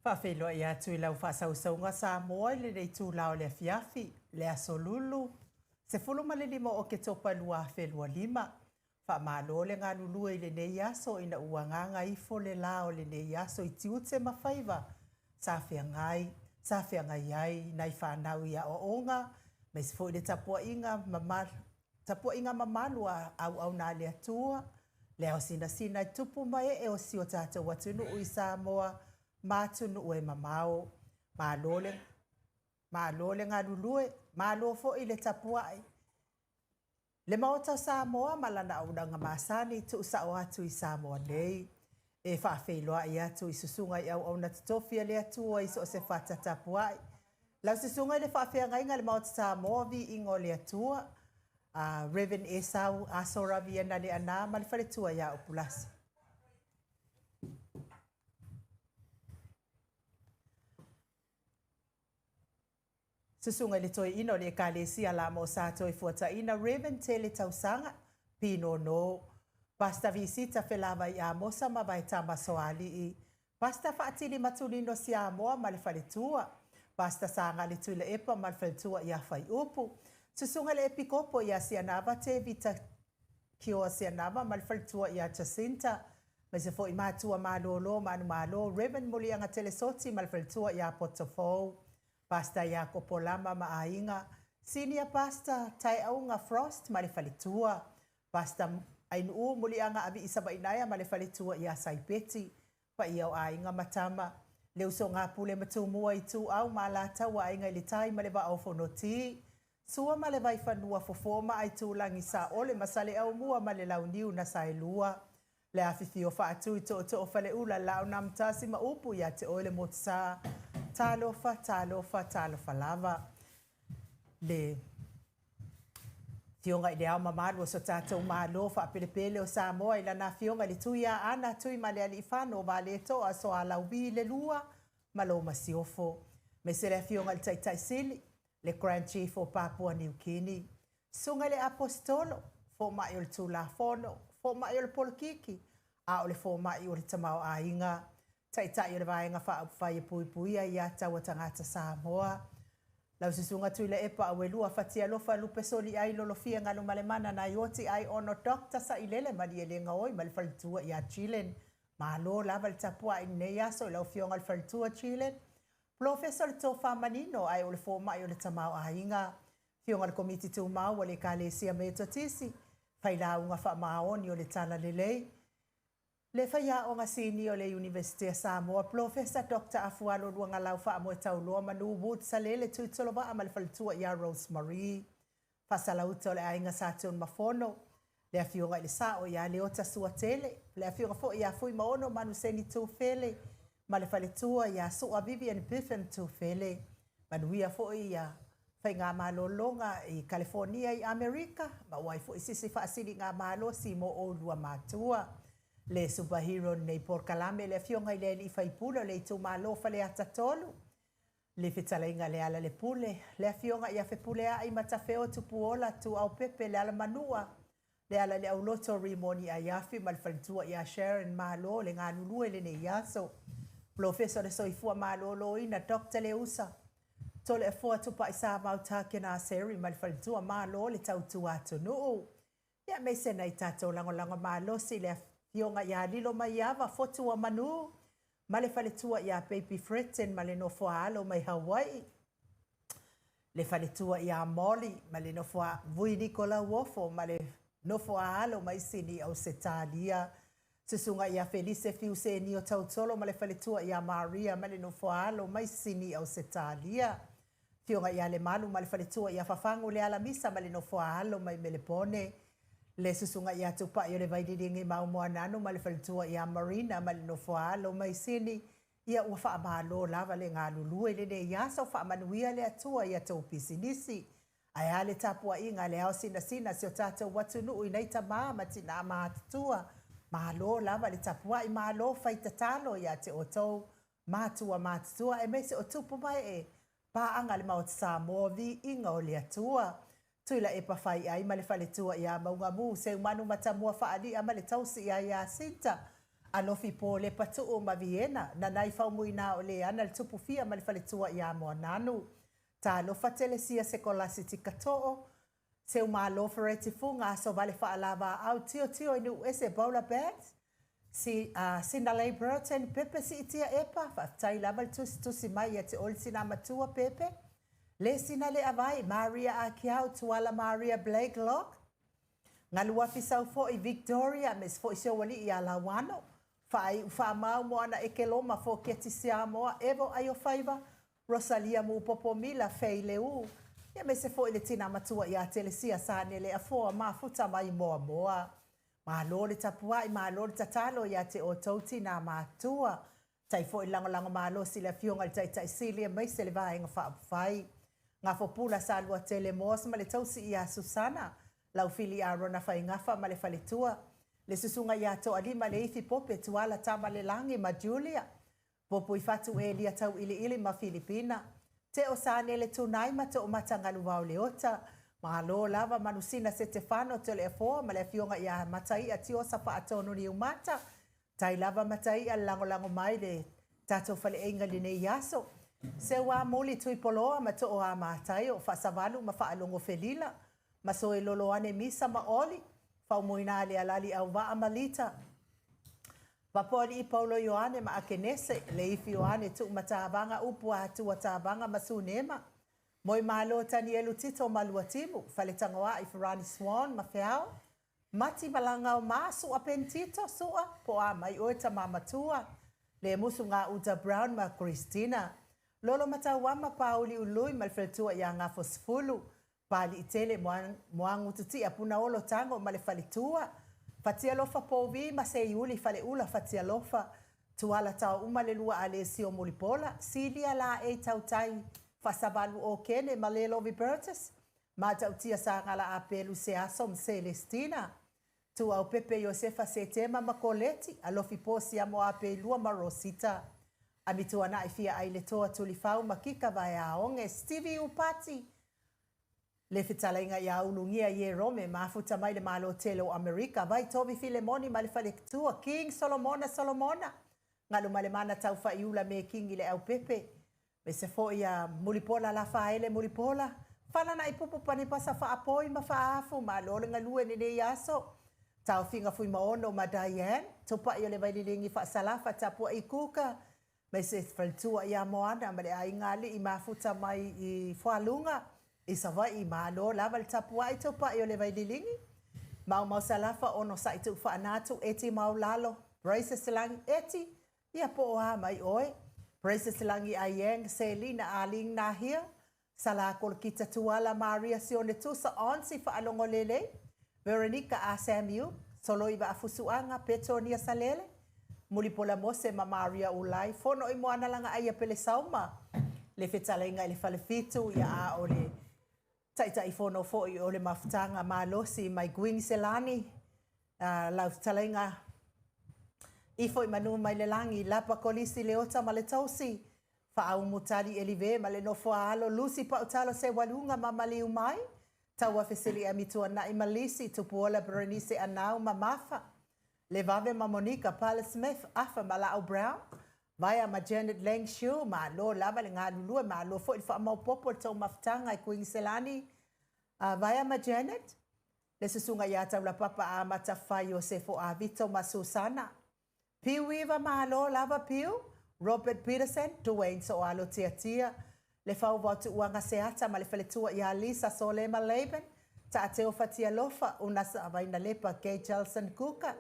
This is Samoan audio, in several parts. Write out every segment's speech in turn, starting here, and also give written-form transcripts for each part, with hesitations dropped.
Faafeiloai atu i lau faasausauga Samoa i lenei itula o le afiafi, le Aso Lulu, 15 o Oketopa 2025. Faamalo le galulue i lenei aso ina ua agaga ifo le la o lenei aso i tiute ma faiva sa feagai, sa feagai ai nai fanau i aoaoga, aemaise foi le tapuaiga mamalu, tapuaiga mamalu a auauna a le Atua, le ao sinasina i tupu ma ee o si o tatou atunuu i Samoa ma atunuu e mamao. Malo le, malo le galulue, malo foi le tapuai. Le Maota o Samoa ma lana auaunaga masani tuusao atu i Samoa nei. E faafeiloai atu i susuga i auauna totofi a le Atua i so o se fata tapuai. Lau susuga i le faafeagaiga i le Maota Samoa, viiga o le Atua, Reverend Esau Aso Raviena Leaana ma le faletua ia Upulasa. Susuga i le Toeaina o le Ekalesia La Sa Toefuataiga Reverend Tele Tausaga Pinono, Pastor Visita Felavai Amosa ma Vaetama Soalii, Pastor Faatili Matulino Siamoa ma le faletua, Pastor Sagale Tuilaepa ma le faletua ia Faiupu, Susuga i le Epikopo ia Sianava Tevita Kioa Sianava ma le faletua ia Jacinta, aemaise foi matua malolo manumalo Reverend Muliaga Telesoti ma le faletua ia Potofou, Pastor Iakopo Lama ma aiga, Senior Pastor Taeauga Frost ma le faletua, Pastor Ainuu Muliaga Avii Savainaea ma le faletua ia Saipeti, paia o aiga ma tama, le usoga a Pule ma Tumua Ituau ma Alataua Aiga i le Tai ma le Vaa o Fonoti, Sua ma le Vaifanua Fofo ma Aitulagi Saole ma Saleaaumua ma le Launiu na Saelua, le afifio Faatui Tootoo Faleula Laonamotasi ma upu ia te oe le Motusa, talofa, talofa, talofa lava. Le Afioga i le Ao Mamalu o so tatou Malo faapelepele o Samoa i lana Afioga i le Tuiaana Tuimalealiifano Vaaletoa Sualauvi le Lua ma lou Masiofo. Aemaise le Afioga i le Taitai Sili, le Grand Chief o Papua New Guinea, Susuga i le Aposetolo, Fomai o le Tulafono, Fomai o le Polokiki, a o le Fomai o le Tamaoaiga, Taitai o le Vaega Faaupufai e Puipuia ia Taua Tagata Samoa, lau Susuga Tuilaepa Auelua Fatialofa Lupe Soliai Lolofia Galumalemana Naioti Aiono Dr. Sailele Malielegaoi ma le faletua ia Chilen. Malo lava le tapuai i lenei aso i lau Afioga i le faletua Chilen. Polofesa o le Tofa Manino ae o le Fomai o le Tamaoaiga. Afioga i le Komiti Tumau a le Ekalesia Metotisi, Failauga Faamaoni o le Talalelei, le Faiaoga Sinia o le Iunivesite a Samoa, Polofesa Dr. Afualo Luagalau Faamoetauloa Manu Wood Salele Tuitolovaa ma le faletua ia Rose Marie, Faasalauta o le Aiga Sa Tunumafono, le Afioga i le Sao ia Leota Suatele, le Afioga foi ia Fuimaono Manuseni Tufele ma le faletua ia Sua Vivian Biffin Tufele. Manuia foi ia faigamalologa i Kalifonia i Amerika, ma ua ai foi sisi faasiligamalosi mo oulua matua. Le superhero nei polokalame le Afioga i le Alii Faipule o le itumalo Faleata 3, le fetalaiga Lealailepule, le Afioga ia Fepuleai Matafeo Tupuola Tuuaupepe Lealamanua, le ala i le auloto Rimoni Aiafi ma le faletua ia Sharon. Malo le galulue lenei aso. Polofesa o le Soifua Maloloina Dr. Leusa Toleafoa Tupai Samau Takena Seri ma le faletua, malo le tautua atunuu. Ia aemaise nai tatou lagolago malosi le Afioga ia Lilo Maiava Fotu o Manu ma le faletua ia Baby Fretton ma le nofo a alo mai Hawaii, le faletua ia Molly ma le nofo a Vui Nikolauofo ma le nofo a alo mai Sini Ausetalia, susuga ia Felise Fiusenio Tautolo ma le faletua ia Maria ma le nofo a alo mai Sini Ausetalia, Afioga ia Lemalu ma le faletua ia Fafagu le Alamisa ma le nofo a alo mai Melepone, le susuga ia Tupai o le Vaililigi Maumoananu ma le faletua ia Marina ma le nofo a alo mai Sini. Ia ua faamalo lava le galulue lenei aso, faamanuia le Atua ia tou pisinisi. Ae a le tapuaiga a le ao sinasina si o tatou atunuu i nai tama ma tinā matutua, malo lava le tapuai, malo fai tatalo ia te outou matua matutua aemaise o tupu ma ee paaga le Maota Samoa, viiga o le Atua. Tuilaepa Faiai ma le faletua ia Maugamu, Seumanu Matamua Faalia ma le tausi ia Jacinta, Alofi Po Lepatu'u ma Viena, Nanai Faumuina o Leana le Tupufia ma le Faletua ia Moananu. Talofa Telesia Sekolasitika To'o, Seumalo Fereti Fuga Asovale Faalavaau Tiotio i Nu'uese Bowler Bags, Si, uh, Sinalei Burton Pepe Siitia Epa, faafetai lava le tusitusi mai ia te oe le tina matua Pepe. Le Sinale Avai, Maria Akiau, Tuala Maria Blake Locke, Galuafi sau foi Victoria aemaise foi si ou alii ia Lauano. Faaiu faamau mo ana ekeloma Foketi Siamoa, Evo Aiofaiva, Rosalia Mupopo Mila, Fei Leu, aemaise foi le tina matua ia Telesia Sanele Afoa Mafuta mai Moamoa. Malo le tapuai, malo le tatalo ia te outou tina matua. Tai foi le lagolago malosi i le Afioga i le Taitai Sili aemaise le Vaega Faaupufai. Gafopula Saluatele Moss ma le tausi ia Susana, Laufili Arona Faigafa ma le faletua, le Susuga ia Toalima Leifi Pope Tuala Tamalelagi ma Julia, Puipuifatu Elia Tauiliili ma Filipina, Teo Sanele Tunai ma Toomata Galuvao Leota, Malo lava Manusina Setefano Toleafoa ma le Afioga ia Mataia Tiosa Faatonu Niumata, Tai lava Mataia le lagolago mai le tatou faleaiga i lenei aso. Seuamuli Tuipoloa ma Tooa Mataio, Faasavalu ma Faalogo Felila, Masoe Loloane Misa ma Oli, Faumuina le Alali Auvaa ma Lita, Papoalii Paulo Ioane ma Akenese, Leifi Ioane Tuumatavaga Upu Atua Tavaga ma Sunema, Moemalo Tanielu Tito ma Luatimu, Faletagoai Ferani Swan ma Feao, Mati Malagao ma Sua Pentito Sua, po o a mai oe tama matua, Lemusu Gauta Brown ma Christina, Lolo Matauama Pauli Ului ma le faletua ia Gafosefulu, Paliitele Moagututia Punaolo Tago ma le faletua, Fatialofa Povi ma Seiuli Faleula Fatialofa, Tuala Taouma le lua Alesio Mulipola, Silia Laei Tautai Faasavalu Okene ma Lelovi Bertus, Matautia Sagala Apelu Seaso ma Celestina, Tuaupepe Iosefa Setema ma Koleti, Alofi Posi Amo Apeilua ma Rosita, Amituanai Fia Ailetoa Tulifau ma Kika Vaeaoge, Stevie Upati, Le fetalaiga ia Ulugia Ierome, mafuta mai le Malo tele o Amerika, Vaitovi Filemoni ma le faletua, King Solomona Solomona, Galumalemana Taufaiula Mekingi le Aupepe, aemaise foi ia Mulipola Lafaele Mulipola, Falanaipupu Panipasa Faapoi ma Faafu, malo le galue i lenei aso, Taofiga Fuimaono ma Diane, Tupai o le Vailelegi Faasalafa Tapuai Kuka, Aemaise faletua ia Moana ma le aiga alii mafuta mai i Fualuga i Savaii. Malo lava le tapuai tupai o le Vaililigi. Maumau Salafa ono sai tuu faanatu Eti Maulalo Praises Lagi Eti ia po o a mai oe Praises Lagi Aieng Selina Aling Nahia Sala Kolokita Tuala Maria Sione Tusa Onsi Faalogo Lelei Veronica A Samuel Soloi Vaafusuaga Petonia Salele Mulipola Mose ma Maria Ulai Fono i Moana Lagaai Pelesauma le fetalaiga i le Falefitu ia a o le Taitaifono foi o le Mafutaga Malosi mai Kuiniselani lau fetalaiga ifo i manu mai le lagi Lapa Kolisi Leota ma le tausi Faaumutali Elive ma le nofo a alo Lusi Pautalo Seualuga ma Maliu mai Tauafesili Amituanai ma Lisi Tupuola Berenice Anau ma Mafa Levave ma Monica Pale Smith Afa ma Laau Brown Vaea ma Janet Lang Shu Malo lava le galulue malo foi le faamaopoopo i le tou mafutaga i Kuiniselani Vaea ma Janet le susuga ia Taulapapa Amata Fai Iosefo Avito ma Susana Piu Iva malo lava Piu Robert Peterson Duane Soalo Tiatia le Fauvao Tuuaga Seata ma le faletua ia Lisa Solema Laban Taateo Fatialofa Unasa Vainalepa Gay Jelson Kuka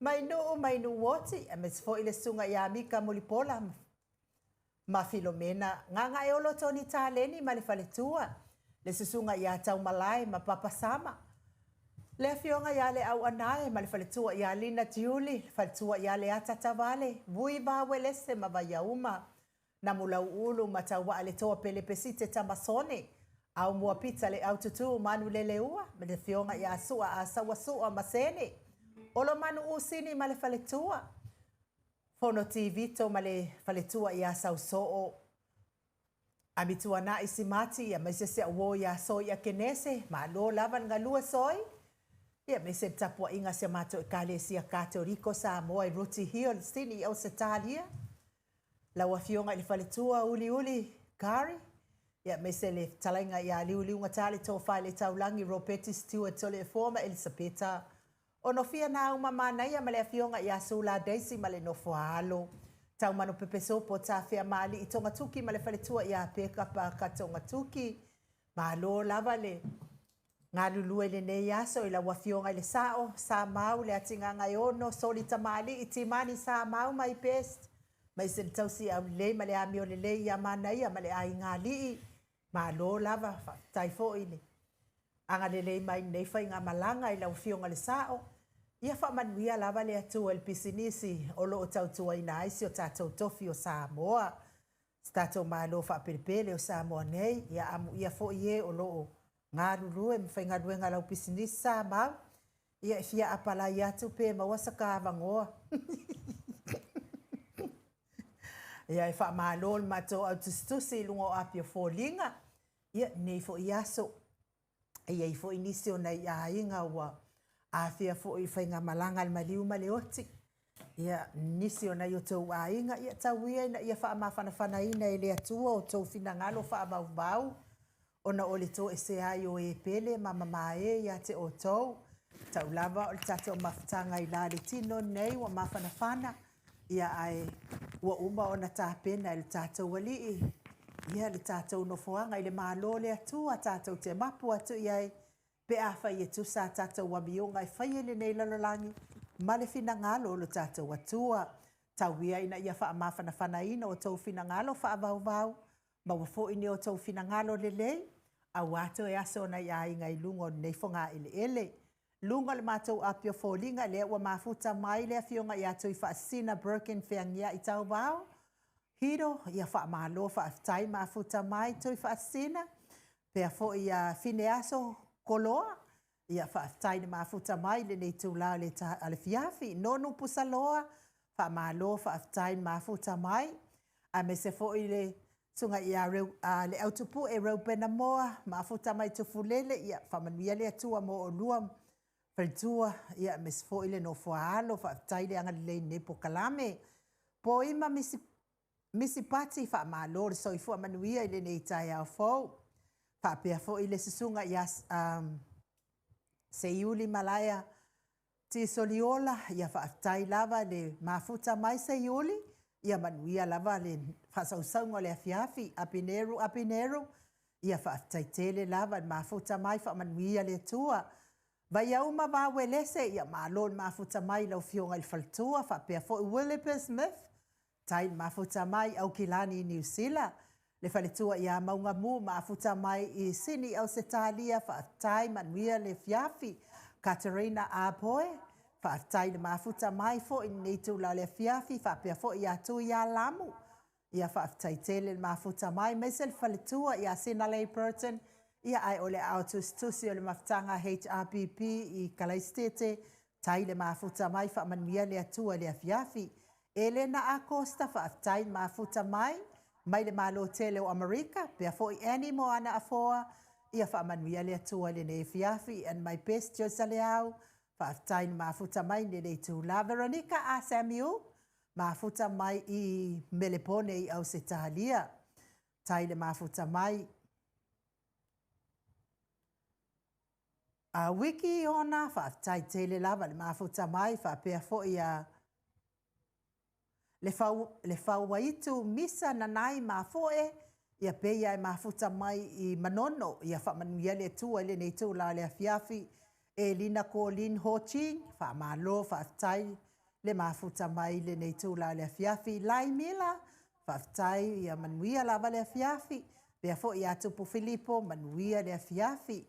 mai Nuu mai Nuuoti aemaise foi le susuga ia Mika Mulipola ma Filomena Gagaeolo Toni Taleni ma le faletua, le susuga ia Taumalae ma Papa Sama, le afioga ia Leauanae ma le faletua ia Lina Tiuli, le faletua ia Leata Tavale, Vui Vawelese ma Vaiauma, Namulauulu ma Tauaaletoa Pelepesite Tamasone, Aumua Pita le Aututu Manuleleua ma le afioga ia Sua Asaua Sua ma Sene, Olomanu Usini ma le faletua, Fono Tivito ma le faletua ia Sausoo, Amituanai Simati aemaise si au uo ia Soia Kenese, malo lava le galue Soi. Ia, aemaise le tapuaiga a si a matou Ekalesia Katoliko Samoa i Rooty Hill, Sydney, Ausetalia, lau Afioga i le Faletua Uliuli Kari, ia, aemaise le fetalaiga ia Liuliugatā le Tofa i le Taulagi Ropeti Stewart Toleafoa ma Elisapeta. O Nofia Nauma Manaia ma le Afioga ia Sula Daisy ma le nofo a alo. Taumanu Pepesopo Tafea Maali'i Togatuki ma le faletua ia Peka Paka Togatuki. Malo lava le galulue i lenei aso i lau Afioga i le Sa'o, Samau Leatigaga-e-ono, Soli Tamalii, Timani Samau my best, aemaise le tausi aulelei ma le amio lelei ia Manaia ma le aiga alii. Malo lava, faafetai foi le agalelei mai i lenei faigamalaga i lau Afioga i le Sa'o. Ia faamanuia lava le Atua i le pisinisi o lo o tautuaina ai si o tatou tofi o Samoa, si tatou Malo faapelepele o Samoa nei. Ia amuia foi e o lo o galulue ma faigaluega i lau pisinisi Samau. Ia e fia apalai atu pe maua sa ka avanoa. Ia e faamalo le matou au tusitusi i luga o api o foliga. Ia nei foi aso e i ai foi nisi o nai aiga ua afea foi i faigamalaga a le maliu ma le oti. Ia nisi o nai o tou aiga, ia tau ia ina ia faamafanafanaina e le Atua o tou finagalo faavauvau ona o le toesea ai o e pele ma mamae ia te outou. Tau lava o le tatou mafutaga i la le tino nei ua mafanafana, ia ae ua uma ona tapena e le tatou Alii ia le tatou nofoaga i le Malo o le Atua tatou te mapu atu i ai pe afai e tusa a tatou amioga e faia i lenei lalolagi ma le finagalo o lo tatou Atua. Tau ia ina ia faamafanafanaina o outou finagalo faavauvau, maua foi ni o outou finagalo lelei, aua toe aso o nai aiga i luga o lenei fogaeleele. Luga o le matou api o foliga lea ua mafuta mai le Afioga ia Tuifaasisina Broken Feagiai Tauvao, Hiro, ia faamalo faafetai mafuta mai Tuifaasisina, pea foi ia Fineaso Koloa, ia faafetai le mafuta mai lenei itula o le afiafi. Nonu Pusaloa, faamalo faafetai le mafuta mai, aemaise foi le susuga ia Leautupue Reupena Moa, mafuta mai Tufulele, ia faamanuia le Atua mo oulua faletua, ia aemaise foi le nofo a alo, faafetai le agalelei i lenei polokalame. Poima Misipati, faamalo le soifua manuia i lenei taeao fou. Faapea foi le susuga ia Seiuli Malaea Tisoliola, ia faafetai lava le mafuta mai Seiuli, ia manuia lava le faasausauga o le afiafi. Apineru, Apineru, ia faafetai tele lava le mafuta mai, faamanuia le Atua. Vaiauma Vauelese, ia malo le mafuta mai lau Afioga i le Faletua, faapea foi Williper Smith, tai le mafuta mai Aukilani i Niu Sila, le faletua ia Maugamu mafuta mai i Sini Ausetalia, faafetai manuia le afiafi. Katerina Apoe, faafetai le mafuta mai foi i lenei itula o le afiafi, faapea foi ia Tui Lamu, ia faafetai tele le mafuta mai, aemaise le faletua ia Sinalei Burton, ia ae o le aao tusitusi o le mafutaga HRPP i Kalaisitete, tai le mafuta mai, faamanuia le Atua i le afiafi. Elena Acosta, faafetai le mafuta mai, mai le Malo tele o Amerika, pea foi Annie Moana Afoa, ia faamanuia le Atua i lenei afiafi. And my best Josa Leau, faafetai le mafuta mai lenei itula. Veronica A. Samuel, mafuta mai i Melepone i Ausetalia, tai le mafuta mai. A Wiki Ona, faafetai tele lava le mafuta mai, faapea foi a le Fauaitu Misa Nanai Mafoe, ia peia e mafuta mai i Manono, ia faamanuia le Atua i lenei itula o le afiafi. Elina Colin Ho Ching, faamalo faafetai le mafuta mai lenei itula o le afiafi. Lai Mila, faafetai, ia manuia lava le afiafi. Pea foi ia Tupu Filipo, manuia le afiafi.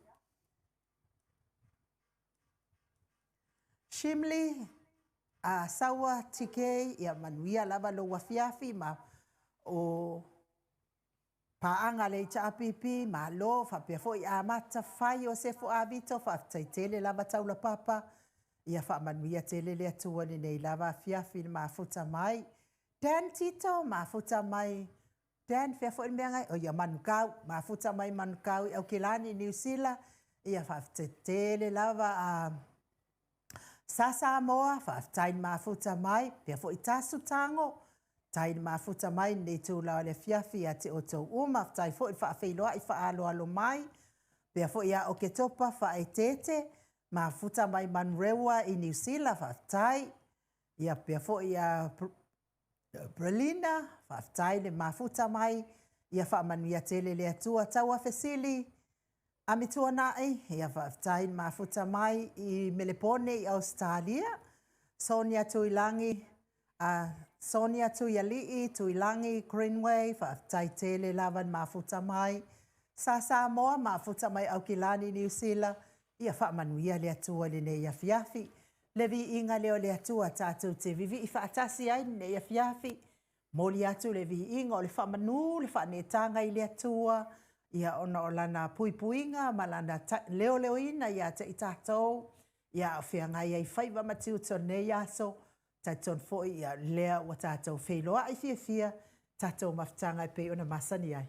Shimli, Saua TK, ia manuia lava lou afiafi ma o paaga le HRPP, malo, faapea foi Amata Fai Iosefu Avito, faafetai tele lava taulapapa, ia faamanuia tele le Atua lenei lava afiafi le mafuta mai. Dan Tito, mafuta mai, Dan, fea foi le mea ngai, o ia Manukau, mafuta mai Manukau i Aukilani, Niu Sila, ia faafetai tele lava a Sa Samoa, faafetai le mafuta mai, pea foi Tasu Tago, tai le mafuta mai i lenei itula o le afiafi ia te outou uma. Faafetai foi le faafeiloai faaaloalo mai, pea foi ia Oketopa Faaeteete, mafuta mai Manurewa i Niu Sila, faafetai. Ia pea foi ia Brelina, faafetai le mafuta mai, ia faamanuia tele le Atua. Tauafesili Amituanai, ia faafetai le mafuta mai i Melepone i Ausetalia. Sonia Tuilagi, Sonia Tuialii Tuilagi Greenway, faafetai tele lava le mafuta mai. Sa Samoa, mafuta mai Aukilani, Niu Sila, ia faamanuia le Atua i lenei afiafi. Le viiga lea o le Atua tatou te vivii faatasi ai lenei afiafi. Momoli atu le viiga o le faamanu, le faaneetaga i le Atua, ia ona o lana puipuiga ma lana leoleoina ia te i tatou, ia a o feagai ai faiva ma tiute o lenei aso. Talitonu foi ia lea ua tatou feiloai fiafia, tatou mafutaga e pei ona masani ai.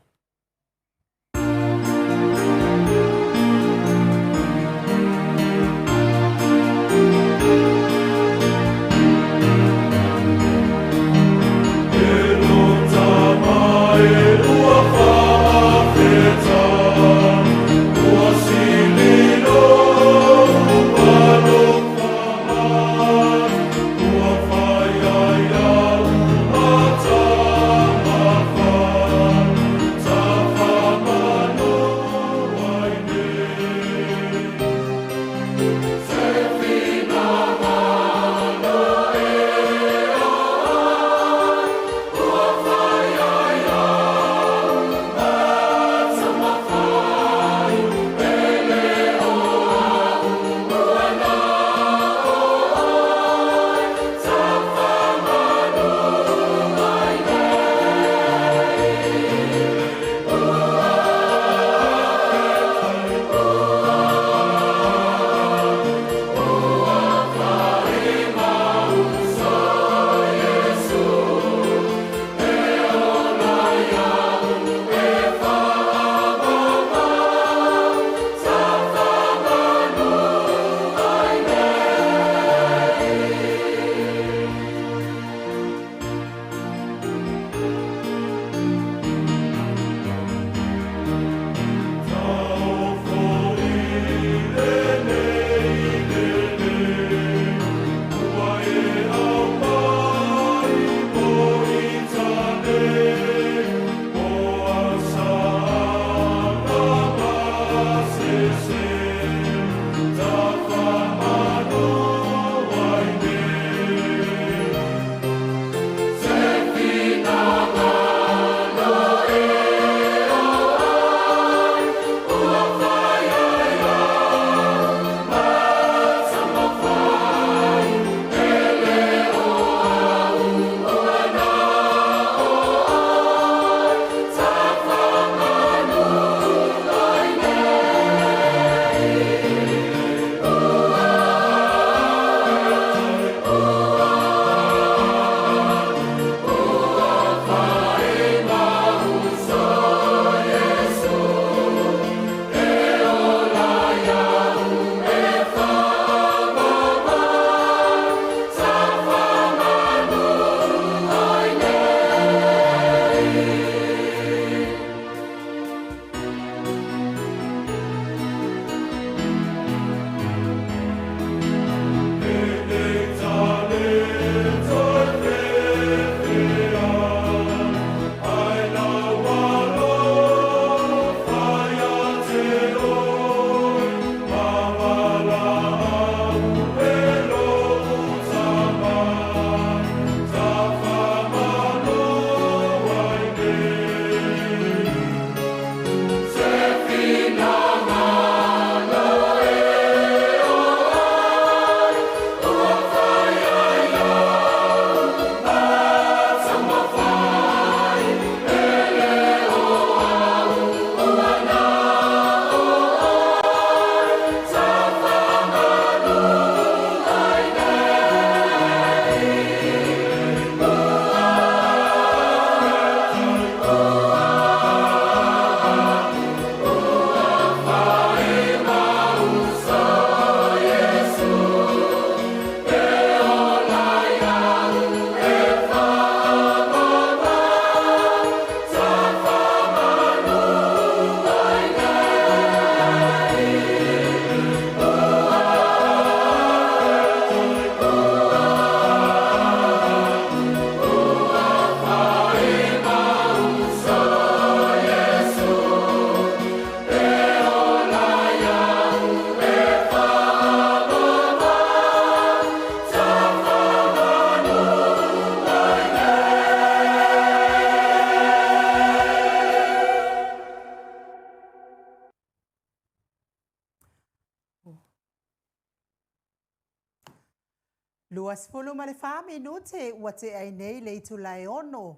24 minute ua tea ai nei le itula e 6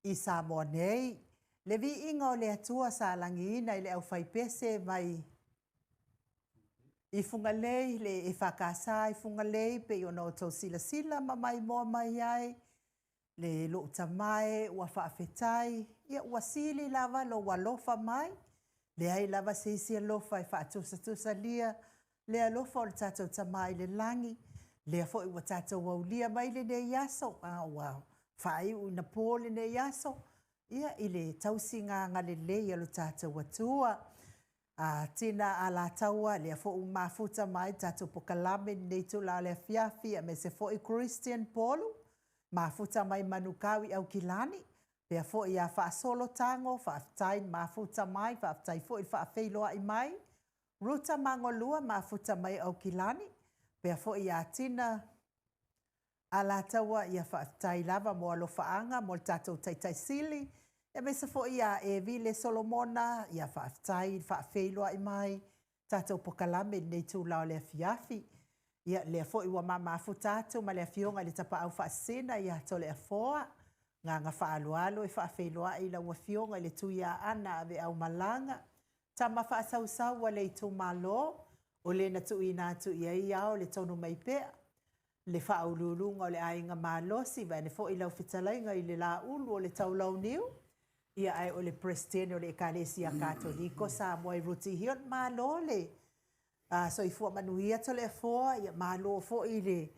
i Samoa nei. Le viiga o le Atua sa lagiina i le aufaipese mai i Fugalei, le EFKS i Fugalei, pei ona outou silasila ma maimoa mai ai, le lou tama e ua faafetai, ia ua sili lava lou alofa mai, leai lava se isi alofa e faatusatusalia le alofa o le tatou Tama i le lagi, lea foi ua tatou aulia mai lenei aso, a ua faaiu ina po lenei aso, ia i le tausiga agalelei a lo tatou Atua. A Tina Alataua, lea foi ua mafuta mai le tatou pokalame i lenei itula o le afiafi, aemaise foi Christian Polu, mafuta mai Manukau i Aukilani, pea foi ia Faasolo Tago, faafetai le mafuta mai, faafetai foi le faafeiloai mai. Ruta Magolua, mafuta mai Aukilani, pea foi ia Tina Alataua, ia faafetai lava mo alofaaga mo le tatou Taitai Sili, aemaise foi ia Evile Solomona, ia faafetai le faafeiloai mai tatou pokalame i lenei itula o le afiafi. Ia lea foi ua mamafuta atu ma le afioga i le Tapaau Faasisina ia Toleafoa, agaga faaaloalo e faafeiloai lau afioga i le Tuiaana Aveaumalaga, tama faasausau a le itumalo, o le na tuuina atu i ai ao le tonu mai pea, le faauluuluga o le aiga malosi, vaeane foi lau fetalaiga i le Laulu o le Taulauniu, ia ae o le Peresetene o le Ekalesia Katoliko Samoa i Rutihio. Malo le soifua manuia Toleafoa, ia malo foi le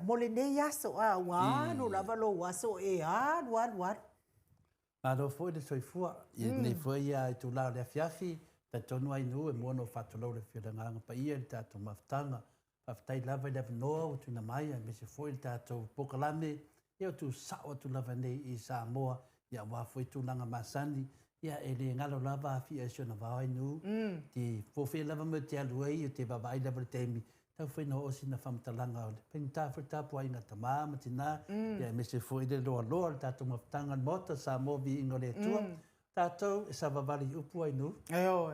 mo lenei aso, ua alu lava lou aso e alu alu alu. Malo foi le soifua i lenei foi itula o le afiafi, talitonu ai nuu e mua ona ou faatulou i le afio o le Agaga Paia i le tatou mafutaga. Faafetai lava i le avanoa ua tuuina mai aemaise foi le tatou polokalame ia ua tuusao atu lava nei i Samoa ia aua foi tulaga masani ia e le galo lava afia i si ona vao ai nuu. Te fofea lava me te alu ai o te vaavaai lava i le taimi tau fai na oo sina faamatalaga o le faigata foi le tapuaiga a tama ma tina ia aemaise foi le loaloa o le tatou mafutaga i le Maota Samoa viiga o le Atua. Tatou e savavali i upu ai nuu.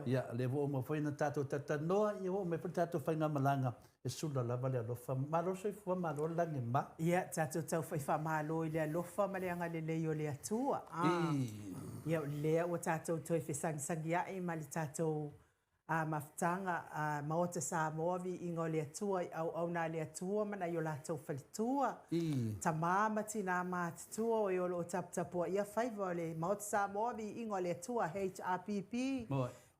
Ia lea ua uma foi ona tatou talatalanoa ia ua oo mai foi le tatou faigamalaga e sula lava le alofa. Malo le soifua malo le lagi e mama. Ia tatou tau fai faamalo i le alofa ma le agalelei o le Atua. Ia o lea ua tatou toe fesagisagiai ma le tatou mafutaga Maota Samoa, viiga o le Atua i auauna a le Atua ma nai o latou faletua, tama ma tina matutua o e o lo o taputapuaia faiva o le Maota Samoa, viiga o le Atua HRPP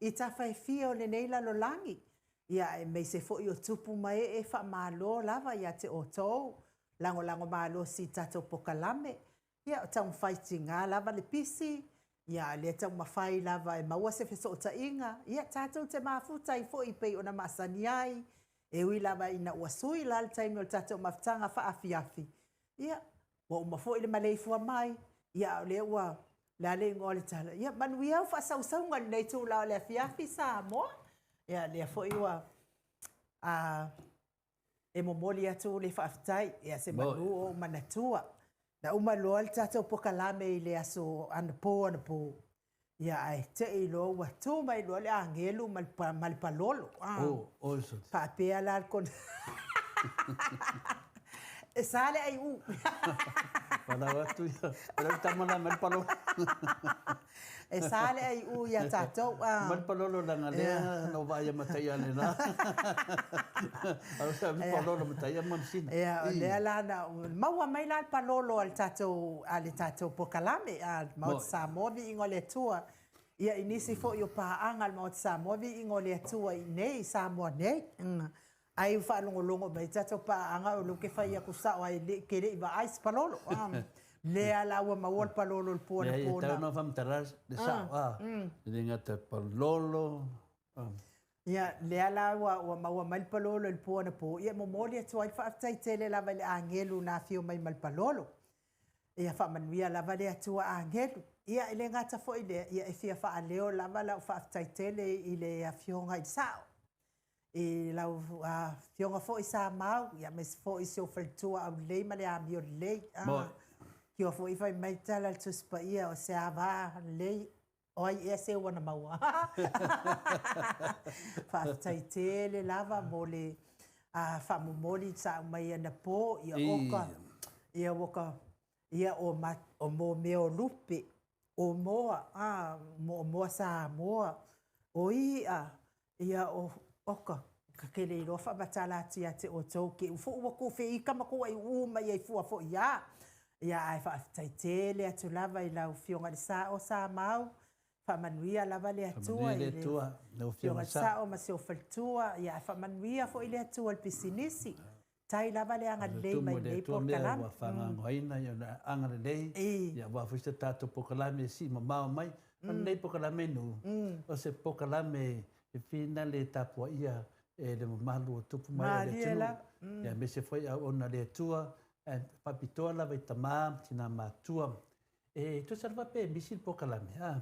i tafa e fia o lenei lalolagi, ia aemaise foi o tupu ma ee, faamalo lava ia te outou, lagolago malosi i tatou pokalame. Ia, o taumafai tiga lava le pisi, ia lea taumafai lava e maua se fesootaiga, ia tatou te mafuta ai foi pei ona masani ai, e ui lava ina ua sui la le taimi o le tatou mafutaga faafiafi, ia, ua uma foi le maleifua mai, ia o lea ua le a le igoa o le tala, ia manuia au faasausauga i lenei itula o le afiafi Samoa. Ia lea foi ua e momoli atu le faafetai, ia se manu o ou manatua. Na uma loa le tatou pokalame i le aso anapo anapo, ia ae tei loa ua tu mai loa le agelu ma le palolo. Faapea la le kona. E sa le ai u. Palau atu ia. Palau tama la mai le palolo. E sa le ai u ia tatou. Mai le palolo langa lea no vaai a matai ane la. Au sa mi palolo matai a mansina. Ia, o lea la na maua mai la le palolo a le tatou a le tatou pokalame a Maota Samoa viiga o le Atua. Ia i nisi foi o paaga a le Maota Samoa viiga o le Atua i nei i Samoa nei. Ai ua faalogologo mai tatou paaga o lea ou te fai atu sao ai ke le i vaai se palolo. Lea la ua maua le palolo i le po anapo. Leai, e tau ona faamatala le sao a. E le gata palolo. Ia, lea la ua maua mai le palolo i le po anapo, ia momoli atu ai le faafetai tele lava i le agelu na afio mai ma le palolo. Ia faamanuia lava le Atua agelu. Ia, e le gata foi i lea, ia e fia faaleo lava lau faafetai tele i le afioga i le sao, i lau afioga foi Samau, ia aemaise foi si ou faletua aulelei ma le amio lelei. Kiua foi fai mai tala le Tusi Paia o se ava lelei, o ai ea seu ana maua. Faafetai tele lava mo le a faamomoli sa aumai anapo, ia oka, ia ua ia o ma, o mo mea o lupe, o moa, a, mo moa Samoa, o i'a, ia o oka, ka ke le iloa faamatala atu ia te outou ke u foi ua kofeika ma ko ai u mai ai fua foi ia. Ia ae faafetai tele atu lava i lau Afioga i le Sao Samau, faamanuia lava le Atua i le Afioga i le Sao ma si ou faletua, ia ae faamanuia foi le Atua i le pisinisi. Tai lava le agalelei mai lenei polokalame. Ua faagaogoina ia le agalelei, ia aua foi se tatou polokalame e sii mamao mai. O lenei polokalame nu, o se polokalame e finale e tapuaia e le mamalu o tupu mai o le atunuu. Ia aemaise foi auauna a le Atua, ae faapitoa lava i tama ma tina matua. E tusa lava pe misi le polokalame, a?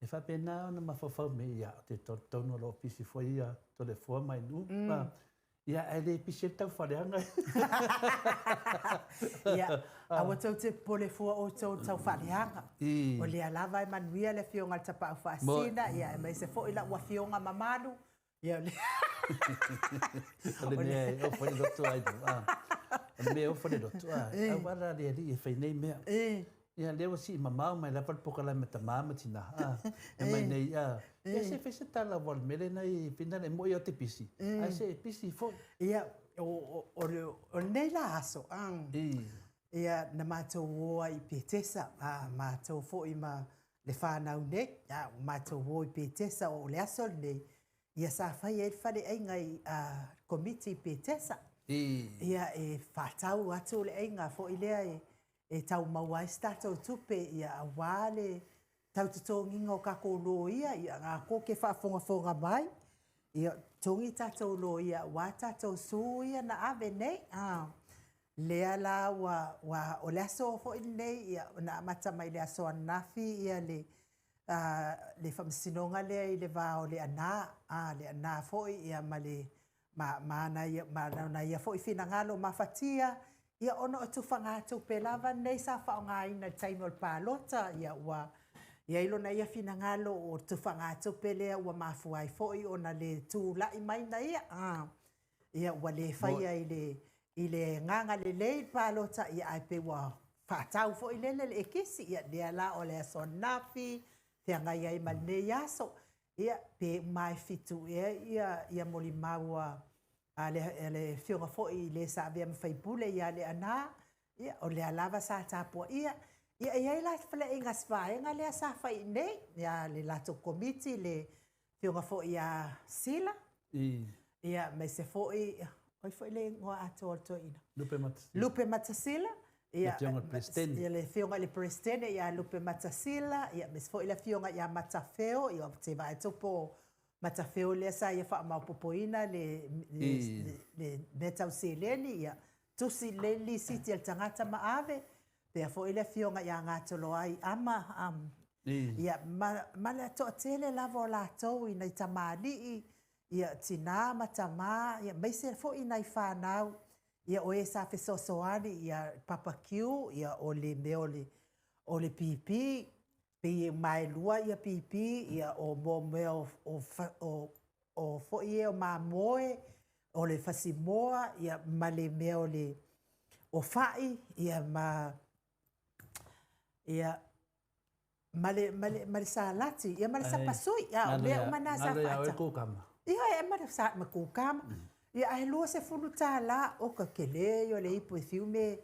E faapena ona mafaufau mai, ia, ou te talitonu o lo o pisi foi ia Toleafoa mai nuu. Ia, ae le pisi ai le taufaaleaga. Ia, aua tou te popole fua outou i le taufaaleaga. O lea lava e manuia le Afioga i le Tapaau Faasisina, ia aemaise foi lau Afioga mamalu. Ia, o le mea e ofo ai le loto ai. O le mea e ofo le loto, aua la le alii e fai nei mea. Ia, lea ua sii mamao mai lava le polokalame tama ma tina. E mai nei, ia se fai se tala aua o le mea lena e finale, e moi lava ou te pisi, ae se e pisi foi. Ia, o lenei la aso, ia, na matou o ai i Petesa, matou foi ma le fanau nei, ua matou o i Petesa o le aso lenei, ia sa fai ai le faleaiga i Komiti i Petesa. Ia, e faatau atu le aiga foi lea e tau maua ai se tatou tupe, ia aua le tau totogiina o tatou loia, ia a ke faafogafoga mai, ia totogi tatou loia aua tatou su ia na ave nei. Lea la ua o le aso foi lenei, ia na amata mai le aso ananafi ia le le faamasinoga lea i le va o le ana, le ana foi ia ma le ma ma ia foi finagalo mafatia, ia ona o tufaga tupe lava nei sa faaaogaina i le taimi o le palota, ia ua iai lona ia finagalo o tufaga tupe lea ua mafua ai foi ona le tulai mai na ia. Ia ua le faia i le agaga lelei le palota, ia ae pe ua faatau foi lele le ekisi, ia lea la o le aso ananafi feagai ai ma lenei aso. Ia pe uma e 7 ea ia ia molimau a le afioga foi i le sa avea ma faipule ia le ana, ia o lea lava sa tapuaia. Ia e iai la faleaiga si vaega lea sa fai nei, ia le latou komiti le afioga foi ia Sila. Ia aemaise foi, oi foi le igoa atoa o le toeaina. Lupe Matasila. Lupe Matasila. Ia, le afioga i le Peresetene. Ia le afioga i le Peresetene ia Lupe Matasila, ia aemaise foi le afioga ia Matafeo, ia te vaai atu po Matafeo lea sa ia faamaopoopoina le le mea tau seleni, ia tusi le lisiti a le tagata ma ave, pea foi le afioga ia Gatoloai Ama, ia ma le toatele lava o latou i nai tamalii, ia tina ma tama, ia aemaise foi nai fanau, ia o e sa fesoasoani, ia Papa Q, ia o le mea o le pipi, pe mai lua ia pipi, ia o mo mea o foi e o mamoe, o le fasimoa, ia ma le mea o le o fai, ia ma ia ma le salati, ia ma le sapasui, ia o mea uma na sa faata. Ia e ma le sa ma kukama. Ia ae $20 o ka kele o le ipu e fiume,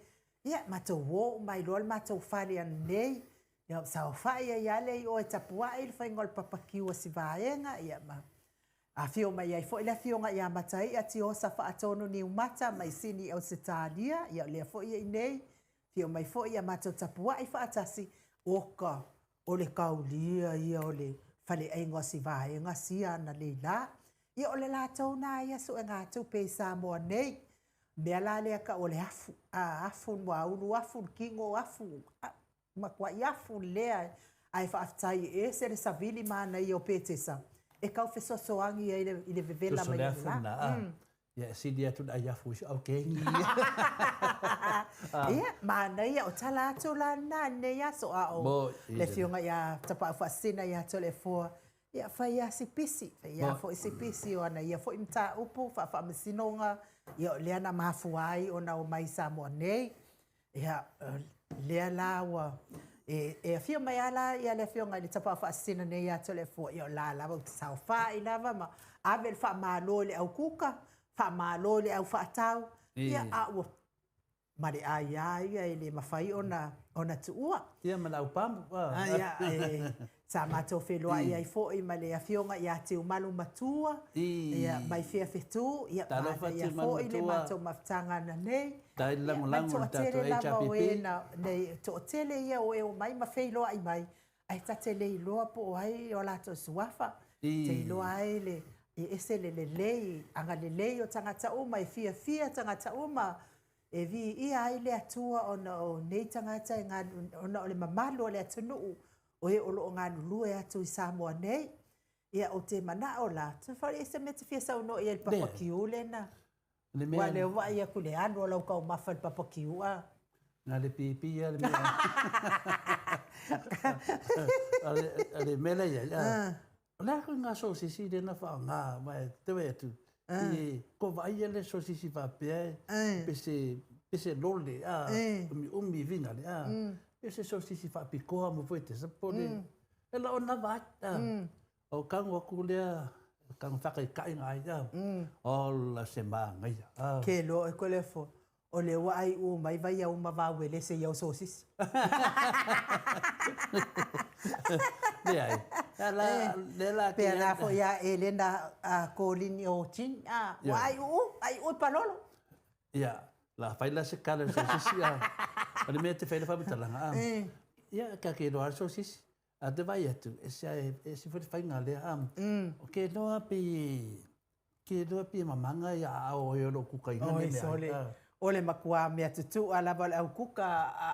ia matou o mai loa le matou fale anei. Ia sa fai ia le o e tapuai le fainga o le papakiu a si vaega, ia ma afio mai ai foi le afioga ia Mataia Tiosa Faatonu Niumata mai Sini Ausetalia, ia lea foi i nei, afio mai foi ia matou tapuai faatasi, oka o le kaulia ia o le faleaiga o si vaega sia na leila. Ia o le latou na ia suega tupe i Samoa nei. Mea la lea ka o le afu, afu mua ulu afu, kingo afu, matuai afu lea ae faafetai e ese le savili mana ia o Petesa. E kau fesoasoani ai i le vevela mai le la. Ia sili atu le afu i au kengi. Ia manaia o tala atu la na nei aso a o le afioga ia Tapaau Faasisina ia Toleafoa. Ia fai a si pisi, fai a foi si pisi o ana ia foi mataupu faafaamasinoga. Ia o lea na mafua ai ona omai i Samoa nei. Ia, lea la ua e, e afio mai lava la ia le Afioga i le Tapaau Faasisina nei ia Toleafoa, ia o la lava ou te saofai lava ma ave le faamalo i le au kuka, faamalo i le au faatau, ia a ua ma le aia ia e le mafai ona ona tuua. Ia ma le au pamu. Ah, ia, e, sa matou feiloai ai foi ma le afioga ia Tiumalu Matua, ia mai fea fetu, ia manaia foi le matou mafutaga ananei. Tai le lagolago i le tatou HRPP. Nei, toatele ia o e omai ma feiloai mai, ae ta te le iloa po o ai o latou suafa. Te iloa ai le e ese le lelei, agalelei o tagata uma, e fiafia tagata uma, e viia ai le Atua ona o nei tagata e ona o le mamalu o le atunuu o e o lo o galulue atu i Samoa nei. Ia, ou te manao la, e se mea e te fia saunoa i ai i le papakiu lena. Ua lea ua vaai atu i le alu o lau taumafa i le papakiu a. Na le pipi a le mea. A le mea lea i ai. O le a koe ngā sosisi lea na whaonga, mai te wei atu. I ko vaai le sosisi faapea e pese, pese lole, a, umi umi vina le, a. Pese sosisi faapikoa mo foi te sa po le, e la ona vaai, a. O kago aku lea, kago whakaikainga ai, a. Ola se māngaia, a. Ke loa e koe le fo, o le ua ai u mai vai au ma vau e lese i au sosisi. Leai. La, le la ke la fo ia Elena a Colin o Tin a ua ai u ai u palolo. Ia, la fai la se kala sosisi a. O le mea te fai le whamatalanga a. Ia, ka ke roa sosisi. A te vai atu, e se e se foi whainga lea a. O ke roa pe Ke loa pia mamanga ia a o e lo kuka i ngane mea. O le makuā mea tutu'a lava o le au kuka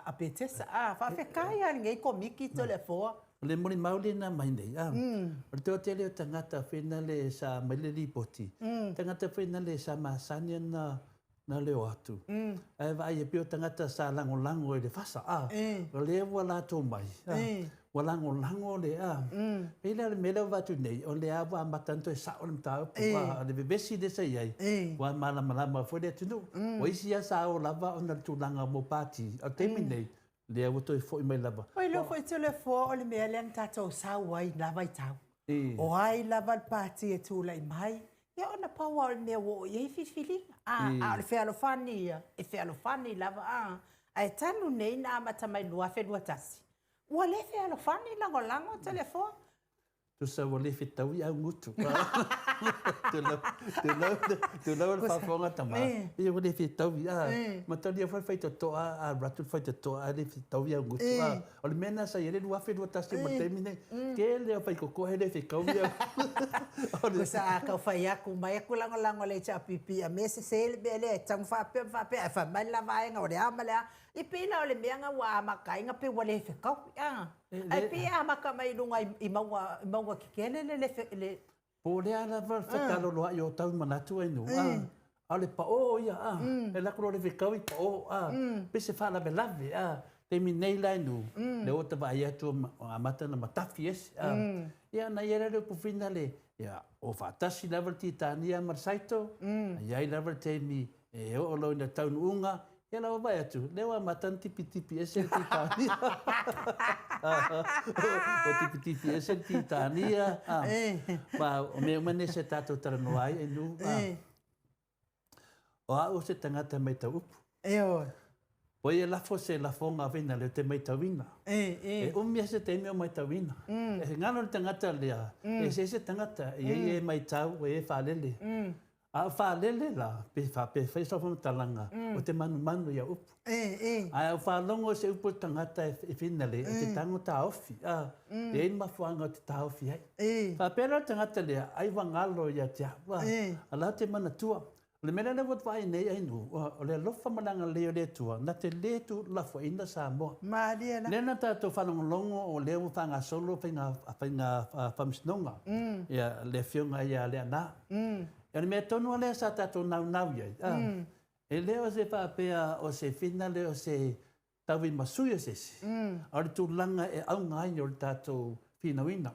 a Petesa. A faafetai a lenei Komiti Toleafoa. O le molimau lena mai nei, a. O le toatele o tagata whenale sa mai le ripoti, tagata whenale sa masani ana na leo atu. Ae vaai e pei o tagata sa lagolago i le fasa, a, o lea ua latou mai, a, ua lagolago le, a. Pei la o le mea lea ua avatu nei, o lea ua amata ona toe sao le mataupu, a, o le vevesi lea sa i ai, ua malamalama foi le atunuu. O isi lava sa o lava ona o le tulaga mo pati, a o le taimi lenei, lea ua toe foi mai lava. Oi, lea foi Toleafoa, o le mea lea na tatou sau ai i la vaitau. O ai lava le pati e tulai mai, ia ona pau lava o le mea ua oo i ai filifiliga. A, a o le fealofani ia, e fealofani lava, a. Ae talu nei na amata mai i le 2021, ua le fealofani lagolago Toleafoa. Tusa ua le fetaui au gutu. Tulou le faafofoga tama. Ia ua le fetaui. Matalia foi le faitotoa a alu atu le faitotoa ae le fetaui au gutu. O le mea lena sa i ai le 2021 ma le taimi lenei. Tele o faitotoa e le fetaui au. Tusa a tau fai atu mai atu lagolago a le HRPP a mea sese le mea lea e tatau ona faapea ma faapea ae fai mai le la vaega o le a ma le a. E pei la o le mea na ua amata ai na pei ua le fetaui a. Ae pei e amata mai i luga i mauga, i mauga tetele le le le. Po o le a lava le fetaloloa'i o tau manatu ai nuu, a, a o le paʻō ia, a, e alu atu loa le fetau i paʻō, a, pei se faalavelave, a, taimi nei la e nuu, lea ua ta vaai atu ua amata ona matafi ese, a, ia ona i ai lea o le upu finale, ia, o faatasi lava le Titania ma le Saito, a i ai lava le taimi e oo loa ina taunuuga, Ia la ua vaai atu, lea ua amata ona tipitipi ese le Titania. Ua tipitipi ese le Titania. Ma o mea uma nei sa tatou talanoa ai e nuu. O au o se tagata maitau upu. Ioe. Oi e lafo se lafoga vena lea ou te maitauina. E umi lava se taimi o maitauina. E galo le tagata lea, e eseese tagata, e i ai e maitau, e i ai e faalele. A o faalele la, pe faapea e fai sau faamatalaga, o te manumanu i au upu. Ae a ou faalogo i se upu a le tagata e finale, ou te tago taofi, a, e i ai le mafuaaga ou te taofi ai. Faapea la le tagata lea, ai ua galo ia te au, a, a la ou te manatua. O le mea lea ua vaai nei Ainuu, o le alofa ma le agalelei o le Atua, na te le tuulafoaiina Samoa. Malie la. Lea na tatou faalogologo o lea ua faagasolo faiga, faiga faamasinoga, ia, le Afioga ia Leaana. O le mea tonu lava lea sa tatou naunau i ai, e le o se faapea o se finale o se tauimasui o se isi, a o le tulaga e auga ai o le tatou finauina.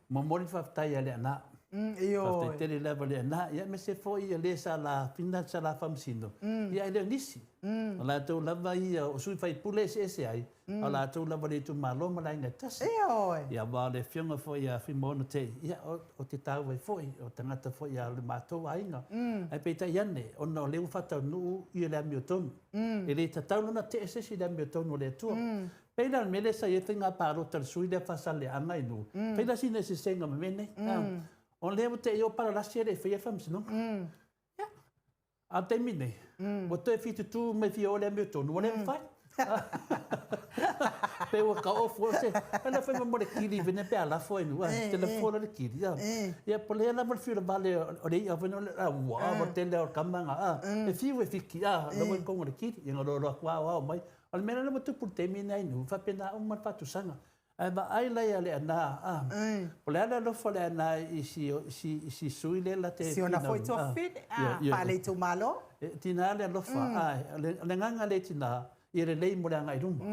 Momoli le faafetai ia Leaana. Faafetai tele lava Leaana, ia aemaise foi ia le sa lafina sa la faamasino, ia e le o nisi. O latou lava ia o sui faipule e eseese ai, a o latou lava le itumalo ma le aiga e tasi. Ioe. Ia aua o le afioga foi ia Fuimaono Tei, ia o te taua ai foi, o tagata foi ia o le matou aiga. Ae peitai ane, ona o lea ua faataunuu ia le amiotonu. E le tatau la ona tee se isi i le amiotonu a le Atua. Pei la o le mea lea sa i ai le faiga palota a le sui lea Faasaleleaga i Nuu, fai la sina eseesega ma mea nei. O lea ua te i o palalasi e le i faia le faamasinoga. Ia, a o le taimi nei, ua toe fia tutu mai fia o i le amiotonu, ua le mafai. Pei ua taofu se, fai la fai mo le kili vene pe a lafo ai nuu, te lafo la le kili. Ia, po le lava le fiu le vale o le i'a foi le ua ua tele o kama nga e fiu e fiki a la ua kongo le kili ia lo lo atu ao ao mai. O le mea lena ua tupu i le taimi lenei i Nuu, faapena uma le faatusaga. Ae vaai la ia Leaana, a, o le a le alofa o Leaana i si, si, si sui lea la te Si ona foi tuafafine, a, faale itumalo. E tina le alofa, a, o le agaga lea i tina, ia lelei mo le agai i luma.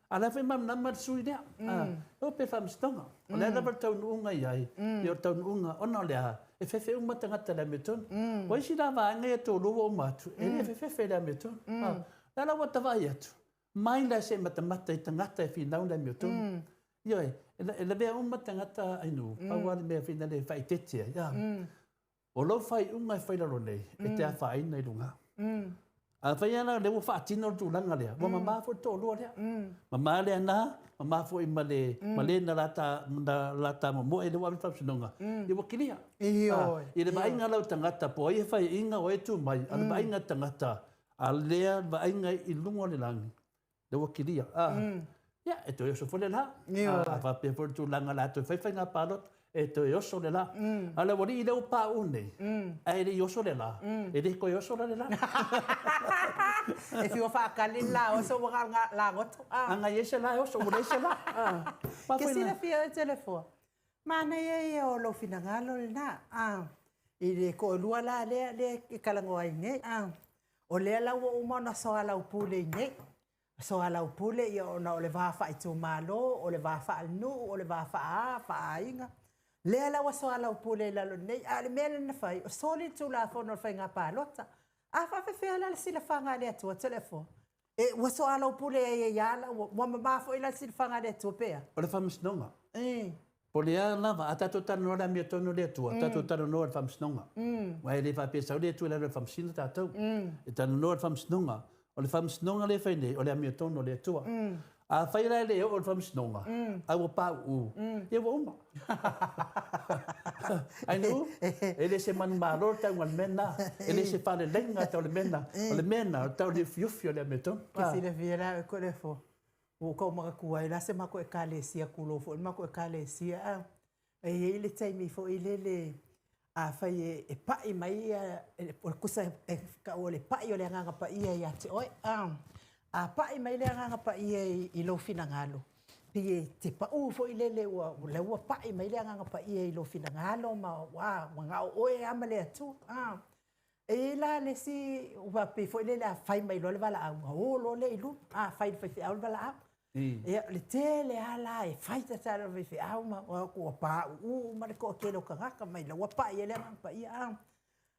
A o la foi e malamalama le sui lea, a, e o pe faamasinoga. O le a lava le taunuuga i ai, ia o le taunuuga, ona o le a? E fefe uma tagata i le amiotonu. O isi la vaega ia e toalua ua uma atu, e le fefefe i le amiotonu. A, o la ua ta vaai atu, mai la se i matamata i tagata e finau le amiotonu. Ioe, e lavea uma tagata Ainu, pau lava le mea foi lea e faaeteete ai. A, o lou faaiuga e fai lalo nei, e te afaina i luga. Afai lava la o lea ua faatino le tulaga lea, ua mama foi le toalua lea. Mama Leaana, mama foi ma le ma le na lata na lata momoe lea ua ave i le faamasinoga, ia ua kilia. Ioe. I le vaaiga la o tagata, po o ai e faiaina, o ai e tu mai, a o le vaaiga a le tagata, a lea vaaiga i luga o le lagi, lea ua kilia. A, ia, e toe oso foi le la. A faapea foi le tulaga o le a toe fai faiga palota, e toe oso le la. A o le aualii lea ua pauu nei, ae le i oso le la, e le toe oso la le la. E fiu e faatali le la oso ua na o le lagoto. A na i ai se la e oso, ua leai se la. Ke silafia oe Toleafoa, manaia ia o lou finagalo lena, i le toalua la lea lea e talanoa ai nei. O lea la ua uma ona soalaupule i nei. Soalaupule ia ona o le va faaitumalo, o le va faalenuu, o le va faa-a, faaaiga. Lea la ua soalaupule i lalo nei. A o le mea lea na fai, o soli le Tulafono o le Faiga Palota. A faapefea la le silafaga a le Atua Toleafoa? E, ua soalaupule ai ai lava la, ua mama foi la le silafaga a le Atua pe a? O le faamasinoga. Po o le a lava, a tatou talanoa i le amiotonu a le Atua, tatou talanoa i le faamasinoga. Aua e le faapea e sau le Atua i lalo o le faamasino tatou. E talanoa i le faamasinoga. O le faamasinoga lea e fai nei, o le amiotonu a le Atua. Afai la e le oo i le faamasinoga, a ua pauu, ia ua uma. Ainuu, e le se manumalo le tauga o le mea lena. E le se faaleleiga le tau o le mea lena. O le mea lena, o le tau o le ufiufi o le amiotonu. Ke silafia la oe Toleafoa, Ua ou tau manatua ai la se matou ekalesia, tulou foi le matou ekalesia, a e i ai le taimi foi lele afai e pai mai ia, o le tusa e tau o le pai o le Agaga Paia ia te oe, a, a pai mai le Agaga Paia i lou finagalo, pei e te pau foi lele ua, o lea ua pai mai le Agaga Paia i lou finagalo ma ua na o oe lava ma le Atua, a. E i ai la le isi, aua pei foi lele a fai mai loa le valaau, ona o loa lea i luma, a fai i le faifeau le valaau. Ia, o le tele lava la e fai tatalo a le faifeau ma ua pauu uma le toatele o tagata mai la ua pai ai le Agaga Paia. A,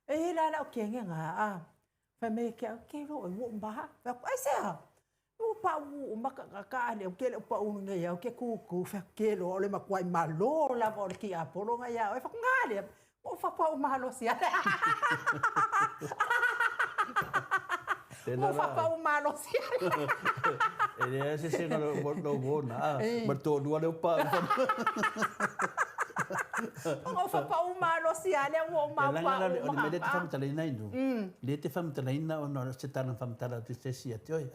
e i ai la lau kege na, a, fai mai ia te au, ke loa ua uma. Fai atu, aisea? Ua pauu uma tagata a lea ou te le o pau nei au ke kūkū fai atu ke loa o le matuai malo lava o le tiapolo na iā oe. Fai atu, na lea, ua ou faapau malosi lava. Ua ou faapau malosi lava. E leai se eseesega o lou ona, a, ma le toalua lea ua pauu. Ona ou faapau malosi lava lea ua ou maupau uma. O le mea lea e te faamatalaina ai Nuu, lea e te faamatalaina ona o se tala na faamatala atu i se isi ia te oe.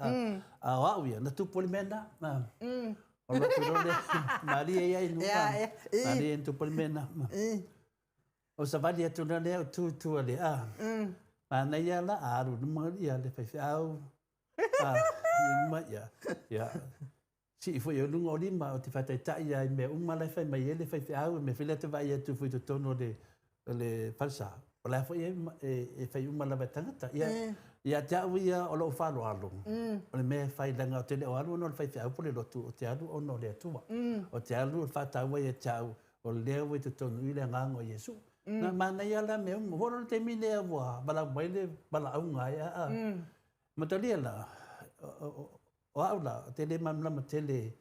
A o au ia, na tupu ai le mea lena. Ona alu atu loa lea, malie ia i Nuu. Malie na tupu ai le mea lena. O savali atu loa lea o tu i tua le, a, manaia la, a alu i luma ia le faifeau, a, i luma ia, ia, Sii foi i luga o lima, ou te faataitai lava i mea uma la e fai mai ai le faifeau, e mea foi lea e te vaai atu foi i totonu o le, o le falesa, o la foi e, e, e fai uma lava e tagata. Ia, ia te au ia o lou faaaloalo, o le mea e fai leaga ou te le o alu ona o le faifeau po o le lotu, ou te alu ona o le Atua. Ou te alu o le faataua ia te au, o lea ua i totonu i i le agaga o Iesu. Na manaia la mea uma. Ua oo loa le taimi lea ua valaau mai le valaauga ai aa. Matalia la, o au la, ou te le malamalama tele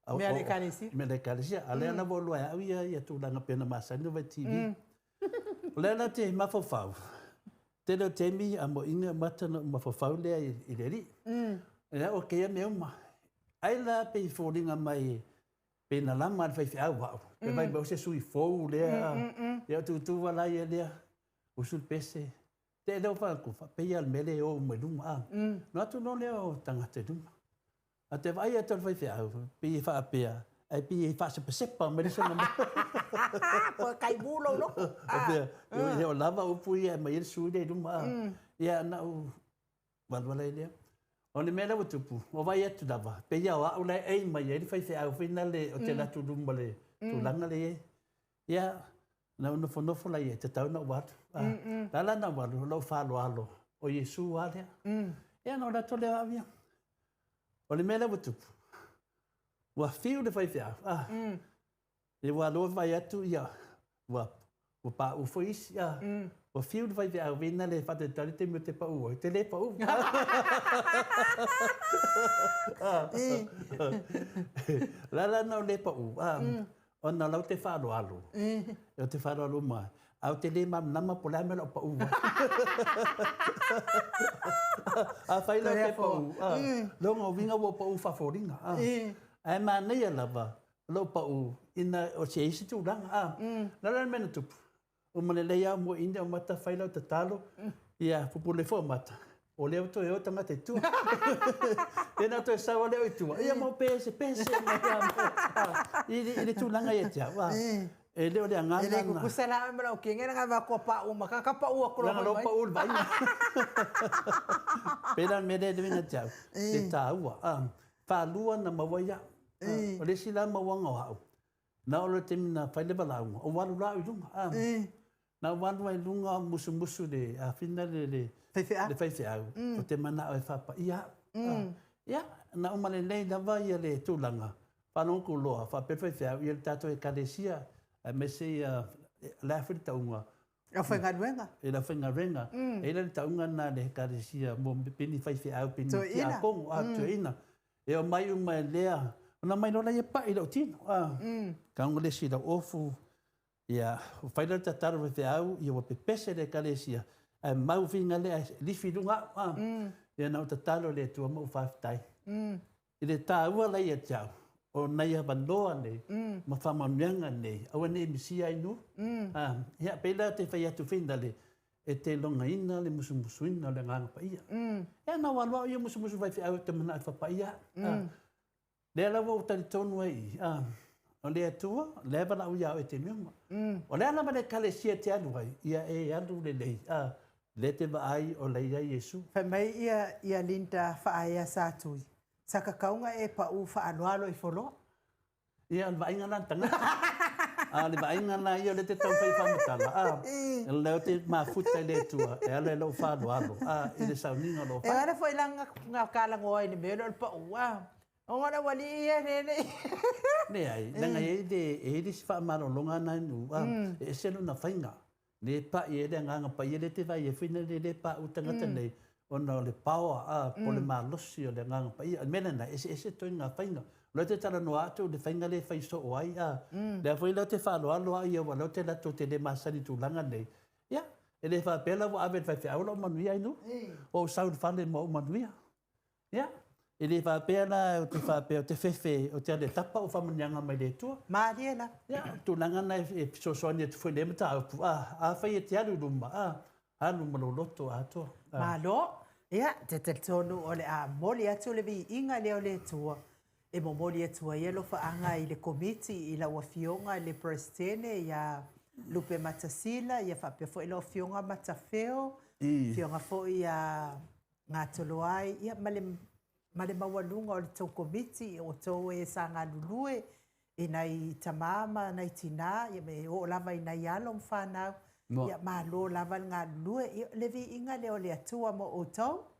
Mea a le Ekalesia. Mea a le Ekalesia. A lea la ua iloa e au ia ia tulaga pei ona masani ona vaai TV. O lea la ou te mafaufau, tele o taimi a moeina mata ona ou mafaufau lea i le Alii. Ia o keia mea uma. Ai la pei e foliga mai pe na lama e le faifeau au, pe vaai mai o se sui fou lea. Ia o tutu lava la ia lea, usu le pese. Te lea ua fai atu, faapei lava o le mea lea e o uma i luma a. Ona o atu loa lea o tagata i luma. A te vaai atu i le faifeau, pei e faapea, ae pei e faasepasepa mai le isi ona mea. Poe kaimu lou loto. Faapea, e le o lava upu ia e aumai ai le sui lea i luma. Ia na ou alu ai lea. O le mea lea ua tupu, ua vaai atu lava, pei lava o au la e ei mai ai le faifeau foi lale ou te alu atu i luma o le tulaga lea e i ai. Ia, na ou nofonofo la ia, e tatau ona ou alu. O le a la na ou alu, o lou faaaloalo, o Iesu lava lea. Ia ona ou alu atu lea o au ia. O le mea lea ua tupu, ua fiu le faifeau, a, ia ua alu vaai atu, ia, ua, ua paʻu foi isi, a, ua fiu le faifeau vina le faatalitali taimi ou te paʻu ai, ou te le paʻu. O le a la na ou le paʻu, a, Ona o la ou te faaaloalo, ou te faaaloalo uma ai, ae ou te le malamalama po o le a le mea o le a ou pau ai. Afai la ou te pau, lona uiga ua ou pau faafoliga. Ae manaia lava lou pau ina o se isi tulaga. O le a la le mea na tupu? Uma lelei lava moeina o mata fai lau tatalo, ia pupule foi o mata, o lea ua toe o tagata i tua. Ia na toe sau lava lea o i tua, ia ma ou pesepese mai lava i le tulaga ia te au. E le o le agaga E le kukusa la oe ma lau kenge leaga vakoa paʻu ma ka paʻu atu loa. Leaga lou paʻu i le vaaiga. Pei la o le mea lea e uiga ia te au, le taua. Faalua ona maua ai au. O le isi la mauaga o au, Na oo loa i le taimi na fai le valaauga, ou alu la au i luga. A, Na ou alu ai i luga o musumusu le afina le le faifeau, le faifeau ou te manao e faapaia au. Ia, na uma lelei lava ia le tulaga, faalogo atu loa faapea le faifeau, ia le tatou Ekalesia aemaise ia o le a foi le tauga Le aufaigaluega. I le aufaigaluega. E i ai la le tauga lena a le Ekalesia mo pe ni faifeau pe ni tiakono, a, toeaina. E omai uma e lea, ona omai loa lea paʻi i lou tino, a. Tago le isi i lau ofu, ia, ua fai la le tatalo a le faifeau, ia ua pepese le Ekalesia, ae mau figa lea e lifi i luga au, a. Ia na ou tatalo i le Atua ma ou faafetai. I le taua la ia te au, o nai avanoa nei ma faamanuiaga nei, aua ne i misia ai nuu. Ia, pei la te fai atu finale, e te logaina le musumusuina o le Agaga Paia. Ia, na ou alu au ia musumusu faifeau ou te manao e faapaia au. Lea la ua ou talitonu ai i i, o le Atua, lea e valaau ia oe i taimi uma. O le a lava le Ekalesia e te alu ai, ia e alu lelei, lea e te vaai o la e i ai Iesu. Fai mai ia ia Linda Faaea Satui, Sa kakauga e pau faaaloalo i foloa. Ia, o le vaaiga la a le tagata. A o le vaaiga la ia o lea e te taumafai e faamatala, a, o lea ou te mafuta i le Atua e ala i lou faaaloalo, a, i le sauniga o lou fale. E ala foi la na kalagoa i le mea lea o le pau, a, ona o le aualii ia e le. Leai, leaga e i ai le, e i ai le isi faamalologa na e nuu, a, e ese lona faiga. Le paʻi ai le Agaga Paia lea e te vaai ai foi lele le paʻu tagata nei ona o le power a po o le malosi o le Agaga Paia. O le mea lena, e eseese ituaiga faiga. O lea ou te talanoa atu i le faiga lea e fai soo ai a. Lea foi la ou te faaaloalo au ia aua o lea ou te alu atu ou te le masani i tulaga nei. Ia, e le faapea la ua ave e le faifeau lou manuia ai nuu. Ua ou sau i le fale ma ou manuia. Ia, e le faapea la ou te faapea ou te fefe ou te alu e tapa au faamanuiaga mai le Atua. Malie la. Ia, o le tulaga lena e fesoasoani atu foi i lea mataupu, a, afai e te alu i luma, a, alu ma lou loto atoa. Malo. Ia, te talitonu o le a momoli atu le viiga lea o le Atua e momoli atu ai alofaaga i le Komiti i lau Afioga i le Peresetene ia Lupe Matasila, ia faapea foi lau Afioga Matafeo, Afioga foi ia Gatoloai, ia ma le, ma le maualuga o le tou Komiti, o outou e sa galulue i nai tama ma nai tina, ia me oo lava i nai alo ma fanau, ia malo lava le galulue. Ia, le viiga lea o le Atua mo outou.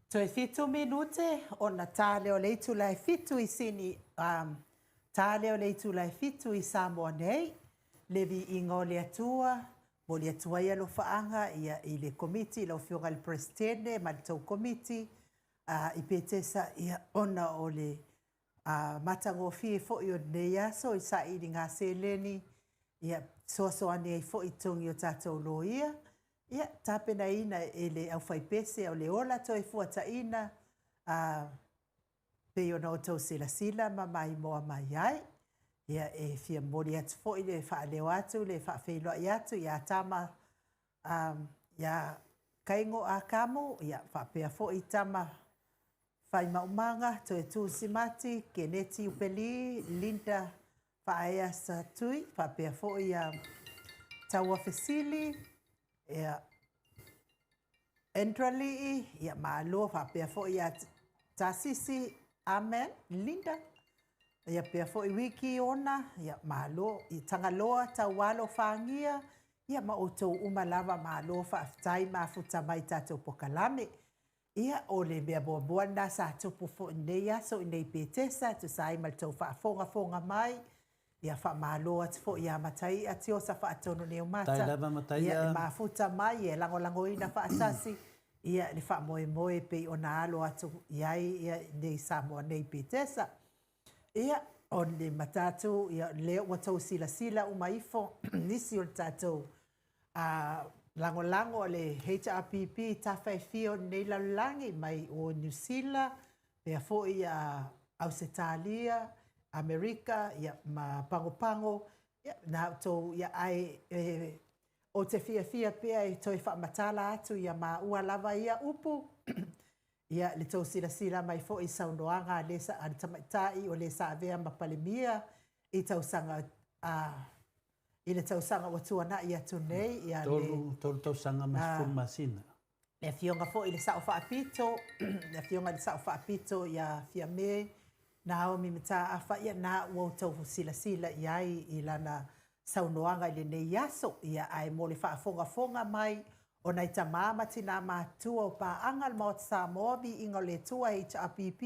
Toe fitu minute ona ta lea o le itula e fitu i Sini, um, ta lea o le itula e fitu i Samoa nei, le viiga o le Atua, momoli atu ai alofaaga ia i le Komiti, lau Afioga i le Peresetene ma le tou Komiti, uh, i Petesa ia ona o le uh, matagofie foi o lenei aso i sailiga seleni, ia fesoasoani ai foi i togi o tatou loia, Ia, tapenaina e le aufaipese o le ola toefuataiina, a, pei ona outou silasila ma maimoa mai ai. Ia, e fia momoli atu foi le faaleo atu, le faafeiloai atu ia Tama, a, ia Kaigo Akamu, ia, faapea foi Tama Faimaumaga, Toetu Simati, Keneti Upeli, Linda Faaea Satui, faapea foi ia Taua Fesili, ia Andra Lii, ia Malo, faapea foi ia Tasisi, Amen, Linda, ia pea foi Wiki Ona, ia Malo, i Tagaloa, Taualo Fagia, Ia ma outou uma lava malo faafetai mafuta mai i tatou pokalame. Ia o le mea muamua lena sa tupu foi i lenei aso i nei Petesa e tusa ai ma le tou faafogafoga mai. Ia faamalo atu foi ia Mataia Tiosa Faatonu Niumata. Faafetai lava Mataia. Ia le mafuta mai e lagolagoina faatasi ia le faamoemoe e pei ona alo atu i ai ia nei Samoa nei Petesa. Ia, o le matatu, ia, lea ua tou silasila uma ifo nisi o le tatou a, lagolago a le HRPP i tafa e fia o lenei lalolagi mai o Niu Sila, pea foi a Ausetalia, Amerika, ia, ma Pagopago, ia, na outou, ia, ae e, ou te fiafia pea e toe faamatala atu ia maua lava ia upu, Ia, le tou silasila mai foi i saunoaga a le, a le tamaitai o le sa avea ma Palemia i tausaga, a, i le tausaga ua tuanai atu nei, ia le... 3 tausaga ma 10 masina. Le afioga foi i le Sao Faapito, le afioga i le Sao Faapito ia Fiame Naomi Mataafa, ia na ua outou silasila i ai i lana saunoaga i lenei aso, ia ae mo le faafogafoga mai o nai tamā ma tinā matutua o paaga a le Maota Samoa, Viiga o le Atua HRPP,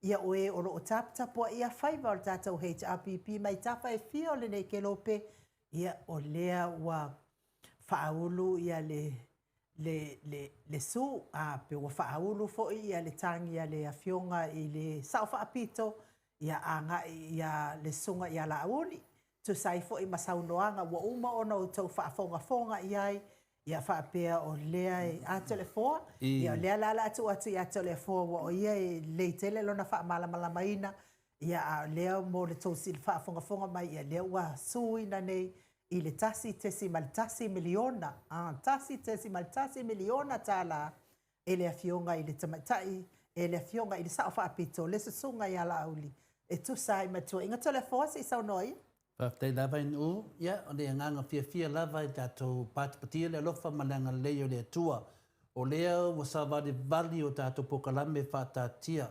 ia o e o lo o taputapuaia faiva o le tatou HRPP mai tafa e fia o lenei kelope, ia o lea ua faaulu ia le le, le, le su, a, pe ua faaulu foi ia le tagi a le afioga i le Sao Faapito, ia agai ia le Susuga ia Laauli, tusa ai foi ma saunoaga ua uma ona outou faafogafoga i ai, ia faapea o lea e Atoleafoa, ia o lea la o le a tuu atu i Atoleafoa ua o ia e lelei tele lona faamalamalamaina, ia a o lea mo le tou faafogafoga mai, ia lea ua suina nei i le $1.1 miliona, a, $1.1 miliona tala e le Afioga i le Tamaitai, e le Afioga i le Sao Faapito, le Susuga ia Laauli, e tusa ai ma le tuuaiga. Toleafoa, se i saunoa ia. Faafetai lava i Nu'u. Ia, o le agaga fiafia lava i tatou patipatia le alofa ma le agalelei o le Atua. O lea ua savalivali o tatou polokalame faataatia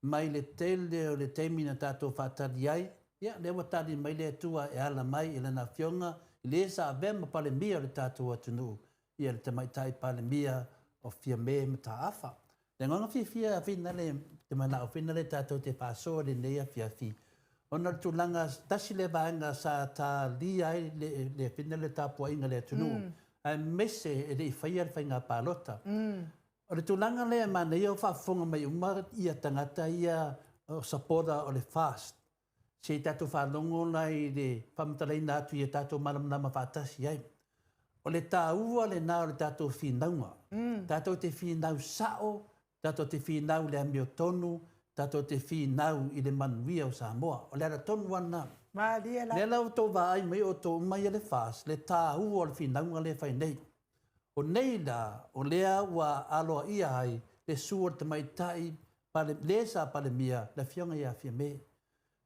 mai le tele o le taimi na tatou faatali ai, ia, lea ua tali mai le Atua e ala mai i Lana Afioga i le sa avea ma Palemia o le tatou atunuu, ia le Tamaitai Palemia o Fiame Mataafa. Le agaga fiafia finale, te manao finale tatou te faasoa i lenei afiafi, ona o le tulaga, tasi lea vaega sa talia ai le, le finale tapuaiga a le atunuu, aemaise e le i faia le faiga palota. O le tulaga lea e manaia o faafofoga mai uma ia tagata ia o supporter o le FAST. Se i tatou faalogo la i le faamatalaina atu ia tatou malamalama faatasi ai. O le taua lena o le tatou finauga. Tatou te finau sao, tatou te finau i le amiotonu, tatou te finau i le manuia o Samoa. O le ala tonu lava lena. Malie la. Lea la ua outou vaai mai outou uma ia le FAST, le taua o le finauga lea e fai nei. O nei la, o lea ua aloaia ai le su o le tamaitai pale, le sa Palemia, le Afioga ia Fiame.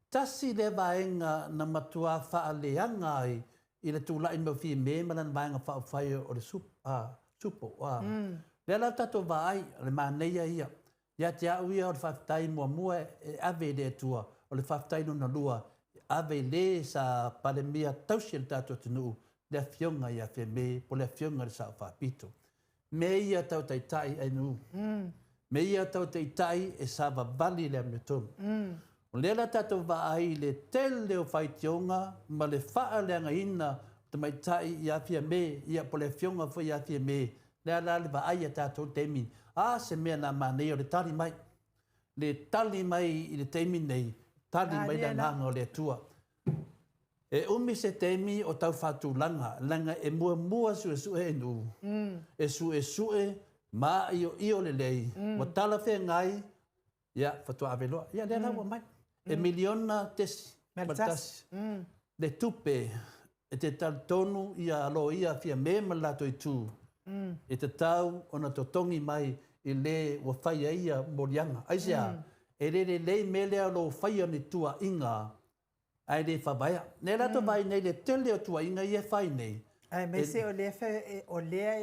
Tasi lea vaega na matua faaleaga ai i le tulai mai o Fiame ma lana Vaega Faaupufai o le sup, a, Supo. A. Lea la tatou vaai, o le manaia ia. Ia te au ia o le faafetai muamua e ave i le Atua, o le faafetai lona lua e ave i le sa Palemia tausi e le tatou atunuu, le Afioga ia Fiame po o le Afioga i le Sao Faapito. Mea ia tau taitai ainu. Mea ia tau taitai e savavali i le amiotonu. O lea la tatou vaai i le tele o faitioga ma le faaleagaina o tamaitai ia Fiame, ia po o le Afioga foi ia Fiame, lea la le vaai a tatou i le taimi, a se mea na manaia o le tali mai. Le tali mai i le taimi nei, tali mai le agaga o le Atua. E umi se taimi o tau faatulaga, leaga e muamua suesue e nuu, e suesue maioio lelei, ua talafeagai, ia, faatoa ave loa. Ia, lea la ua aumai. E miliona tesi ma le tasi le tupe e te talitonu ia loia Fiame ma le latou itu e tatau ona totogi mai i le ua fai ai ia moliaga. Aisea? E le lelei mea lea o lou faia o ni tuuaiga ae le faavaea. Lea la tou vaai nei i le tele o tuuaiga ia e fai nei. Aemaise o lea, o lea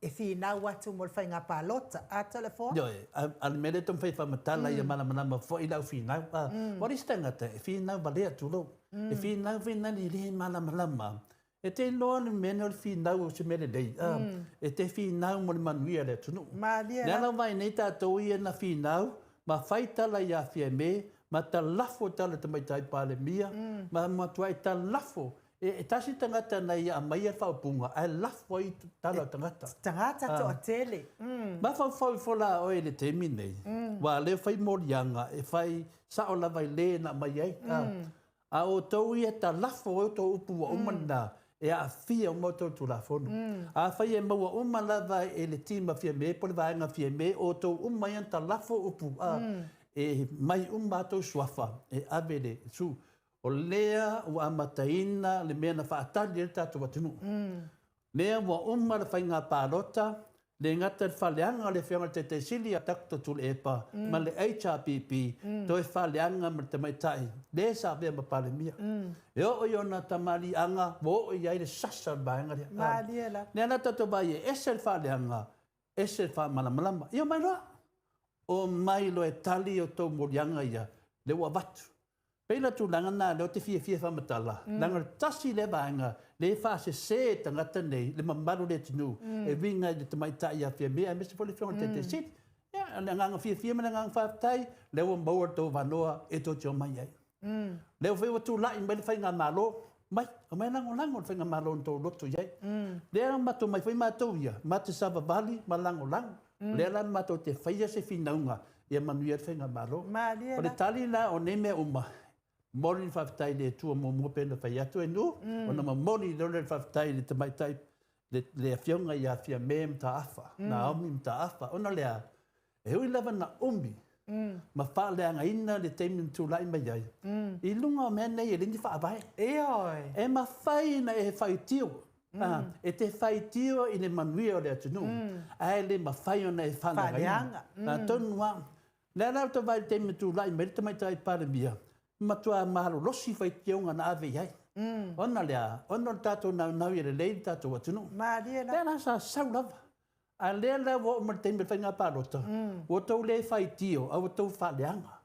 e finau atu mo le faiga palota. A Toleafoa? Ioe, a o le mea lea e taumafai e faamatala ia malamalama foi le au finau. Aua o le isi tagata e finau valea, tulou. E finau finau e le malamalama. E te iloa le mea nei o le finau o se mea lelei, a, e te finau mo le manuia o le atunuu. Malie Le la. ala vai nei tatou ia na finau, ma fai tala ia Fiame, ma talafo tala tamaitai Palemia, ma matuai talafo. E tasi tagata na ia aumaia le faaupuga, ae lafo ai tala o tagata. Tagata toatele. Mafaufau ifo la oe i le taimi nei, ua lea fai moliaga e fai sao lava i le na aumai ai. A outou ia talafo ai outou upu ua uma lena, e aafia uma outou i le Tulafono. Afai e maua uma lava e le team a Fiame po o le vaega a Fiame outou uma ia na talafo upu, e mai uma a outou suafa e ave i le su. O lea ua amataina le mea na faatali ai le tatou atunuu. Lea ua uma le faiga palota, le gata i le faaleaga o le Afioga i le Taitai Sili a Dr. Tuilaepa ma le HRPP, toe faaleaga ma le tamaitai le sa avea ma Palemia. E oo i ona tamaliiaga ua oo i ai le sasa o le vaega lea. Malie la. Lea la tatou vaai e ese le faaleaga, ese le faamalamalama. Ia omai loa. Omai loa e tali outou moliaga ia, lea ua avatu. Pei la tulaga na lea ou te fiafia e faamatala, leaga o le tasi lea vaega lea e faasese e tagata nei le mamalu o le atunuu e uiga i le tamaitai ia Fiame aemaise foi le Afioga i le Taitai Sili. Ia, o le agaga fiafia ma le agaga faafetai, lea ua maua le tou avanoa e tou te omai ai. Lea foi ua tulai mai le faigamalo, mai, aumai lagolago le faigamalo na outou loto i ai. Lea na matou omai foi matou ia, matou te savavali ma lagolago. Lea la matou te faia se finauga ia manuia le faigamalo. Malie O le la. tali la o nei mea uma, momoli le faafetai i le Atua muamua pei ona fai atu e Nu, ona momoli loa lea o le faafetai i le tamaitai, le Afioga ia Fiame Mataafa, Naomi Mataafa, ona o le a? E ui lava na umi ma faaleagaina le taimi na tulai mai ai, i luga o mea nei e le ni faavae. Ioe. E mafai ona e faitio, e te faitio i le manuia o le atunuu, ae le mafai ona e faaleagaina. Faaleaga. Atonu lava. Lea la ou te vaai i le taimi na tulai mai le tamaitai Palemia, matua malolosi faitioga na ave i ai. Ona o le a? Ona o le tatou naunau ia lelei le tatou atunuu. Malie la. Lea la sa sau lava. A lea la ua oo mai le taimi o le faiga palota, ua outou le faitio, a ua outou faaleaga.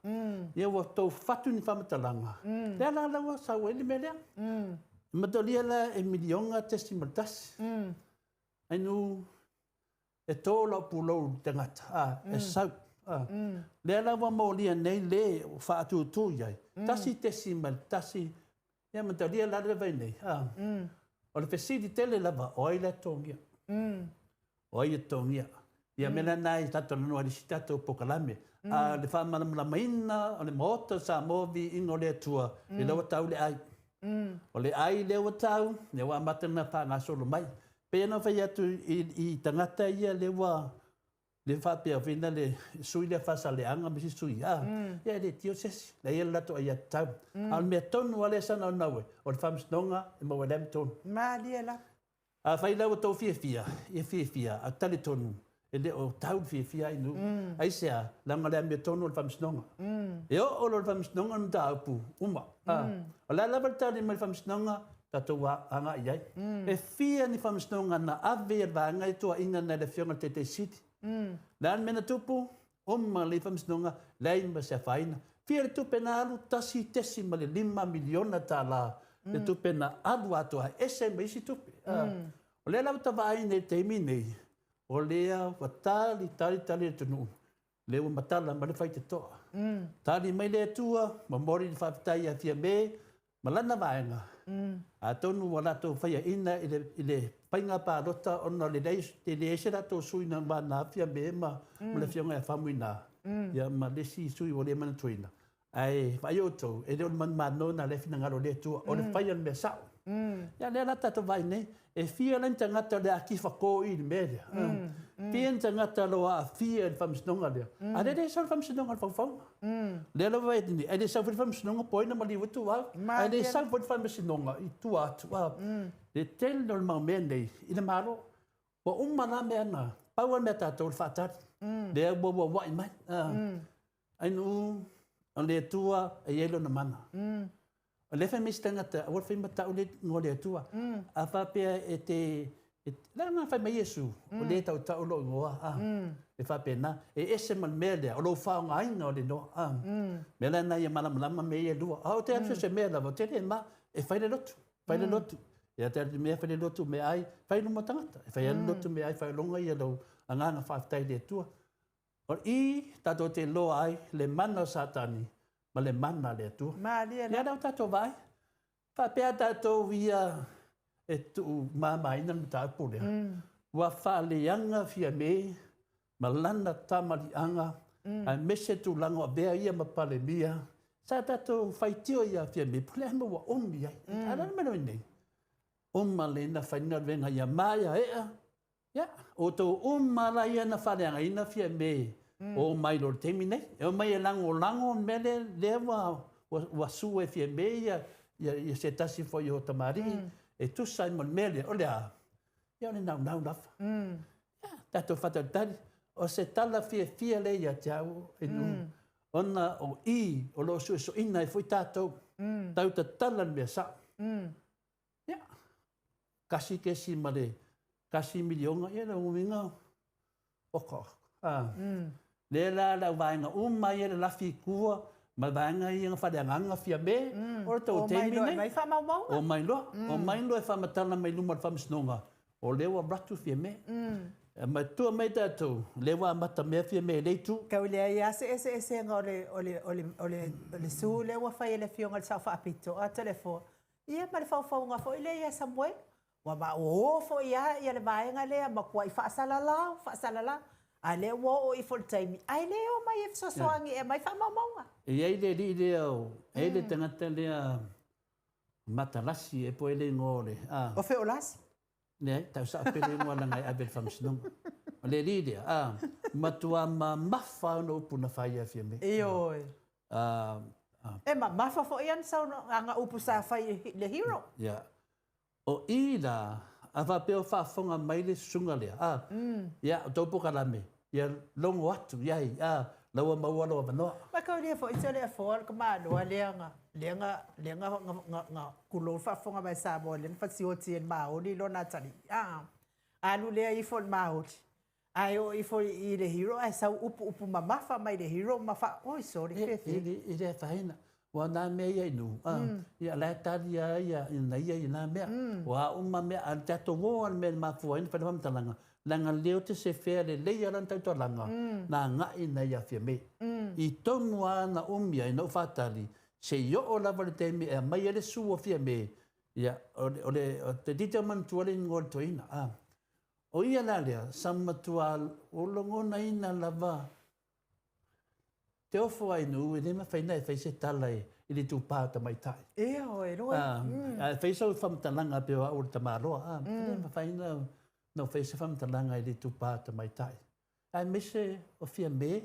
Ia ua outou fatu ni faamatalaga. Lea la la ua sau ai le mea lea. E mataulia la e miliona tesi ma le tasi. Ainu e to lau pulou i le tagata, e sau. Lea la ua molia nei le ua faatutu i ai, 1.1, ia mataulia la le vai nei. O le fesili tele lava, o ai la e totogia? O ai e totogia? Ia mea la na i tatou talanoa i le isi tatou polokalame. A o le faamalamalamaina o le Maota o Samoa viiga o le Atua, lea ua tau le ai. O le ai lea ua tau, lea ua amata ona faagasolo mai. Pei ona fai atu i tagata ia lea ua le faapea foi na le sui lea Faasaleleaga ma isi sui, ia e le tio se isi, lea e i ai le latou aiatatau. A o le mea tonu lava lea sa naunau ai, o le faamasinoga e maua ai le amiotonu. Malie la. Afai la ua outou fiafia, ia fiafia, ae talitonu, e le o tau le fiafia ai nuu. Aisea, leaga o le amiotonu o le faamasinoga. E oo loa i le faamasinoga le mataupu, uma. O le a lava le tali mai le faamasinoga, tatou agai i ai. E fia ni faamasinoga na ave i le vaega e tuuaiina nai le Afioga i le Taitai Sili. O le a le mea na tupu? Uma le faamasinoga, leai ma se afaina. Fia le tupe na alu? $1.5 miliona le tupe na alu atoa, ese ma isi tupe. O lea la ua ta vaai nei i le taimi nei, o lea ua tali, tali, tali le atunuu, lea ua matala mai le faitotoa. Tali mai le Atua, momoli le faafetai ia Fiame ma lana vaega. Atonu ua latou faiaina i le faiga palota ona o le leai se latou sui na vana Fiame ma le Afioga ia Faumuina, ia ma le isi sui ua le manatuaina. Ae vaai outou, e le o le manumalo na lea finagalo o le Atua, o le fai o le mea sao. Ia lea la tatou vaai nei, e fia la ni tagata o le a tifako i le mea lea. Fia ni tagata o lo o aafia i le faamasinoga lea. A lea le sau le faamasinoga o le faufauga. Lea lava e nei, ae le sau foi le faamasinoga po o ai na maliu ai tua. Ae le sau foi le faamasinoga i tua atu. Le tele o le mau mea nei i le Malo. Ua uma la mea na, pau lava le mea tatou le faatali. Lea ua uauai mai. Ainu, o le Atua e i ai lona mana. O lea fai mai isi tagata, aua le fai matau le igoa o le Atua. A faapea e te, le na fai mai Iesu, o le tautau lou igoa, e faapena. E ese ma le mea lea, o lou faaaogaina o le igoa. Mea la na ia malamalama mea ia e lua. A o te alu se mea lava, o te le ma, e fai le lotu, fai le lotu. Ia te atu mea fai le lotu me ai, fai luma tagata. E fai mm. lotu me ai, fai longa ia lau agaga faafetai i le Atua. O i tatou te iloa ai le mana o Satani ma le mana o le Atua. Malie la. Ia lea ua tatou vaai. Faapea tatou ia e tuumamaina le mataupu lea. Mm. Ua faaleaga Fiame ma lana tamaliiaga, mm. aemaise tulaga o avea ia ma Palemia. Sa tatou faitio ia Fiame, po le a mea ua omi ai. Mm. A le mea nei? Uma le na fai galuega ia maea ea. Ia, outou uma la ia na faaleagaina Fiame mm. o mai lo le taimi nei. E o mai e lagolago le mea lea, lea ua, ua, ua su e Fiame ia, ia, ia se tasi foi o tamalii mm. e tusa ai ma le mea lea. O le a? Ia o le naunau lava. Mm. Ia, tatou faatalitali. O se tala fiafia lea ia te au e mm. Ona o i o lo o suesueina ai foi tatou. Mm. Tau tatala le mea sao. Mm. Ia, 1.1 miliona, ia le uiga, oka, a. Mm. Lea la le auvaega uma ia le lafi i tua, ma le vaega ia na faaleagaga Fiame, mm. o le tou taimi nei. Omai faamaumauga. Omai loa, mm. Omai loa e faamatala mai luma o le faamasinoga, o lea ua alu atu Fiame. Mm. E matua mai tatou, lea ua amata mea Fiame i le itu. Tau leai lava se eseesega o le, o le, o le, o le, o le su lea ua fai e le Afioga i le Sao Faapito, a Toleafoa, Ia ma le faufauga foi lea ia Samuel, ua ma ua o foi a ia le vaega lea matuai faasalalau, faasalalau, a lea ua oo ifo i le taimi, ae le o mai e fesoasoani e aumai faamaumauga. E i ai le alii lea o, e i ai le tagata lea Matalasi e po e le igoa o le, a. O Feolasi? Leai, tau sao pea le igoa leaga e ave i le faamasinoga. O le alii lea, a, matua mamafa ona upu na fai ia Fiame. Ioe. A, E mamafa foi ana saunoaga upu sa fai i le Hero. Ia. O i la, a faapea o faafofoga mai le susuga lea, a, ia, o tou polokalame, ia logo atu i ai, a, la ua maua lou avanoa. Ma kaulia foi se o le afoa o le tamaloa lea na, lea na, lea na, na, na, na tulou le faafofoga mai Samoa lea na fasioti e le Maoli lona atalii, a, alu lea ifo i le Maoli, Ae oo ifo i le hero ae sau upu upu mamafa mai le hero ma fa oi sorry e, e, le, e le afaina. Ua nā mea ia i nuu, a, mm. ia la e tali a ia i na ia i nā mea. Mm. Ua uma mea, a le tatou o a le mea le mafua ai na whai whamatalaga, langa leo te se whea le lei ala na tautualanga, mm. nā ngai na ia fia me. Mm. I tonu a na umia i nau whātali, se i oo lava le taimi e mai ele su o fia me, ia, o le, o le, o te dite o manutua le ingoa le toina, a. O ia la lea, sa matua o logonaina lava te ofo ai nuu, e le mafai na e fai se tala i le itupa o tamaitai. Ia, o e roa. A e fai sau faamatalaga pei o au o le tamaloa, a, e le mafai na o fai se faamatalaga i le itupa o tamaitai. Aemaise o Fiame,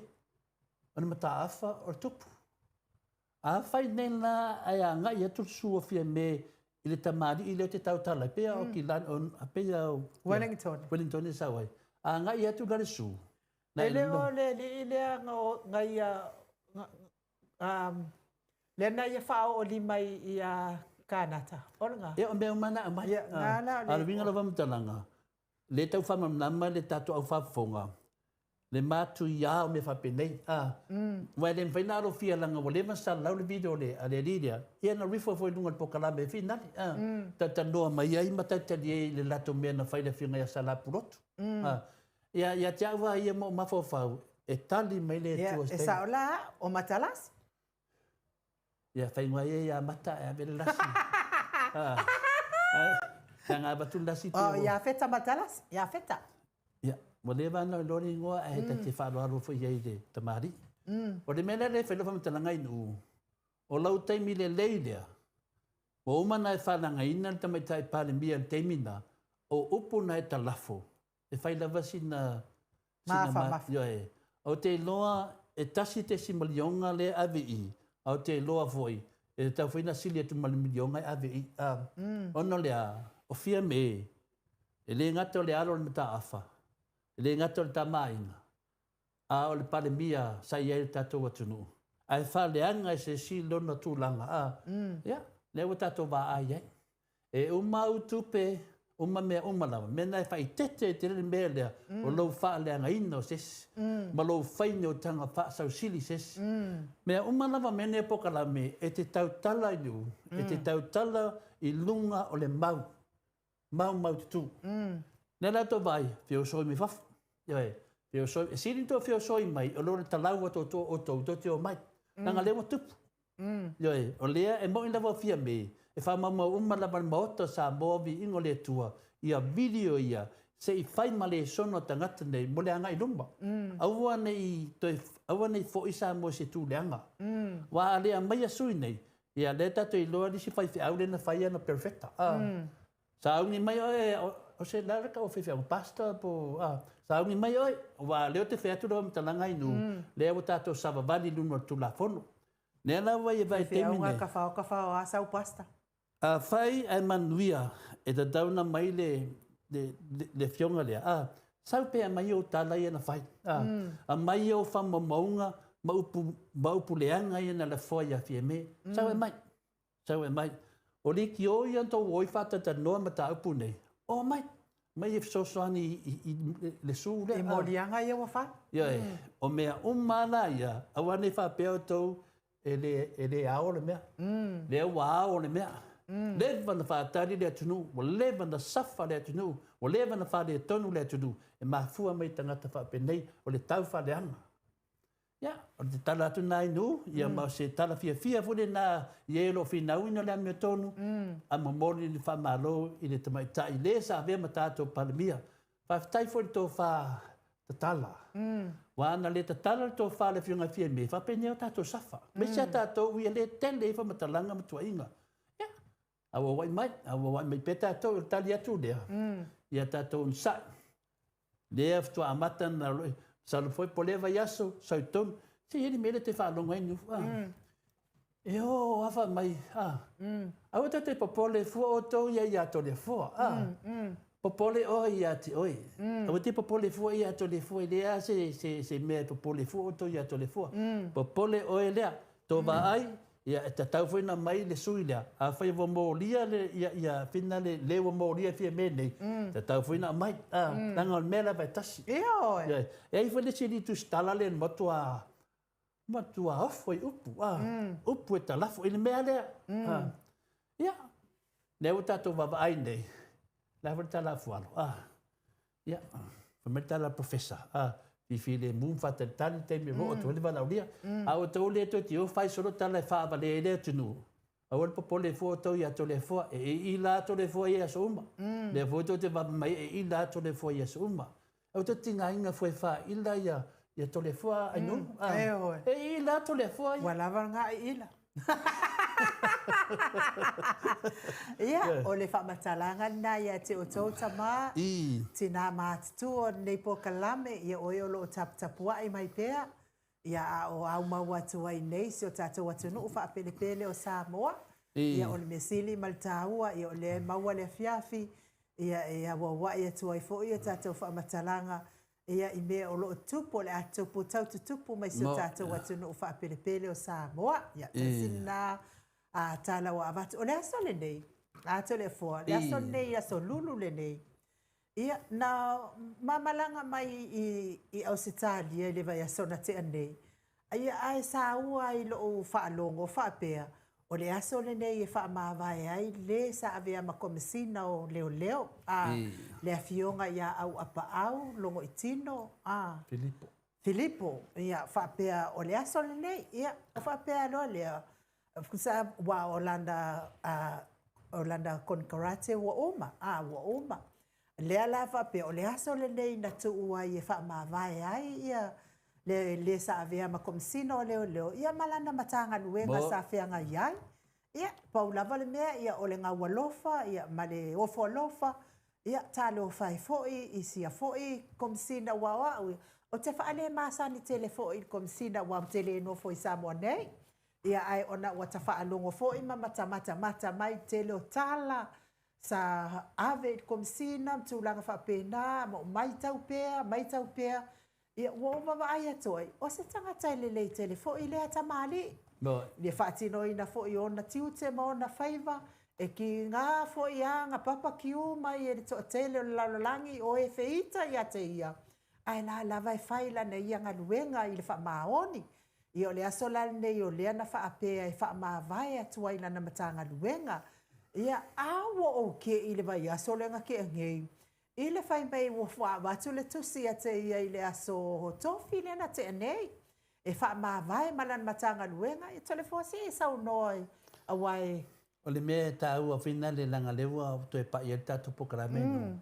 o le mataafa o le tupu. Afai nei la ae agai atu le su o Fiame i le tamalii lea o te tautala ai, pei o Kilani, o, pei o Wellington. Wellington e sau ai. A agai atu la le su, na E le o le alii lea na, na ia, na, um, lea na ia faaoolima i, i a Kānata. O lena. Ia, o mea uma na aumai. Ia, na la o le... A o le uiga lava o faamatalaga, le tau faamalamalama le tatou au faafofoga, le matuia o mea faapenei, a, aua e le mafai ona alofia leaga ua leva ona salalau le video a le alii lea, ia na refer foi i luga o le polokalame e finale, a, talatalanoa mai ai ma talitali ai i le latou mea na fai le afioga ia Sala Pulotu. A, ia, ia te au lava ia ma ou mafaufau, e tali mai le Atua i se taimi. E sao la, o Matalasi. Ia whaingoa ia ia Mata e ave le lasi. Leaga avatu le lasi te Oh, ia Feta Matalasi, ia Feta. Ia, ua leva ana iloa le ingoa ae ta te faaaloalo foi i ai i le tamalii. O le mea lea e fai lau faamatalaga i Nu'u, o lau taimi lelei lea, ua uma ona e faalagaina le tamaitai Palemia i le taimi lena, o upu na e talafo, E fai lava sina, sina Mafa, mafa. Ioe. Ou te iloa e tasi tesi miliona lea e ave i i, a ou te iloa foi, e tatau foi ona sili atu ma le miliona e ave i i. A, ona o le a? O Fiame, e le gata o le alo o le mataafa, e le gata o le Tama a Aiga, a o le Palemia sa i ai le tatou atunuu, ae faaleaga e se isi lona tulaga, a, ia, lea ua tatou vaai ai. E uma au tupe, uma mea uma lava, mea na e faaeteete ai tele le mea lea, o lou faaleagaina o se isi, ma lou faiga o taga faasausili i se isi. Mea uma lava mea nei o polokalame, e te tautala i Nu'u, e te tautala i luga o le mau. Maumaututu. Lea la tou vaai, feosoi mai fafo. Ioe, feosoi, e sili ona tou feosoi mai o lo le talau atu o outou tou te omai. Leaga lea ua tupu. Ioe, o lea e moni lava o Fiame, e faamaumau uma lava e le Maota o Samoa viiga o le Atua ia video ia se i fai ma lesona o tagata nei mo le agai i luma. Aua ne i toe, aua ne i foi Samoa i se tu leaga. Aua a le aumaia sui nei, ia lea tatou te iloa le isi faifeau lea na fai ana perofeta. Sauni mai oe, o se la le tau o faifeau, pastor po o, sauni mai oe, aua o lea ou te fai atu lau faamatalaga i nuu, lea ua tatou savavali i luma o le Tulafono. Lea la ua i ai vaitaimi nei. Faifeau tafao tafao lava sau pastor. Afai ae manuia, e tatau ona aumai le, le afioga lea, a, sau pea aumai ou tala ia na fai, a, aumai ou faamaumauga ma upu, ma upu leaga ia na lafoa ia Fiame, sau e aumai. Sau e aumai. O leitio ia na tou o ai faatalatanoa mataupu nei, omai, omai e fesoasoani i le su lea. I moliaga ia ua fai. Ioe, o mea uma lava la ia, aua ne i faapea outou e le ao le mea. Lea ua ao le mea. Leva na faatali le atunuu, ua leva na safa le atunuu, ua leva na faaletonu le atunuu, e mafua mai i tagata faapenei, o le taufaaleaga. Ia, o le tatalo atu lena i nuu, ia ma o se tala fiafia foi lena i e o lo o finauina le amiotonu, a momoli le faamalo i le tamaitai le sa avea ma tatou Palemia. Faafetai foi i le tofa tatala. Aua ana le tatala le tofa a le Afioga ia Fiame, e faapenei o tatou safa. Aemaise lava tatou ia lea e tele ai faamatalaga ma tuuaiga. Ia, auauai mai, auauai mai pea tatou, o le tali atu lea, ia tatou onosai. Lea faatoa amata ona masalo foi po o lea vaiaso, sau i totonu, se i ai le mea lea e toe faalogo ai Nufu, a. E o afa mai, a. Aua tou te popole fua outou ia ia Toleafoa, a. Popole oe ia te oe. Aua te popole fua ia Toleafoa, e leai lava se mea e popole fua outou ia Toleafoa. Popole oe lea, Tō vaai, ia e tatau foi ona aumai le sui lea, afai ua molia le, ia, ia, fina le, le ua molia e Fiame nei, tatau foi ona aumai, a, leaga o le mea lava e tasi. Ioe. Ioe. E i ai foi le isi alii tusitala lea na matua, matua ofo i upu, a, upu e talafo i le mea lea. A, ia, lea ua tatou vaavaai nei, o le a foi le tala a Fualo, a, Ia, fai mai le tala a le Professor, a, fifilemu ma faatalitali le taimi e oo atu ai le valaaulia. A outou le toe tio fai solo tala e faavalea ai le atunuu, aua le popole fua outou ia Toleafoa, e iila lava Toleafoa i aso uma. Lea foi tou te vave mai e iila lava Toleafoa i aso uma. Aua tou te tigaina fua e faaila ia Toleafoa Ainuu, a, e iila lava Toleafoa ia. Ua lava lena iila. Ia, o le faamatalaga lena ia te outou tama, tina matutua o lenei polokalame, ia oe o lo o taputapuai mai pea, ia a o aumau atu ai nei si o tatou atunuu faapelepele o Samoa. Ia, o le mea sili ma le taua, ia o lea e maua le afiafi, ia e auauai atu ai foi a tatou faamatalaga Ia, i mea o lo o tupu, o le a tupu tau tutupu mai si o tatou atunuu faapelepele o Samoa. Ia, tasi lena a tala ua avatu. O le aso lenei, a Toleafoa, le aso lenei, aso Lulu lenei, ia, na ma malaga mai i Ausetalia i le vaiaso na tea nei, Ia, ae saua ai i lou faalogo faapea, o le aso lenei e faamavae ai le sa avea ma Komesina o Leoleo, a, le Afioga ia Auapaau Logoitino, a. Filipo. Filipo, ia, faapea o le aso lenei. Ia, o faapea loa lea, sa, aua o lana, a, o lana konekarate ua uma, a, ua uma. Lea la faapea, o le aso lenei na tuu ai e faamavae ai ia le le sa avea ma Komesina o Leoleo, ia ma lana Matagaluega sa feagai ai. Ia, pau lava le mea, ia, o le gaualofa, ia, ma le ofo alofa, ia, talofa ai foi i sia foi Komesina, aua o au, ou te faalemasani tele foi i le Komesina aua ou te le nofo i Samoa nei. Ia, ae ona ua ta faalogo foi ma matamatamata mai i le tele o tala Sa ave i le Komesina ma tulaga faapena, ma ou maitau pea, maitau pea, ia ua ou vaavaai atu ai, o se tagata e lelei tele foi lea tamalii. I le faatinoina foi o ona tiute ma ona faiva, e kiga foi a na papakiu mai e le toatele o le lalolagi o e feita ia te ia, ae la lava e fai lana ia galuega i le faamaoni. Ia o le aso la lenei o lea na faapea e faamavae atu ai lana Matagaluega. Ia, a ua ou keʻi i le vaiaso lea na tea nei, i le fai mai ua avatu le tusi ia te ia i le aso Tofi lea na tea nei, e faamavae ma lana Matagaluega. Ia Toleafoa se i e saunoa aua e... O le mea e taua finale leaga lea ua toe pai ai le tatou polokalame mm.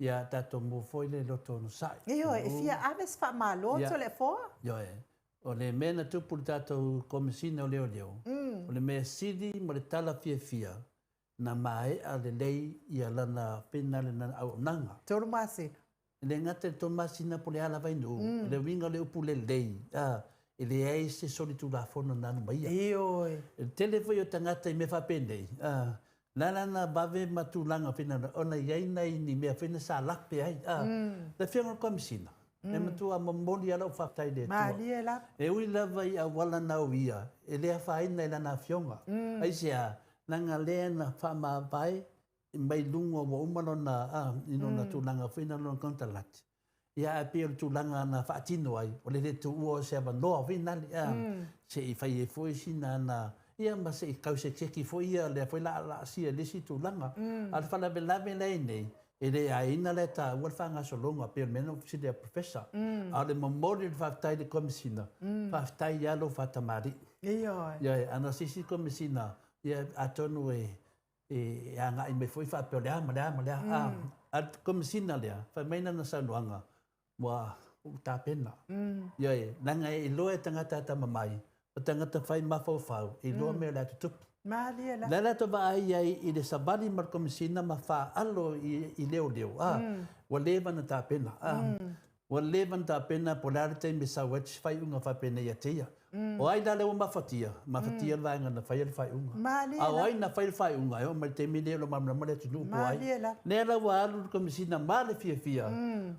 Ia tatou maua foi le loto onosai. Ioe, e fia ave se faamalo Toleafoa. Ioe. O le mea na tupu i le tatou Komesina o Leoleo, o le mea sili ma le tala fiafia na maea lelei ia lana finale lana auaunaga. 3 masina. E le gata i le 3 masina po o le a lava i nuu, o le uiga o le upu lelei, e leai se solitulafono na alu ma ia. Ioe. E tele foi o tagata i mea faapenei, na ala ona vave ma tulaga finale, ona i ai nai ni mea foi na sa lape ai. Le Afioga i le Komesina, e matua momoli lava lau faafetai i le Atua. Malie lava. E ui lava i auala na uia, e le afaina i lana afioga. Aisea, leaga lea na faamavae mai luga ua uma lona, i lona tulaga foi na lona konekarate. Ia ae pei o le tulaga na faatino ai, o le le tuua o se avanoa foi nale, se i fai ai foi sina ana, ia ma se i tau sekeki foi ia lea foi la laasia i le isi tulaga. A o le faalavelave la e i nei, e le aina la e taua le faagasologa, pei o le mea na ou fesili ai i le Professor. A o le momoli o le faafetai i le Komesina, faafetai lava lou faatamalii. Ioe. Ioe, a na o se isi Komesina, ia atonu e e agai mai foi faapea o le a ma le a ma le a. A le Komesina lea, fai mai lana saunoaga, ua ou tapena. Ioe, leaga e iloa e tagata atamamai, o tagata fai mafaufau, e iloa mea o le a tutupu. Malie la. Le la latou vaai ai i le savali ma le Komesina ma faaalo i leoleo, ua leva ona tapena. Ua leva ona tapena po o le a le taimi e sau ai se faaiuga faapenei ia te ia. O ai la lea ua mafatia? Mafatia le vaega na faia le faaiuga. Malie A o la. ai na faia le faaiuga? E oo mai i le taimi lenei o lo o malamalama le atunuu po o ai. Malie la. Lea la ua alu le Komesina ma le fiafia,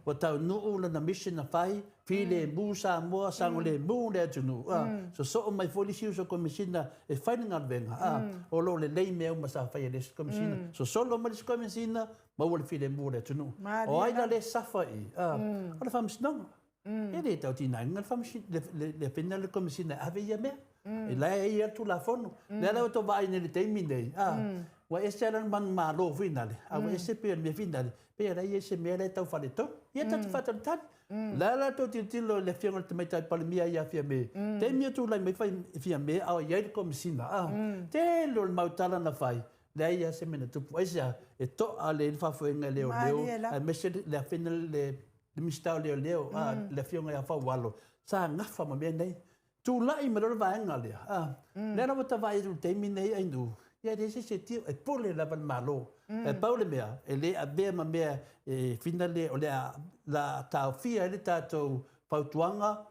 ua taunuu lana mission na fai, filemu Samoa, saogalemu le atunuu. Sosoo mai foi le isi uso Komesina e fai le galuega. O lo o lelei mea uma sa faia e le isi Komesina. Sosolo mai le isi Komesina, maua le filemu o le atunuu. O ai la lea e safa i i? O le Faamasinoga. E le tau tigaina le afioga i le Komesina e ave ia mea. E la e i ai le Tulafono. Lea la ua outou vaai nei i le taimi nei, ua ese lava le manumalo foi lale, a ua ese pei o le mea finale, pei o la e i ai se mea la e tau faaletonu. Ia tatou faatalitali. La la outou tilotilo i le afioga i le Tamaitai Palemia ia Fiame, taimi o tulai mai Fiame a o i ai le Komesina, tele o le mau tala na fai, leai lava se mea na tupu. Aisea, e to'a le faafoega e leoleo, aemaise le afioga i le Minisita o Leoleo, le afioga ia Faualo, sa gafa ma mea nei. Tulai mai loa le vaega lea, lea la ua ta vaai atu i le taimi nei Ainuu, ia e leai se isi e tio, e pule lava le Malo. Ae pau le mea, e le avea ma mea e finale o le a taofia ai le tatou fautuaga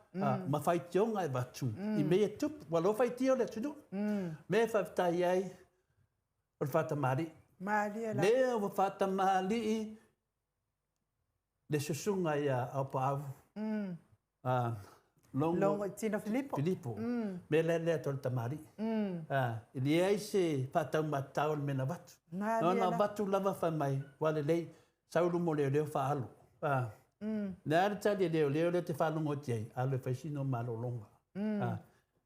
ma faitioga e avatu i mea ia e tupu. Ua loa faitio le atunuu. Mea e faafetai ai, o le faatamalii. Malie la. Lea ua faatamalii le susuga ia Aupaau. Logo, Logo Tino Filipo. Filipo. Mea lea lea atau le tamalii. E leai se faataumatatao o le mea na avatu. Malie Na la. avatu lava fai mai, ua lelei, sau luma o leoleo faalo. Le a le tali a leoleo lea te faalogo atu ai, alu e fai sina o malologa.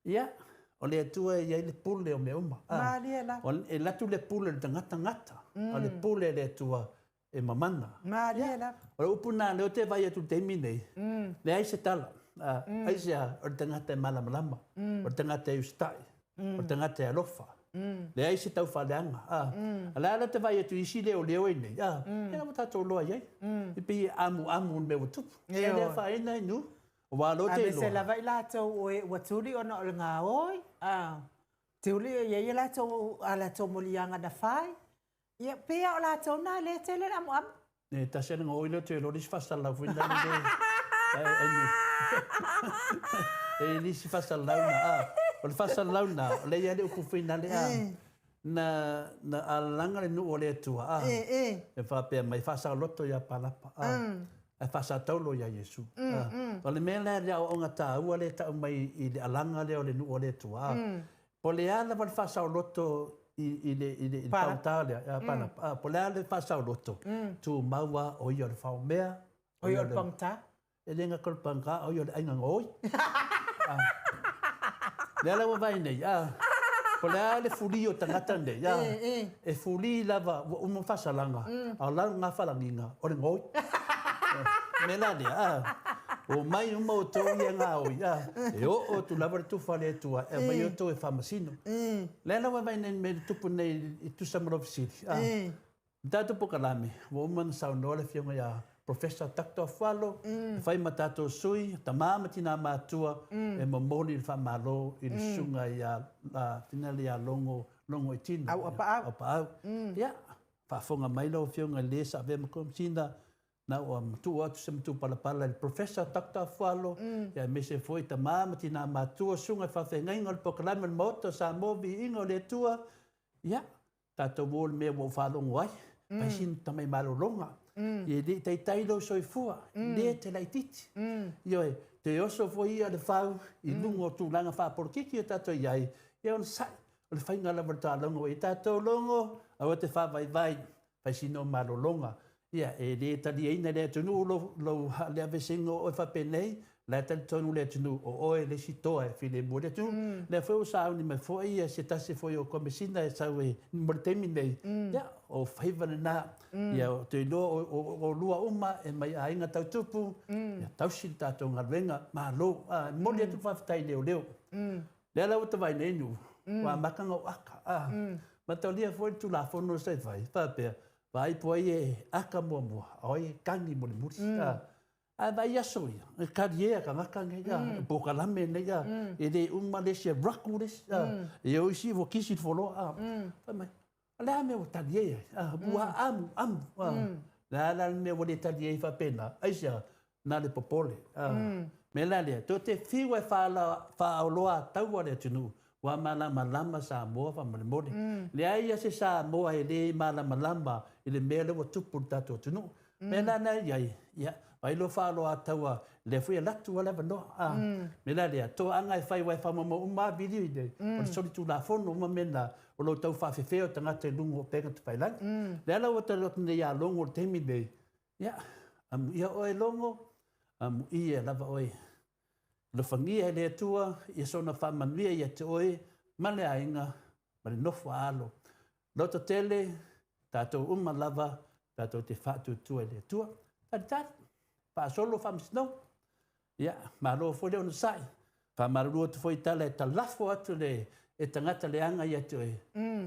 Ia, o le Atua e i ai le pule o mea uma. Malie la. E alu atu le pule o le tagata gata, a o le pule a le Atua e mamana. Malie la. O le upu lena lea ou te vaai atu i le taimi nei, leai se tala. Aisea, o le tagata e malamalama, o le tagata e usitai, o le tagata e alofa. Leai se taufaaleaga. A o le a la ou te vaai atu i isi leoleo e nei, ia ua tatou iloa i ai. E pei e amuamu i le mea ua tupu. E le afaina i nuu. Aua o lea ou te Aemaise iloa. lava i latou o e ua tuli ona o le gaoi, tuli e i ai latou, a latou moliaga na fai. Ia, pei lava o latou na lea e tele le amuamu. E tasi lava le gaoi lea ou te iloa le isi faasalalau foi lea e i ai le isi faasalalau na. O le faasalalau na, o lea e i ai le upu foi lea, na alalaga le nuu o le Atua, e faapea mai, faasaoloto ia Palapa, ae faasataulo ia Iesu. O le mea lea le aoaoga taua lea e tau mai i le alaga lea o le nuu o le Atua. Po o le a lava le faasaoloto i le pagota lea, ia Palapa, po o le a le faasaoloto, tumau lava o ia o le faomea. O ia o le pagota. E le gata o le pagota, o ia o le aiga gaoi. Lea la ua vaai nei, Po o le a le fuli o tagata nei, a, e fuli lava ua uma faasalaga, a o lau gafalagiga, o le gaoi. O le mea la lea, a, omai uma outou ia e gaoi, a, e oo atu lava le tufa a le Atua e aumai outou e faamasino. Lea la ua vaai nei i le mea e tupu nei e tusa ma lou fesili, a. I le tatou polokalame, ua uma ona saunoa le Afioga ia Professor Doctor Afualo e fai ma tatou sui, tama ma tina matutua e momoli le faamalo i le susuga ia Finale ia Logo Logoitino Auapaau. Auapaau. Ia, faafofoga mai lau Afioga i le sa avea ma Komesina, na ua matuu atu se matupalapala i le Professor Doctor Afualo, ia aemaise foi tama ma tina matutua, susuga i faafeagaiga o le polokalame o le Maota o Samoa, Viiga o le Atua. Ia, Tatou o i le mea ua ou faalogo ai, fai sina tamai malologa. Ia e le i taitai lou soifua, le te laitiiti. Ioe, te oso foi ia le fau i luga o tulaga faapolokiki o tatou i ai, ia onosai, o le faiga lava o le taaloga ua i ai tatou logo, aua te faavaivai, fai sina o malologa. Ia, e le taliaina e le atunuu lou, lou, le aveeseina o oe faapenei, o la e talitonu le atunuu o oe le isi toa e filemu ai le atunuu. Lea foi ua sauni mai foi se tasi foi o Komesina e sau e, mo le taimi nei, ia, o faiva lena. Ia, ou te iloa o, o, o oulua uma e mai aiga tau tupu, ia tausi le tatou galuega, malo. A, e momoli atu le faafetai i leoleo. Lea la ua ta vaai nei Nu'u, ua amata ona ou aka. A, mataulia foi le Tulafono sa i fai, faapea, Vaai po o ai e aka muamua, a o ai e kagi mulimuli. Ae vaai aso ia, e kariea tagata nei, polokalame nei, e le uma le isi e raku le isi, e o isi ua kisi le foloa. Fai mai, o le a mea ua talie ai? Ua amu, amu. Le a la le mea ua le talie ai faapena? Aisea? Na le popole. Mea la lea, tou te fiu e faaoloataua le atunuu, ua malamalama Samoa faamolemole. Leai lava se Samoa e le malamalama i le mea lea ua tupu i le tatou atunuu. Mea la na i ai, ia, vaai loa faaoloataua, lea foi e alu atu lava le avanoa. Mea la lea, toaga e fai aua e faamaumau uma lava video nei, o le solitulafono uma mea na, o lo o tau faafefea o tagata i luga o upega tafailagi. Lea la ua tali atu nei ia Logo i le taimi lenei, Ia, amuia oe Logo, amuia lava oe. Alofagia e le Atua ia sona faamanuia ia te oe ma le aiga ma le nofo a alo. Loto tele, tatou uma lava tatou te faatuatua i le Atua. Talitali, faasolo faamasinoga. Ia, malo foi le onosai. Faamalulu atu foi i tala e talafo atu le e tagata leaga ia te oe,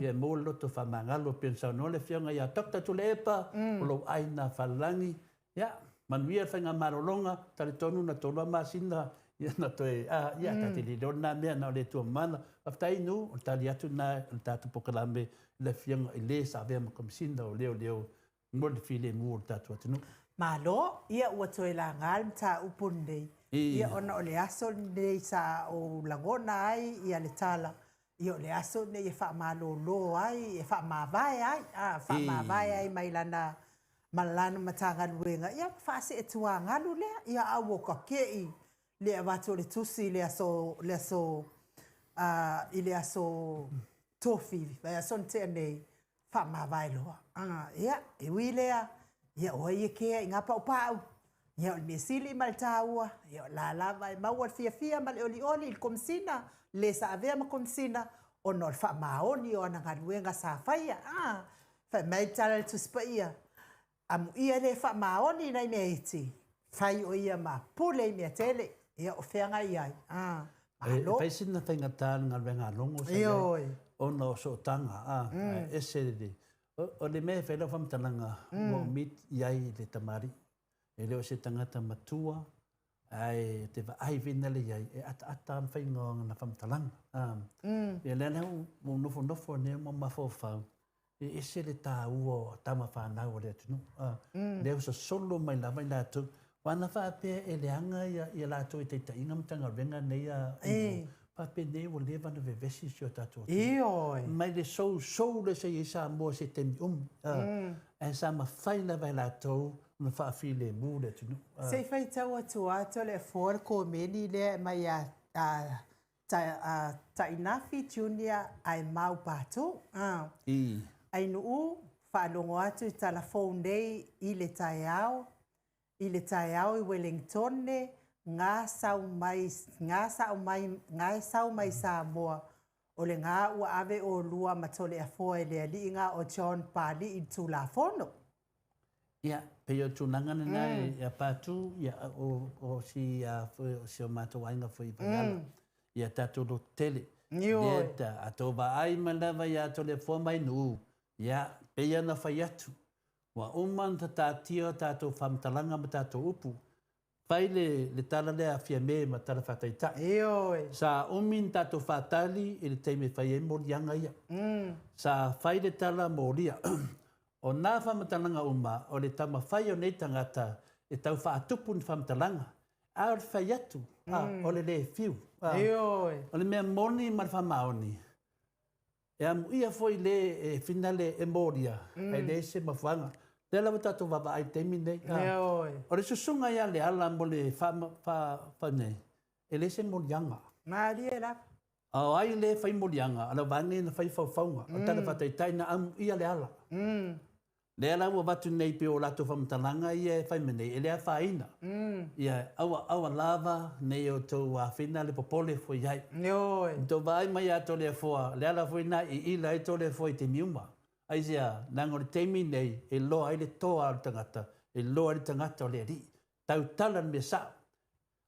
ia e maua le loto faamagalo pei ona saunoa le Afioga ia Doctor Tuilaepa, o lou aiga falelagi. Ia, manuia le faigamalologa, talitonu na tolu lava masina ia na toe, a, ia, ta te le iloa lena mea na o le Atua mamana. Faafetai Nu, o le tali atu lena o le tatou polokalame i le Afioga i le sa avea ma Komesina o Leoleo mo le filemu o le tatou atunuu. Malo, ia ua toe laga le mataupu lenei, ia ona o le aso lenei sa ou lagona ai ia le tala, ia o le aso lenei e faamalolo ai, e faamavae ai, a, faamavae ai mai lana, ma lana Matagaluega, ia ma faaseetuagalu lea, ia a ua take'i le avatu o le tusi i le aso, le aso, a, i le aso Tofi, vaiaso na tea nei, Faamavae loa. Ia, e ui i lea, ia o ai e kea i ngā paupau? Ia, o le mea sili ma le tāua, ia o la lava e maua le fiafia ma le olioli i le Komesina, le sa avea ma Komesina, ona o le faamaoni o ana galuega sa faia. Fai mai le tala a le Tusi Paia, Amuia le faamaoni i nai mea iti, fai o ia ma pule i mea tele. Ia, o feagai ai. Ah, malo. E fai sina faigata le galuega a Logo sa i ai, ona o sootaga, a, ae ese le, o le mea e fai lau faamatalaga, ua ou meet i ai i le tamalii. E le o se tagata matua, ae te vaai foi le i ai, e ataata lava le faiga o lana faamatalaga. Ia lea la ua ou nofonofo nei ma mafaufau, E ese le taua o tama fanau a le atunuu. Lea ua sosolo mai lava i latou. Aua ana faapea e leaga ia latou i taitaiga Matagaluega nei a MO, faapenei ua leva ona vevesi si o tatou atunuu. Ioe. Mai le sousou lea sa i ai Samoa i se taimi umi, ae sa mafai lava e latou ona faafilemu le atunuu. Se i faitau atu lava Toleafoa le komeni lea e aumai ia Tainafi Junior ae mau patu. Ainuu, faalogo atu i tala fou nei i le taeao, i le taeao i Welengtone, nga sau mai, nga sau mai, nga e sau mai Samoa. O legā ua ave olua ma Toleafoa e le alii gā o John Pāliʻi i le Tulafono. Ia, pei o le tulaga lena ia Patu, ia, o, o si, a, foi, o si o matou aiga foi i Vaiala. Ia tatou lotu tele. Ioe. Lea ta, a tou vaai mai lava ia Toleafoa mai Nu'u, ia, pei ona fai atu, ua uma ona tatatia o tatou faamatalaga ma tatou upu, Fai le, le tala lea a Fiame ma tala faataitai. Ioe. Sa umi ni tatou faatali i le taimi e fai ai moliaga ia. Sa fai le tala molia. O nā faamatalaga uma, o le taumafai o nei tagata e tau faatupu ni faamatalaga. A o le fai atu, a, o le lē fiu. A, Ioe. o le mea moni ma le faamaoni, E amuia foi le e finale e molia, ae leai se mafuaaga. Lea lava tatou vaavaai i le taimi lenei. O le susuga ia Leala mo le faa nei, e leai se moliaga. Malie lava. A o ai le fai moliaga, a o le vaega lea na fai faufauga. O le tala faataitai na amuia Leala. Lea la ua avatu nei pei o latou faamatalaga ia e fai mai nei, e le afaina. Ia, aua, aua lava nei outou afina le popole foi i ai. Ioe. Tou vaai mai ia Toleafoa, le ala foi lena e iila ai Toleafoa i taimi uma. Aisea? Leaga o le taimi nei e iloa ai le toa o le tagata, e iloa ai le tagata o le alii. Tautala le mea sao.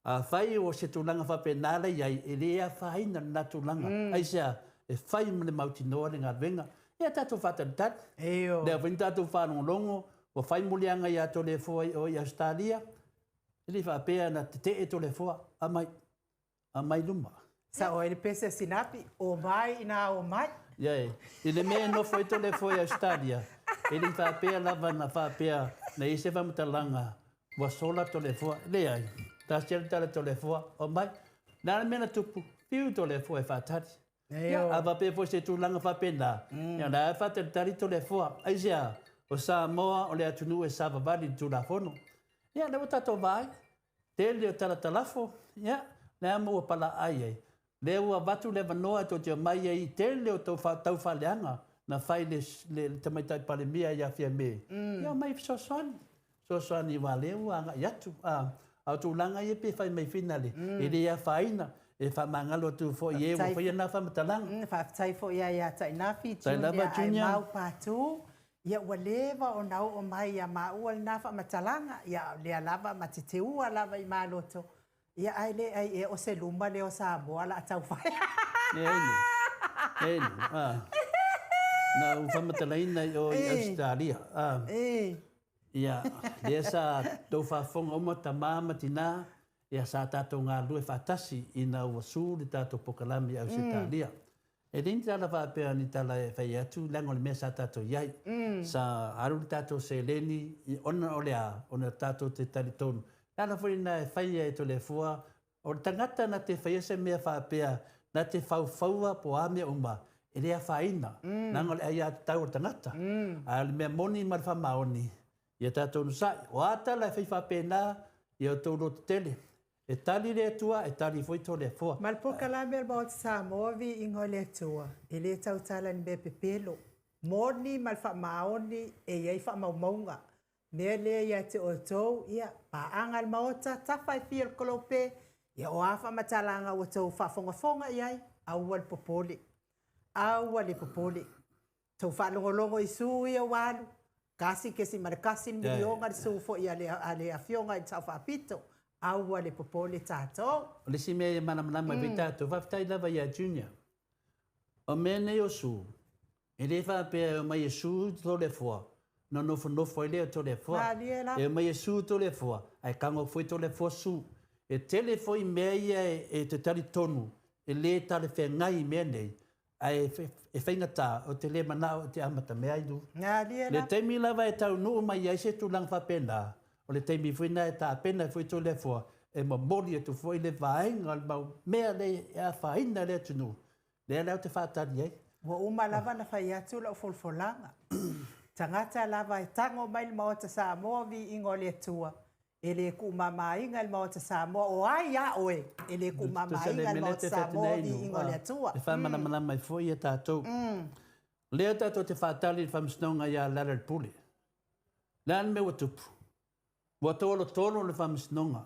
Afai o se tulaga faapena la i ai, e le afaina lena tulaga. Aisea? E fai ma le mautinoa le galuega. Ia tatou faatalitali. Ioe. Lea foi na tatou faalogologo, ua fai moliaga ia Toleafoa i o i Ausetalia, e le faapea na tetee Toleafoa, aumai, aumai luma. Sao ai le pese a Sinapi, omai ina omai. Ia, i le mea e nofo ai Toleafoa i Ausetalia, e le i faapea lava na faapea na i ai se faamatalaga Ua sola Toleafoa. Leai, tasi le tala Toleafoa, omai. Le a le mea na tupu? Fiu Toleafoa e faatali. Ia, a faapea foi se tulaga faapena, ia o la e faatalitali Toleafoa. Aisea? O Samoa o le atunuu e savavali i le Tulafono. Ia, lea ua tatou vaai, tele o talatalafo, ia, lea ma ua palaaai ai. Lea ua avatu le avanoa e tou te omai ai i tele o tou taufaaleaga na fai le, le, le Tamaitai Palemia ia Fiame, ia omai e fesoasoani. Fesoasoani aua lea ua agai atu. A, a o tulaga ia pe fai mai finale, e le afaina, e faamagalo atu foi i e ua faia na faamatalaga. Faafetai foi ia ia Tainafi, Junior, Aimau Patu. Ia ua leva ona oo mai ia maua lena faamatalaga, ia lea lava ma te teua lava i maloto. Ia ae le ai ea o se luma lea o Samoa la a tau fai. Leai nei. Leai nei. Ah. Na ou faamatalaina i o i Ausetalia. Ah. Ia, lea sa tou faafofoga uma tama ma tina, ia sa tatou galulue faatasi ina ua su le tatou pokalame i Ausetalia. E leai ni tala faapea ni tala e fai atu leaga o le mea sa tatou i ai. Sa alu le tatou seleni ona o le a? Ona tatou te talitonu. Le ala foi lena e fai ai e Toleafoa, o le tagata na te faia se mea faapea, na te faufauva po o a mea uma, e le afaina, leaga o le aiatatau a le tagata. A o le mea moni ma le faamaoni, ia tatou onosai. O a tala e fai faapena, ia outou lotetele, E tali le Atua, e tali foi Toleafoa. Ma le polokalame a le Maota Samoa, Viiga o le Atua, e le tautala i ni mea pepelo. Moni ma le faamaoni e i ai faamaumauga. Mea lea ia te outou, ia, paaga le Maota, tafa e fia le kolope, ia o a faamatalaga ua tou faafogafoga i ai, aua le popole. Aua le popole. Tou faalogologo i su ia ua alu, 1.1 miliona le su foi a le, a le afioga i le Sao Faapito. Aua le popole tatou. O le isi mea e malamalama ai foi tatou, faafetai lava ia Junior. O mea nei o su, e le faapea e omai e su Toleafoa, ona nofonofo ai lea o Toleafoa. Malie lava. E omai e su Toleafoa, ae tago foi Toleafoa su. E tele foi mea ia e te talitonu e le talafeagai i mea nei, Ae e faigata, ou te le manao ou te amatamea ai lu. Le taimi lava e taunuu mai ai se tulaga faapena, o le taimi foi lena e tapena ai foi Toleafoa e momoli atu foi le vaega o le mau mea lea e afaina le atunuu, lea la ou te faatali ai. Ua uma lava ona fai atu lau folafolaga. Tagata lava e tago mai le Maota Samoa, viiga o le Atua, E le tuumamaina e le Maota Samoa, o ai a oe e le tuumamaina e le Maota Samoa, viiga o le Atua. E faamalamalama ai foi ia tatou. O lea tatou te faatali i le Faamasinoga ia Lealailepule. O le a le mea ua tupu? Ua tolotolo le Faamasinoga.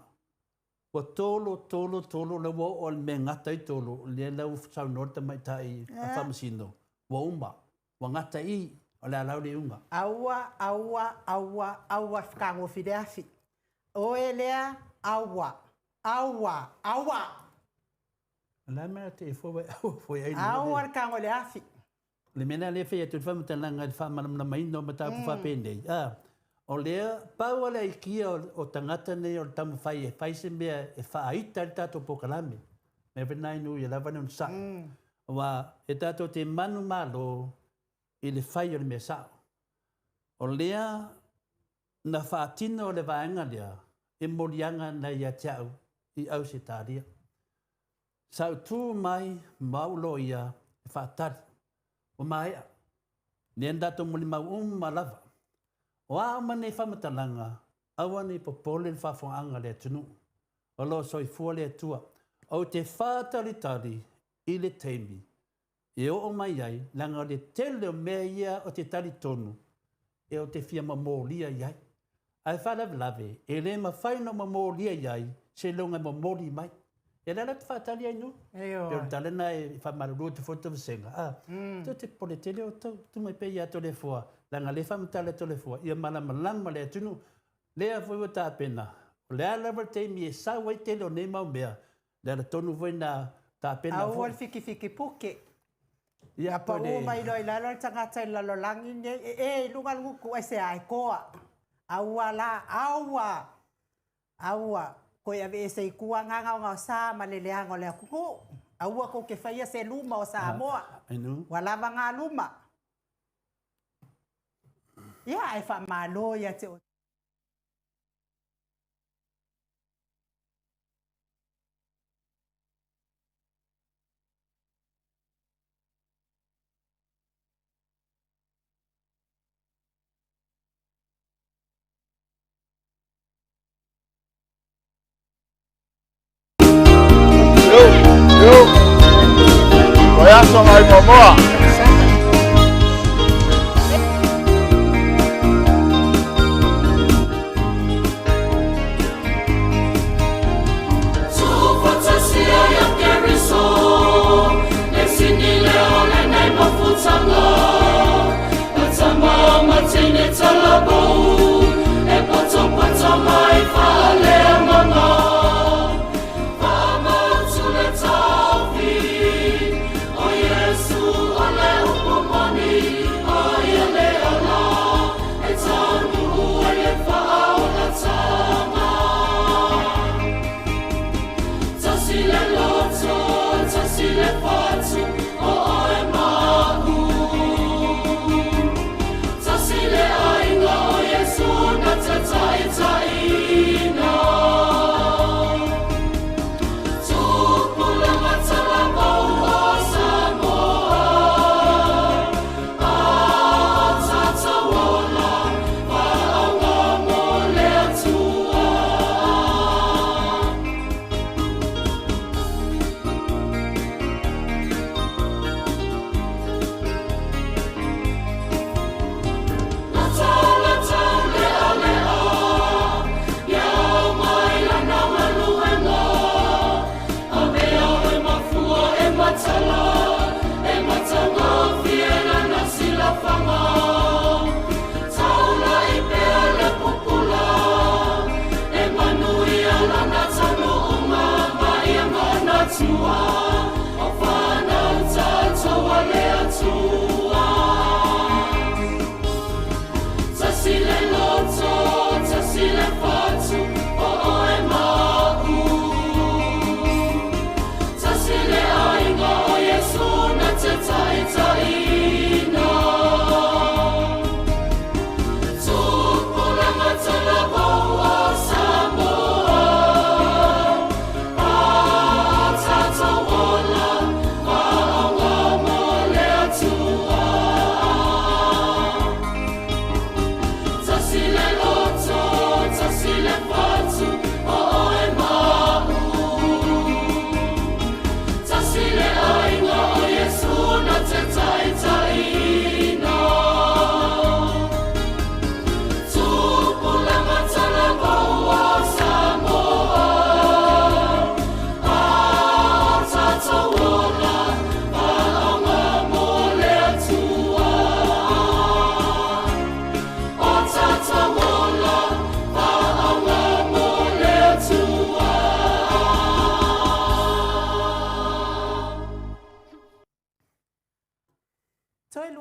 Ua tolo, tolo, tolo, la ua oo i le mea e gata ai tolo, lea la ua saunoa le tamaitai a Faamasino, ua uma, ua gata i i, o le a lau le iuga. Aua, aua, aua, aua le fetagofie le afi. Oe lea, aua, aua, aua! O le a le mea te i fua ua e aua foi ai Aua le tago i le afi. O le mea lena lea e fai atu ai le faamatalaga i le faamalamalamaina o mataupu faapenei, a, o lea, pau lava le aikia o tagata nei o le taumafai e fai se mea e faaita ai le tatou polokalame. Mea foi lena inu ia lava le onosai. Aua e tatou te manumalo i le fai o le mea sao. O lea na faatino le vaega lea e moliaga na ia te au i Ausetalia. Sa ou tu mai ma ou loia e faatali. Ua maea. Lea na tatou molimau uma lava. O a uma nei faamatalaga, aua ne i popole le faafofogaaga a le atunuu. O lo o soifua le Atua. Ou te faatalitali i le taimi e oo mai ai, leaga o le tele o mea ia ou te talitonu e ou te fia momolia i ai. Ae faalavelave, e le mafai ona momolia i ai seiloga e momoli mai. Ia lea la ou te faatali ai nu. Pei o le tala lena e faamalulu atu foi le toesega, a, tou te popole tele outou, tuu mai pea ia Toleafoa, leaga o lea e faamatala e Toleafoa, ia malamalama le atunuu. Lea foi ua tapena, o le a lava le taimi e sau ai tele o nei mau mea, le ala tonu foi na tapena foi. Aua le fitifiti puke. Ia, A pau mai loa i lalo le tagata i le lalolagi nei, e e i luga le gutu aisea e toa. Aua la, aua, aua, toe aveese i tua gagaogaosa ma le leaga o le atunuu. Aua tou te faia se luma o Samoa. Ua lava na luma. Ia, ae faamalo ia te outou. Yo, yo. Vaiaso ngai Moamoa.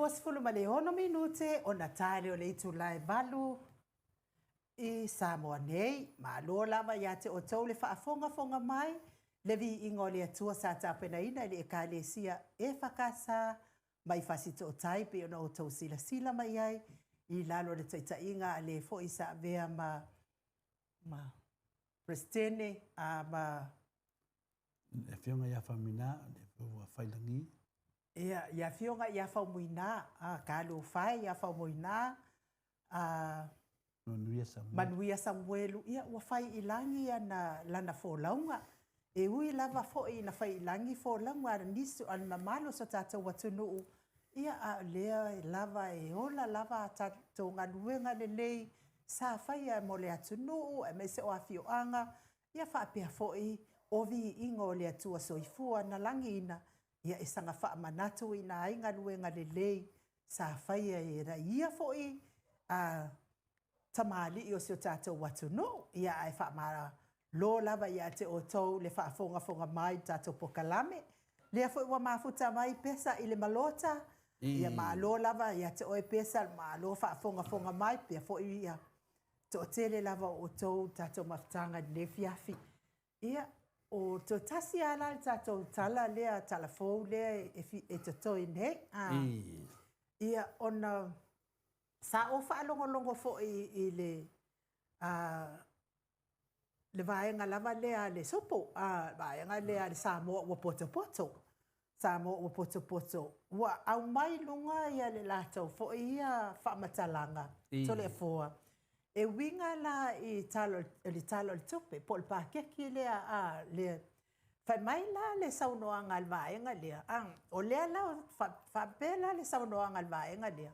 26 minute ona ta lea o le itula e 8 i Samoa nei. Malo lava ia te outou le faafogafoga mai, le viiga o le Atua sa tapenaina e le Ekalesia EFKS mai Fasitootai pei ona outou silasila mai ai i lalo o le taitaiga a le foi sa avea ma Peresetene ma Le Afioga ia Faumuina, le ua Failagi. Ia, ia Afioga ia Faumuina, talofa e ia Faumuina, Manuia Samuelu. Manuia Samuelu, ia ua fai i lagi ana lana folauga. E ui lava foi ina fai i lagi folauga a nisi a le mamalu o so tatou atunuu, ia a o lea lava e ola lava a tatou galuega lelei sa faia mo le atunuu aemaise o afioaga, ia faapea foi o viiga o le Atua soifua na lagiina, ia e saga faamanatuina ai galuega lelei sa faia e ia foi tamalii o si o tatou atunuu. Ia ae faamalo lava ia te outou le faafogafoga mai i le tatou pokalame. Lea foi ua mafuta mai Pesa i le Malota. Ia malo lava ia te oe Pesa, malo faafogafoga mai, pea foi ia toatele lava o outou tatou mafutaga i lenei afiafi. Ia, o toe tasi lava la le tatou tala lea, tala fou lea e totoe nei. Ia, ona sa ou faalogologo foi i le le vaega lava lea a le supo, vaega lea a le Samoa ua potopoto. Samoa ua potopoto, ua aumai luga ia le latou foi ia faamatalaga, Toleafoa, e uiga la i le Tala o le Tupe, po o le pakeki lea, le fai mai la le saunoaga a le vaega lea, o lea la faapea la le saunoaga a le vaega lea,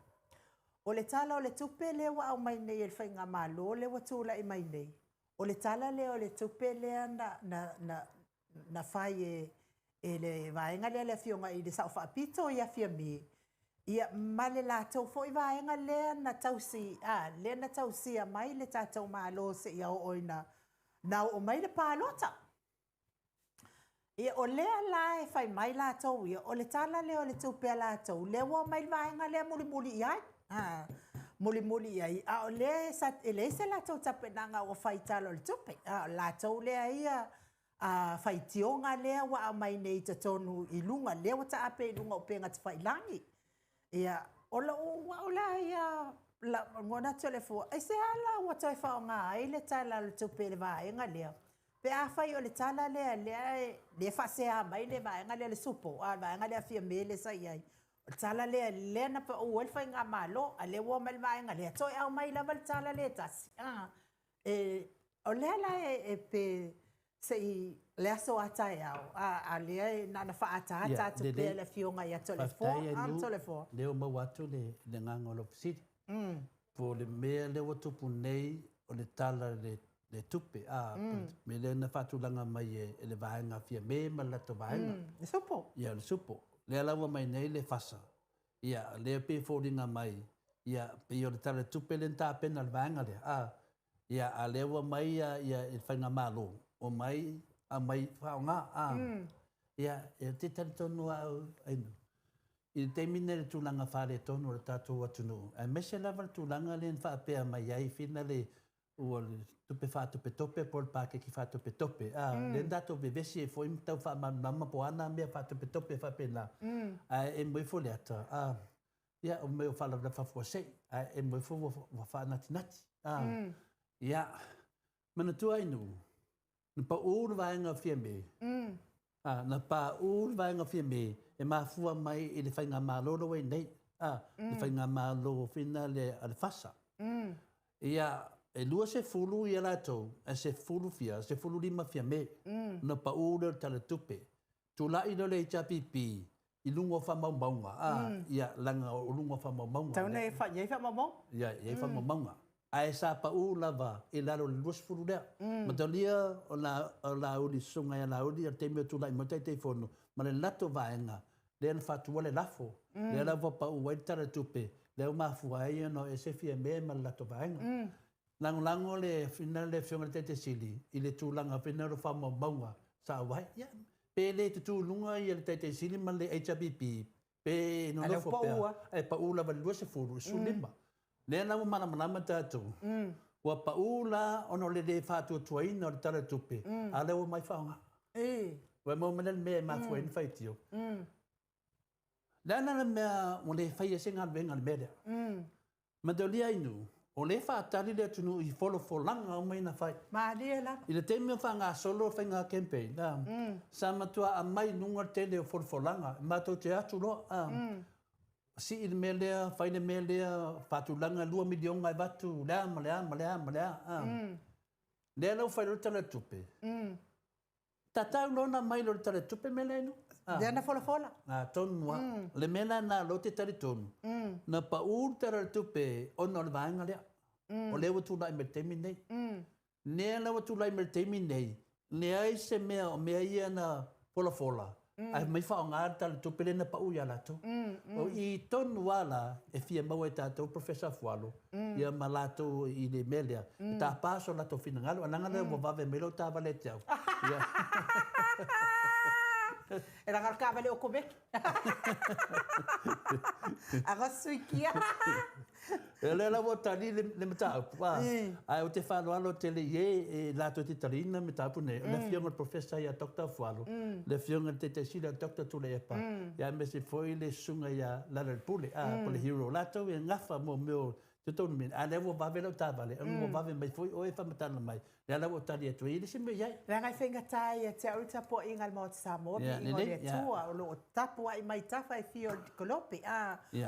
o le Tala o le Tupe lea ua aumai nei e le Faigamalo lea ua tulai mai nei, o le Tala lea o le Tupe lea na fai e le vaega lea le Afioga i le Sao Faapito ia Fiame, ia ma le latou foi vaega lea na tausi, lea na tausia mai le tatou Malo seia oo ina na oo mai le palota. Ia, o lea la e fai mai latou ia, o le Tala lea o le Tupe a latou, lea ua omai le vaega lea mulimuli i ai. Mulimuli i ai, a o lea e leai se latou tapenaga ua fai i Tala o le Tupe. O latou lea ia faitioga lea ua aumai nei i totonu i luga, lea ua taape i luga o upega tafailagi. Ia, o lou au la ia lagona Toleafoa, aisea la ua toe faaaoga ai le Tala o le Tupe i le vaega lea? Pe afai o le tala lea lea e faasea mai le vaega lea le supo, le vaega lea a Fiame lea sa i ai. O le tala lea lea na pau ai le Faigamalo, a lea ua omai le vaega lea, toe aumai lava le tala lea e tasi. O lea la e pe se i le aso a taeao, a lea e na ona faaataata atu pea le Afioga ia Toleafoa. Toleafoa. Lea ua maua atu le agaga o lau fesili. Po o le mea lea ua tupu nei o le Tala le Tupe, mea lea na faatulaga mai e le vaega Fiame ma le latou vaega. Le supo. Ia, le supo. Lea la ua mai nei le fasa. Ia, lea pei e foliga mai, ia, pei o le Tala Tupe lea na tapena le vaega lea. Ia, a lea ua mai ia le Faigamalo, o mai, aumai faaaoga. Ia, e te talitonu au, Ainu, i le taimi nei le tulaga faaletonu o le tatou atunuu, aemaise lava le tulaga lea na faapea mai ai fina le ua le tupe faatopetope po o le pakeki faatopetope. Lea na tatou vevesi ai foi ma tau faamalamalama po o a na mea faatopetope faapena. Ae e moe ifo le ata, ia, o mea o faalavelave faafuasei, ae e moe ifo ua faanatinati. Ia, manatua Ainu, na pau le vaega o Fiame, na pau le vaega o Fiame e mafua mai i le Faigamalo lea ua i ai nei, le Faigamalo fina le a le FASA. Ia, e 20 ia latou, ae 10 fia, 15 Fiame, na pau lea o le Tala Tupe. Tulai lea o le HRPP i luga o faamaumauga, ia, leaga o luga o faamaumauga. Tau nei i faamaumauga? Ia, i faamaumauga. Ae sa pau lava i lalo o le 20 lea. Matalia o Laauli, susuga ia Laauli, o le taimi o tulai mai Taitaifono, ma le latou vaega, lea na faatua le lafo. Lea la ua pau ai le Tala Tupe, lea ua mafua ai ona ese Fiame ma le latou vaega. Lagolago le fina le Afioga i le Taitaisili i le tulaga fina o faamaumauga sa auai. Ia, pe le tutu i luga ia le Taitaisili ma le HRPP, Pe nonofo pea, ae pau lava i le 20 i le 15. Lea la ua malamalama tatou, ua pau la ona o le le faatuatuaina o le Tala o le Tupe, a o lea ua omai faaaoga. Ua maua mai la le mea e mafua ai ona faitio. O le a la le mea ua le faia ai se galuega i le mea lea? Manatua Inu, o lea e faatali le atunuu i folafolaga uma ia na fai. Malie lava. I le taimi o faagasolo le faiga campaign, sa matua aumai i luga le tele o folafolaga, matou te o atu loa, sii le mea lea, fai le mea lea, faatulaga $2 miliona e avatu, le a ma le a ma le a ma le a. Lea la ua fai loa le Tala o le Tupe. Tatau loa ona aumai loa i le Tala o le Tupe le mea lea Inu. Lea na folafola. Atonu lava. O le mea la lena o lea ou te talitonu, na pau le Tala o le Tupe ona o le vaega lea. O lea ua tulai mai i le taimi lenei. Lea la ua tulai mai i le taimi lenei, leai se mea o mea ia na folafola, ae aumai faaaoga le Tala o le Tupe lea na pau ia latou. O i tonu lava la e fia maua e tatou Professor Afualo ia ma latou i le mea lea, e tapa so latou finagalo, ae leaga lea ua vave mai lau taavale ia te au. Ia. E leaga o le taavale okomeki. Aga suikia. O lea la ua tali le mataupu, ae ou te faaaloalo tele i e e latou te taliina le mataupu lenei, o le Afioga i le Professor ia Doctor Afualo, le Afioga i le Taitai Sili ia Doctor Tuilaepa, aemaise foi le Susuga ia Lealailepule, po o le Hero, o latou e gafa mo mea o totonu, a o lea ua vave lau taavale, ua vave mai foi oe faamatala mai, lea la ua ou tali atu ai, e le se mea o i ai. Leaga e faigata ia te au le tapuaiga a le Maota Samoa, viiga o le Atua, o lo o tapuai mai tafa e fia o le Kolope,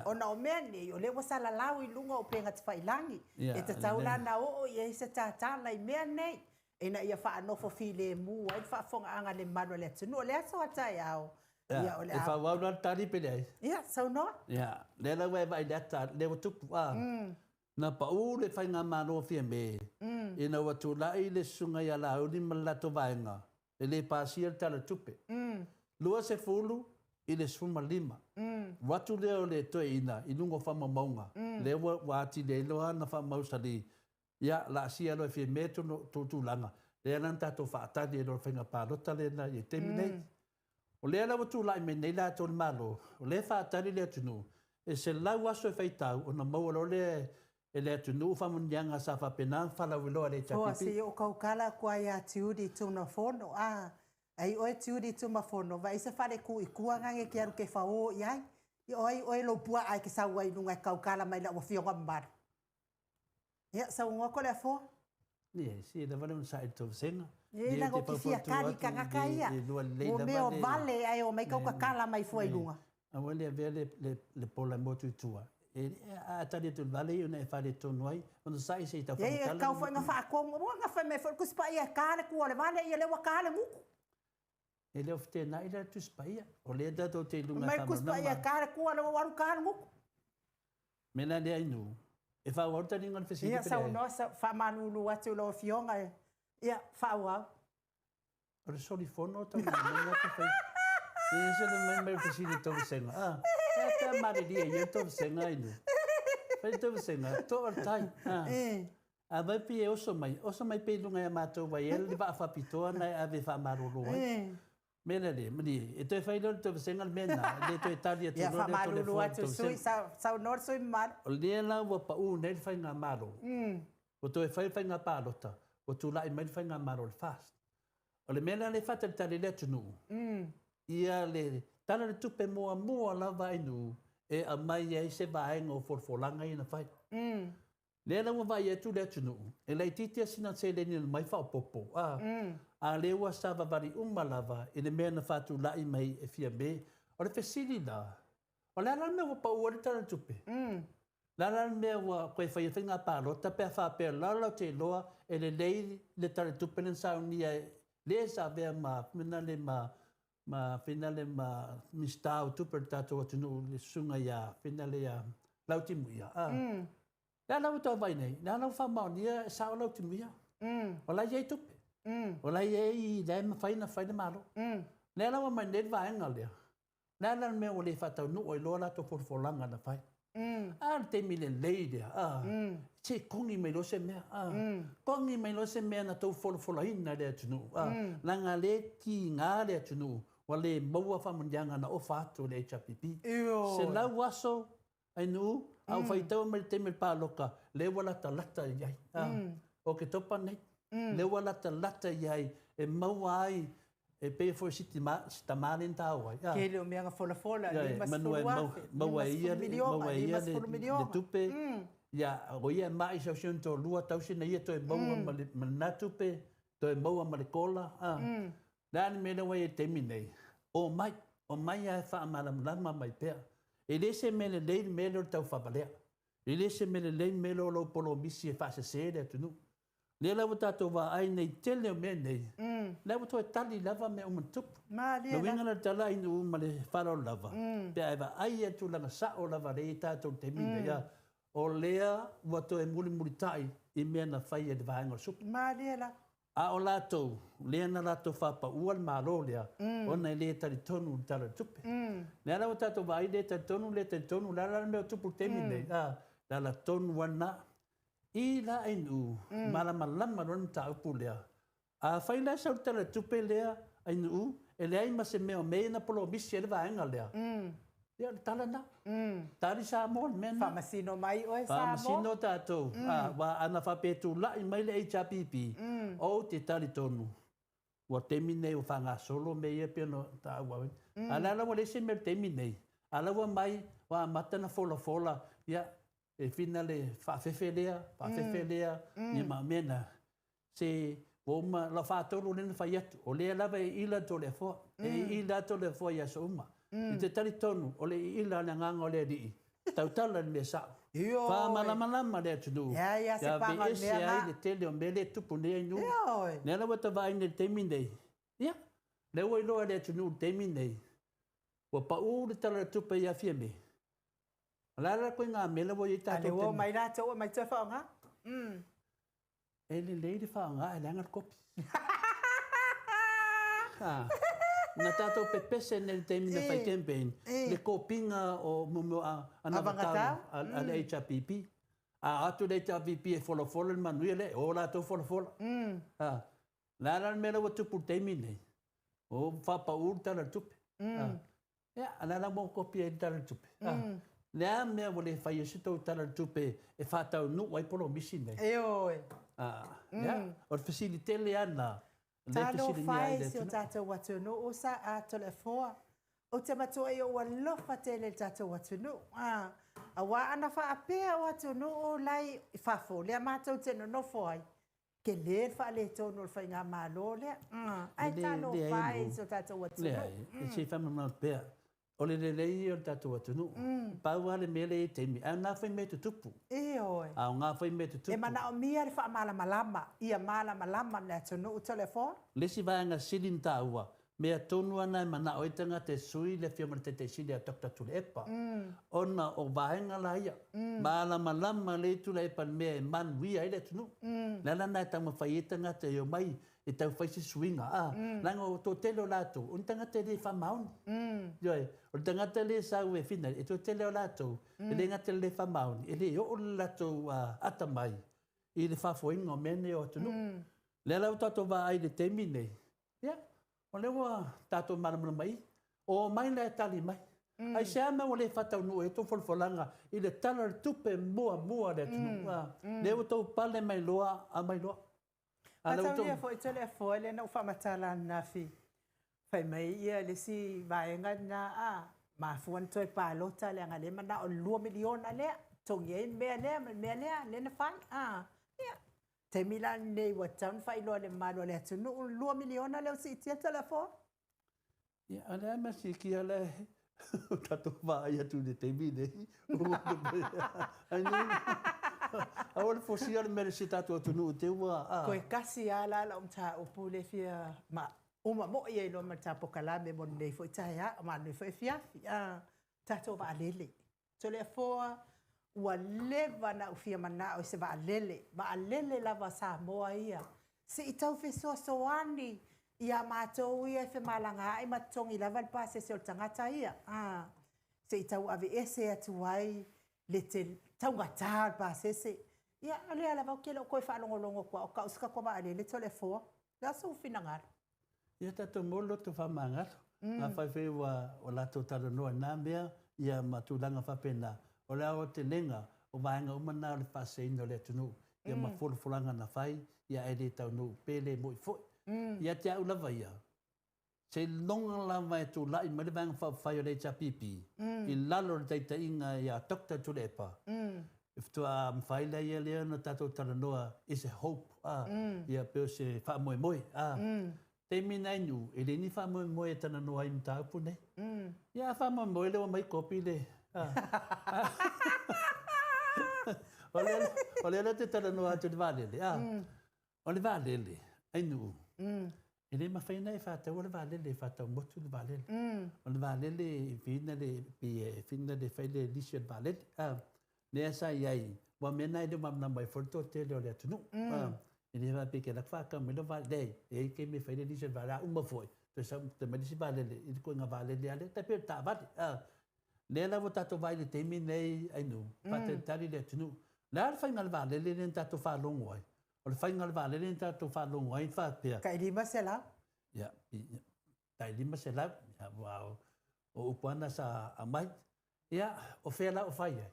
ona o mea nei, o lea ua salalau i luga o upega tafailagi, e tatau la ona oo i ai se tatala i mea nei, ina ia faanofo filemu ai le faafofogaaga a le mamalu o le atunuu. O le aso a taeao, ia, o le a... E faaauau la le tali pe leai? Ia, saunoa. Ia, lea la ua e vaai i le ata, lea ua tupu. Na pau le faigamalo a Fiame ina ua tulai le susuga ia Laauli ma le latou vaega e le pasia le Tala o le Tupe. 20 i le 15. Alu atu lea o le toeaina i luga o faamaumauga, lea ua atili ai loa ona faamausali, ia, laasia loa e Fiame tulaga, lea la na tatou faatali ai loa i le faiga palota lena i le taimi nei. O lea la ua tulai mai nei latou i le Malo, o lea e faatali le atunuu, e 100 aso e faitau ona maua loa lea e le atunuu faamanuiaga sa faapena ona faalauiloa e le HRPP. Toa, se i ou tautala atu lava ia Tiudi Tumafono, a, ai oe Tiudi Tumafono, vaai se fale tu i tua na e te alu e te fao i ai. Ia o ai oe lou puaa e te sau ai i luga e tautala mai i lau afioga mamalu. Ia, saunoa Toleafoa. Ia, se lava le onosai i le tou vasega. Ia, leaga ou te fia tali i tagata ia. O mea o vale ae omai tau tatala mai fua i luga. Aua le avea le pola e motu i tua. A tali atu i le vale ia ona e faaletonu ai. Onosai se i tau faamatala. Ia, e tau foi ina faatonu. Ua na fai mai foi le Tusi Paia e ta le tua o le vale, ia lea ua ta le gutu. E le o feteenai la le Tusi Paia. O lea tatou te i luga e faamalamalama. Fai mai le Tusi Paia e ta le tua, lea ua alu ta le gutu. Mea la lea Inu, e faaauau le taliga o le fesili pe leai? Ia saunoa, faamalulu atu i lau Afioga, ia faaauau. O le solifono tau mea te fai. E ese le mai mai o fesili i tou vasega. Ah, e a pe a malilie ia le tou vasega Inu. Fai le tou vasega, toa le tai. Ah. A vai pei e oso mai, oso mai pea i luga ia matou vai e le vaa faapitoa na e ave e faamalolo ai. Mea la lea, malie, e toe fai loa le tovasega le mea lena, e le toe tali atu loa lea faamalulu atu sui, saunoa le sui mamalu. O lea la ua pau nei le faigamalo, ua toe fai le faiga palota, ua tulai mai le faigamalo o le FAST. O le mea la lea e faatalitali ai le atunuu, ia le Tala o le Tupe muamua lava a nuu e aumai ai se vaega o folafolaga ia na fai. Lea la ua vaai atu le atunuu, e laitiiti lava sina seleni na aumai faaopoopo, a, a o lea ua savavali uma lava i le mea na faatulai mai e Fiame. O le fesili la, o le a la le mea ua pau ai le Tala o le Tupe? O le a la le mea ua toe fai ai faiga palota pe a faapea la latou te iloa e lelei le Tala o le Tupe lea na saunia e le sa avea ma, ma ma finale ma Minisita o Tupe o le tatou atunuu le susuga ia finale ia Lautimuia. A. Le a la ua tau vaai nei? Le a la ua faamaonia e sao Lautimuia? O la e i ai tupe. O la e i ai, la e mafai ona fai le Malo. Lea la ua aumai nei le vaega lea. Le a la le mea ua le faataunuu ai loa latou folafolaga na fai? A le taimi lelei lea, a, se i kogi mai loa se mea, a, kogi mai loa se mea na tou folafolaina i le atunuu, a, leaga o lea e tiga le atunuu. ua le maua faamanuiaga na ofa atu e le HRPP. Ioe. 100 aso Ainuu, a ua faitaua mai le taimi o le paloka, lea ua latalata i ai. O Oketopa nei, lea ua latalata i ai e maua ai, e pei foi si tama lea na taua ai. Tele o mea na folafola, $50,000, maua e ia, maua e ia le tupe, ia, o ia e mai sau si ona toalua tausi na ia toe maua ma lena tupe, toe maua ma le kola. Le a le mea lea ua i ai i le taimi nei? Omai, omai lava e faamalamalama mai pea. E le se mea lelei le mea lea o le taufavalea. E le se mea lelei le mea lea o lou polomisi e faasese le atunuu. Lea la ua tatou vaai nei i le tele o mea nei, la ua toe tali lava mea uma na tupu. Malie la. Le uiga la o le tala i nuu ma le faaaloalo lava, pe a e vaai i le tulaga sao lava lea e i ai tatou i le taimi lenei, o lea ua toe mulimulitai i mea na fai e le vaega o le supo. Malie la. A o latou, lea na latou faapaua le Malo lea, ona e le talitonu i le Tala o le Tupe. Lea la ua tatou vaai, le talitonu, le talitonu, o le a la le mea o tupu i le taimi lenei? A, le ala tonu lava lena. I la Ainuu, malamalama loa le mataupu lea. Afai la e sau le Tala o le Tupe lea, Ainuu, e leai ma se mea o mea ia na polomisi ai le vaega lea, Ia, o le tala lena. Tali Samoa le mea lena. Faamasino mai oe Samoa. Faamasino tatou. Aua ana faapea e tulai mai le HRPP, ou te talitonu, ua taimi nei ua faagasolo mea ia pei ona taua ai. A o lea la ua leai se mea i le taimi nei, a o la ua aumai, ua amata ona folafola, ia, e fina le faafefe lea, faafefe lea, ia ma mea na. Se ua uma, lau faatolu lea na fai atu, o lea lava e iila Toleafoa, e iila Toleafoa i aso uma. I te talitonu, o le iila o le agaga o le Alii, tautala i le mea sao. Ioe. Faamalamalama le atunuu, Leai lava se ia paga o le aveese mea ai na. le tele o mea lea e tupu nei ai nuu. Ioe. Lea la ua ta vaai nei i le taimi nei, ia, lea ua iloa e le atunuu i le taimi nei, ua pau le Tala o le Tupe ia Fiame. O le a la le ituaiga mea lea ua i ai A tatou lea ua taimi? omai latou aumai toe faaaoga. E lelei le faaaoga ae leaga le kopi. Na tatou pepese nei i le taimi na fai campaign, le kopiga o mea o anavatau a le HRPP. A o atu le HRPP e folafola le manuia lea, e o latou folafola. O le a la le mea lea ua tupu i le taimi lenei? Ua faapau le Tala o le Tupe. Ia, a o le a la ua kopi ai le Tala o le Tupe? Le a le mea ua le fai ai se tou Tala o le Tupe e faataunuu ai polomisi nei? Ioe. Ia, o le fesili tele lava lena, lea e fesiligia Talofa ai e le si o atunuu. tatou atunuu sa a Toleafoa. Ou te matua i ou alofa tele i le tatou atunuu. Aua ana faapea o atunuu la e i fafo lea matou te nonofo ai, tele le faaletonu o le faigamalo lea. Ae talofa e i si o tatou atunuu. Leai, se i faamalamalama pea. O le lelei ia o le tatou atunuu. Pau lava le mea lea e i ai taimi, ae o na foi mea e tutupu. Ioe. A o na foi mea e tutupu. E manaomia le faamalamalama, ia malamalama le atunuu Toleafoa. Le isi vaega sili ona taua, mea tonu lava na e manao ai tagata e sui le Afioga i le Taitai Sili ia Doctor Tuilaepa, ona o vaega la ia, malamalama lelei Tuilaepa i le mea e manuia ai le atunuu. O le ala lena e taumafai ai tagata e omai e tau fai se suiga, a, leaga o le toatele o latou, o ni tagata e le faamaoni. Ioe, o le tagata lea e sau e finau, e toatele o latou, e le gata i le le faamaoni, e le oo le latou atamai i le faafoeina o mea nei o atunuu. O lea la ua tatou vaai i le taimi lenei, ia, o lea ua tatou malamalama i i. Omai la e tali mai. Aisea mea ua le faataunuu ai a outou folafolaga i le Tala o le Tupe muamua a le atunuu? Lea ua outou pale mai loa, aumai loa. A lea ua outou... Mataulia foi Toleafoa lea na ou faamatala ananafi, fai mai ia le isi vaega lena a mafua ona toe palota leaga lea e manao i le $2 miliona lea, totogi ai le mea lea ma le mea lea, lea na fai. Ia, taimi la lenei ua tatau ona faailoa i le mamalu o le atunuu le $2 miliona lea ua siitia Toleafoa. Ia, o le a le mea siitia lea ua tatou vaai atu i le taimi lenei? Aua le fosia le mea i si tatou atunuu te ua... Toe tasi lava la lau mataupu lea e fia uma moi ai loa ma le ta polokalame mo lenei foi taeao ma lenei foi afiafi. Tatou vaalele. Toleafoa, ua leva ona ou fia manao i se vaalele, vaalele lava a Samoa ia, se i tau fesoasoani ia matou ia e femalagaai ma totogi lava le pasese o le tagata ia, se i tau aveese atu ai le taugata o le pasese. Ia, o lea lava ou te le o toe faalogologo atu lava o tau se tatou vaalele Toleafoa. O le a sou finagalo? Ia tatou maua le loto faamagalo. Afai foi ua latou talanoa i na mea, ia ma tulaga faapena, o le aotelega o vaega uma na o le faaseseina o le atunuu, ia ma folafolaga na fai, ia ae le taunuu pe le moi foi. Ia te au lava ia, seiloga lava e tulai mai le Vaega Faaupufai o le HRPP i lalo o le taitaiga ia Doctor Tuilaepa, e faatoa mafai lea ona tatou talanoa i se hope, ia pe o se faamoemoe. Taimi nei nu, e le ni faamoemoe e talanoa ai i mataupu nei. Ia a faamoemoe lea ua aumai kopi le... O lea la te talanoa atu i le vaalele. O le vaalele, Ainuu, e le mafai ona e faataua le vaalele, e faatau motu le vaalele. O le vaalele e whina le, e whina le fai le lisi o le vaalele. Lea sa i ai, ua mea na e le o malamalama ai foi le toatele o le atunuu. E le faapea e alu atu faatau mai le vaalele, leai, e i ai taimi e fai le lisi o le vaalele, a uma foi, toe sau mai le isi vaalele i le ituaiga vaalele lava lea, tai pei o le taavale. Lea la ua tatou vaai i le taimi nei, Ainuu, faatalitali le atunuu. O le a le faiga o le vaalele lea na tatou faalogo ai? O le faiga o le vaalele na tatou faalogo ai faapea. Tai 500. Ia, tai 500, ia, ua o upu lava na sa aumai. Ia, o fea la o fai ai?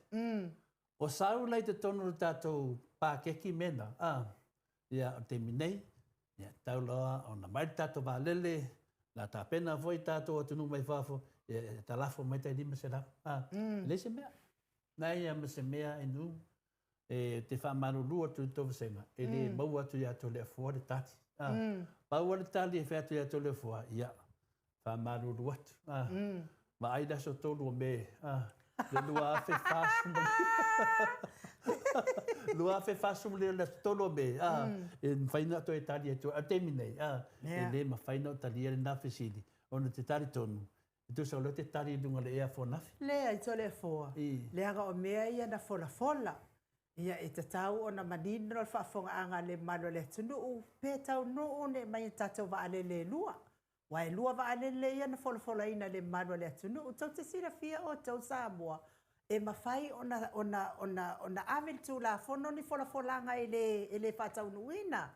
O sau la i totonu o le tatou pakeki mea na, ia, o le taimi nei, ia, tau loa ona mai le tatou vaalele, la tapena foi tatou atunuu mai fafo, ia, e talafo mai tai 500. E leai se mea. Leai lava ma se mea, Ainuu, e te faamalulu atu i le tou vasega, e le maua atu ia Toleafoa le tali. Pau lava le tali e fai atu ia Toleafoa, ia, faamalulu atu. Vaai le aso 3 o Me, le 2049. 2049 le aso 3 o Me, e mafai ona toe tali atu. A o le taimi nei, e le mafai ona talia lena fesili, ona te talitonu, e tusa o lea te tali i luga o le ea fonafi. Leai, Toleafoa, leaga o mea ia na folafola. Ia, e tatau ona manino le faafofogaaga a le mamalu o le atunuu, pe taunuu ne mai tatou vaalele e lua. Aua e lua vaalele ia na folafolaina i le mamalu o le atunuu. Tou te silafia outou Samoa, e mafai ona, ona, ona, ona ave le Tulafono ni folafolaga e le, e le faataunuuina.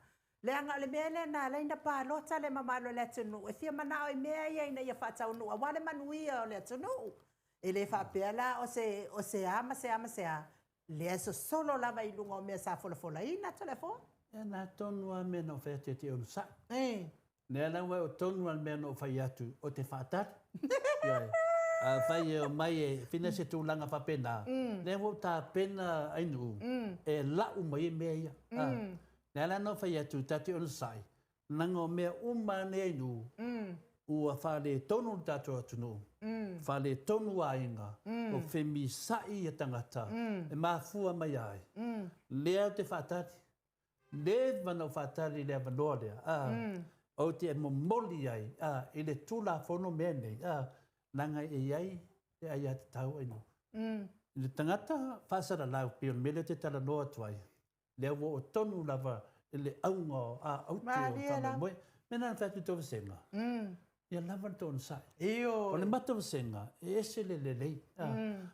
Leaga o le mea lea na ala ai ona palota le mamalu o le atunuu, e fia manao i mea ia ina ia faataunuu aua le manuia o le atunuu. E le faapea la o se, o se a ma se a ma se a, lea e sosolo lava i luga o mea sa folafolaina, Toleafoa. Ia na tonu lava mea na ou fai atu e te onosai. Lea la ua oo tonu lava le mea na ou fai atu, o te faatali. Ioe. Afai e omai e whina se tulaga faapena, lea ua ou tapena Ainuu, e lau mai ai mea ia. Lea la na ou fai atu, ta te onosai, leaga o mea uma lava nei Ainuu, ua faaletonu le tatou atunuu, faaletonu aiga, o femisa'i ia tagata, e mafua mai ai. Lea ou te faatali, leva ona ou faatali i le avanoa lea, ou te momoli ai i le Tulafono mea nei, leaga e i ai le aiatatau Ainuu. I le tagata faasalalau, pei o le mea lea ou te talanoa atu ai, lea ua oo tonu lava i le auga o aute o faamoemoe. Mea na fai atu i tou vasega, ia lava le tou onosai. O le matou vasega, e ese le lelei.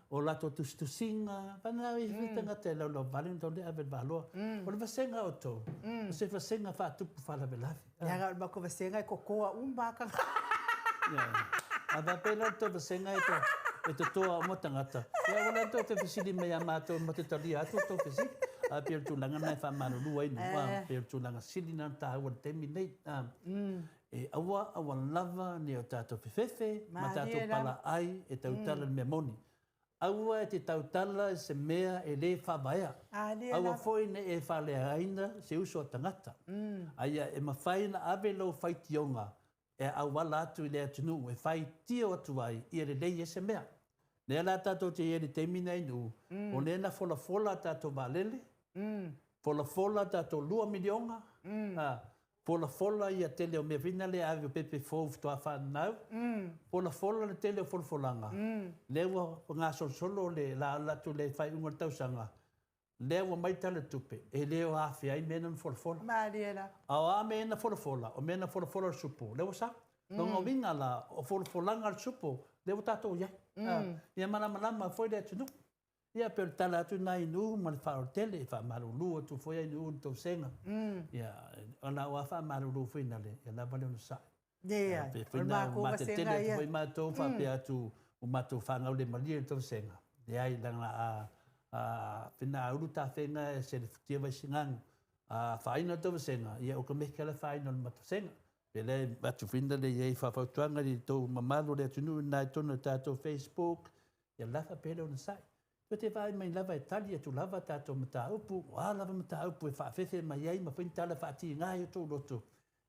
O latou tusitusiga, vagana e i ai tagata e laulauvale ona tau le ave i le valoa. O le vasega a outou, o se vasega faatupu faalavelave. Leaga o le matou vasega e totoa uma lava tagata. A faapea la le tou vasega e totoa uma tagata, ia ua le tou te fesili mai ia matou matou te talia atu le tou fesili. Ae pei o le tulaga lena e faamalulu ai nuu, pei o le tulaga sili lena ona taua i le taimi lenei. E aua aua lava ne o tatou fefefe ma tatou palaai e tautala i le mea moni. Aua e te tautala i se mea e le faavaea. Aua foi ne i e faaleagaina se uso a tagata. A ia e mafai ona ave lou faitioga e auala atu i le atunuu e faitio atu ai ia lelei ai se mea. Lea la tatou te i ai i le taimi lenei nuu, o lea na folafola a tatou vaalele, folafola a tatou $2 miliona, folafola ia tele o mea foi na lea ave o pepe fou faatoa fanau, folafola le tele o folafolaga, lea ua gasolosolo le la ala atu i le faaiuga o le tausaga, lea ua mai tala o le tupe, e le o afea ai mea na folafola. Malie la. A o a mea na folafola, o mea na folafola o le supo, lea ua sau. Lona uiga la, o folafolaga a le supo, lea ua tatou i ai. Ia malamalama foi le atunuu. Ia pei o le tala atu lena i nuu ma le faaolotele, e faamalulu atu foi ai nuu i le tou sega. Ia, o lau lava faamalulu foi na le, ia lava le onosai. Leai, Pe o le foi na matou mate vasega tele atu ia. foi matou faapea atu ua matou fagau le malie i le tou vasega. Leai, leaga a a fina a ulu tafega e se le futia vaisigagu. A faaina le tou vasega, ia o ka mea kala faaina o le matou vasega. Pe le atu fina le iai faafautuaga i tou mamalu o le atunuu i na i totonu o le tatou Facebook, ia lafa pea le onosai. Tou te vaai mai lava e tali atu lava tatou mataupu, o a lava mataupu e faafefe mai ai ma fai ni tala faatiga i o outou loto,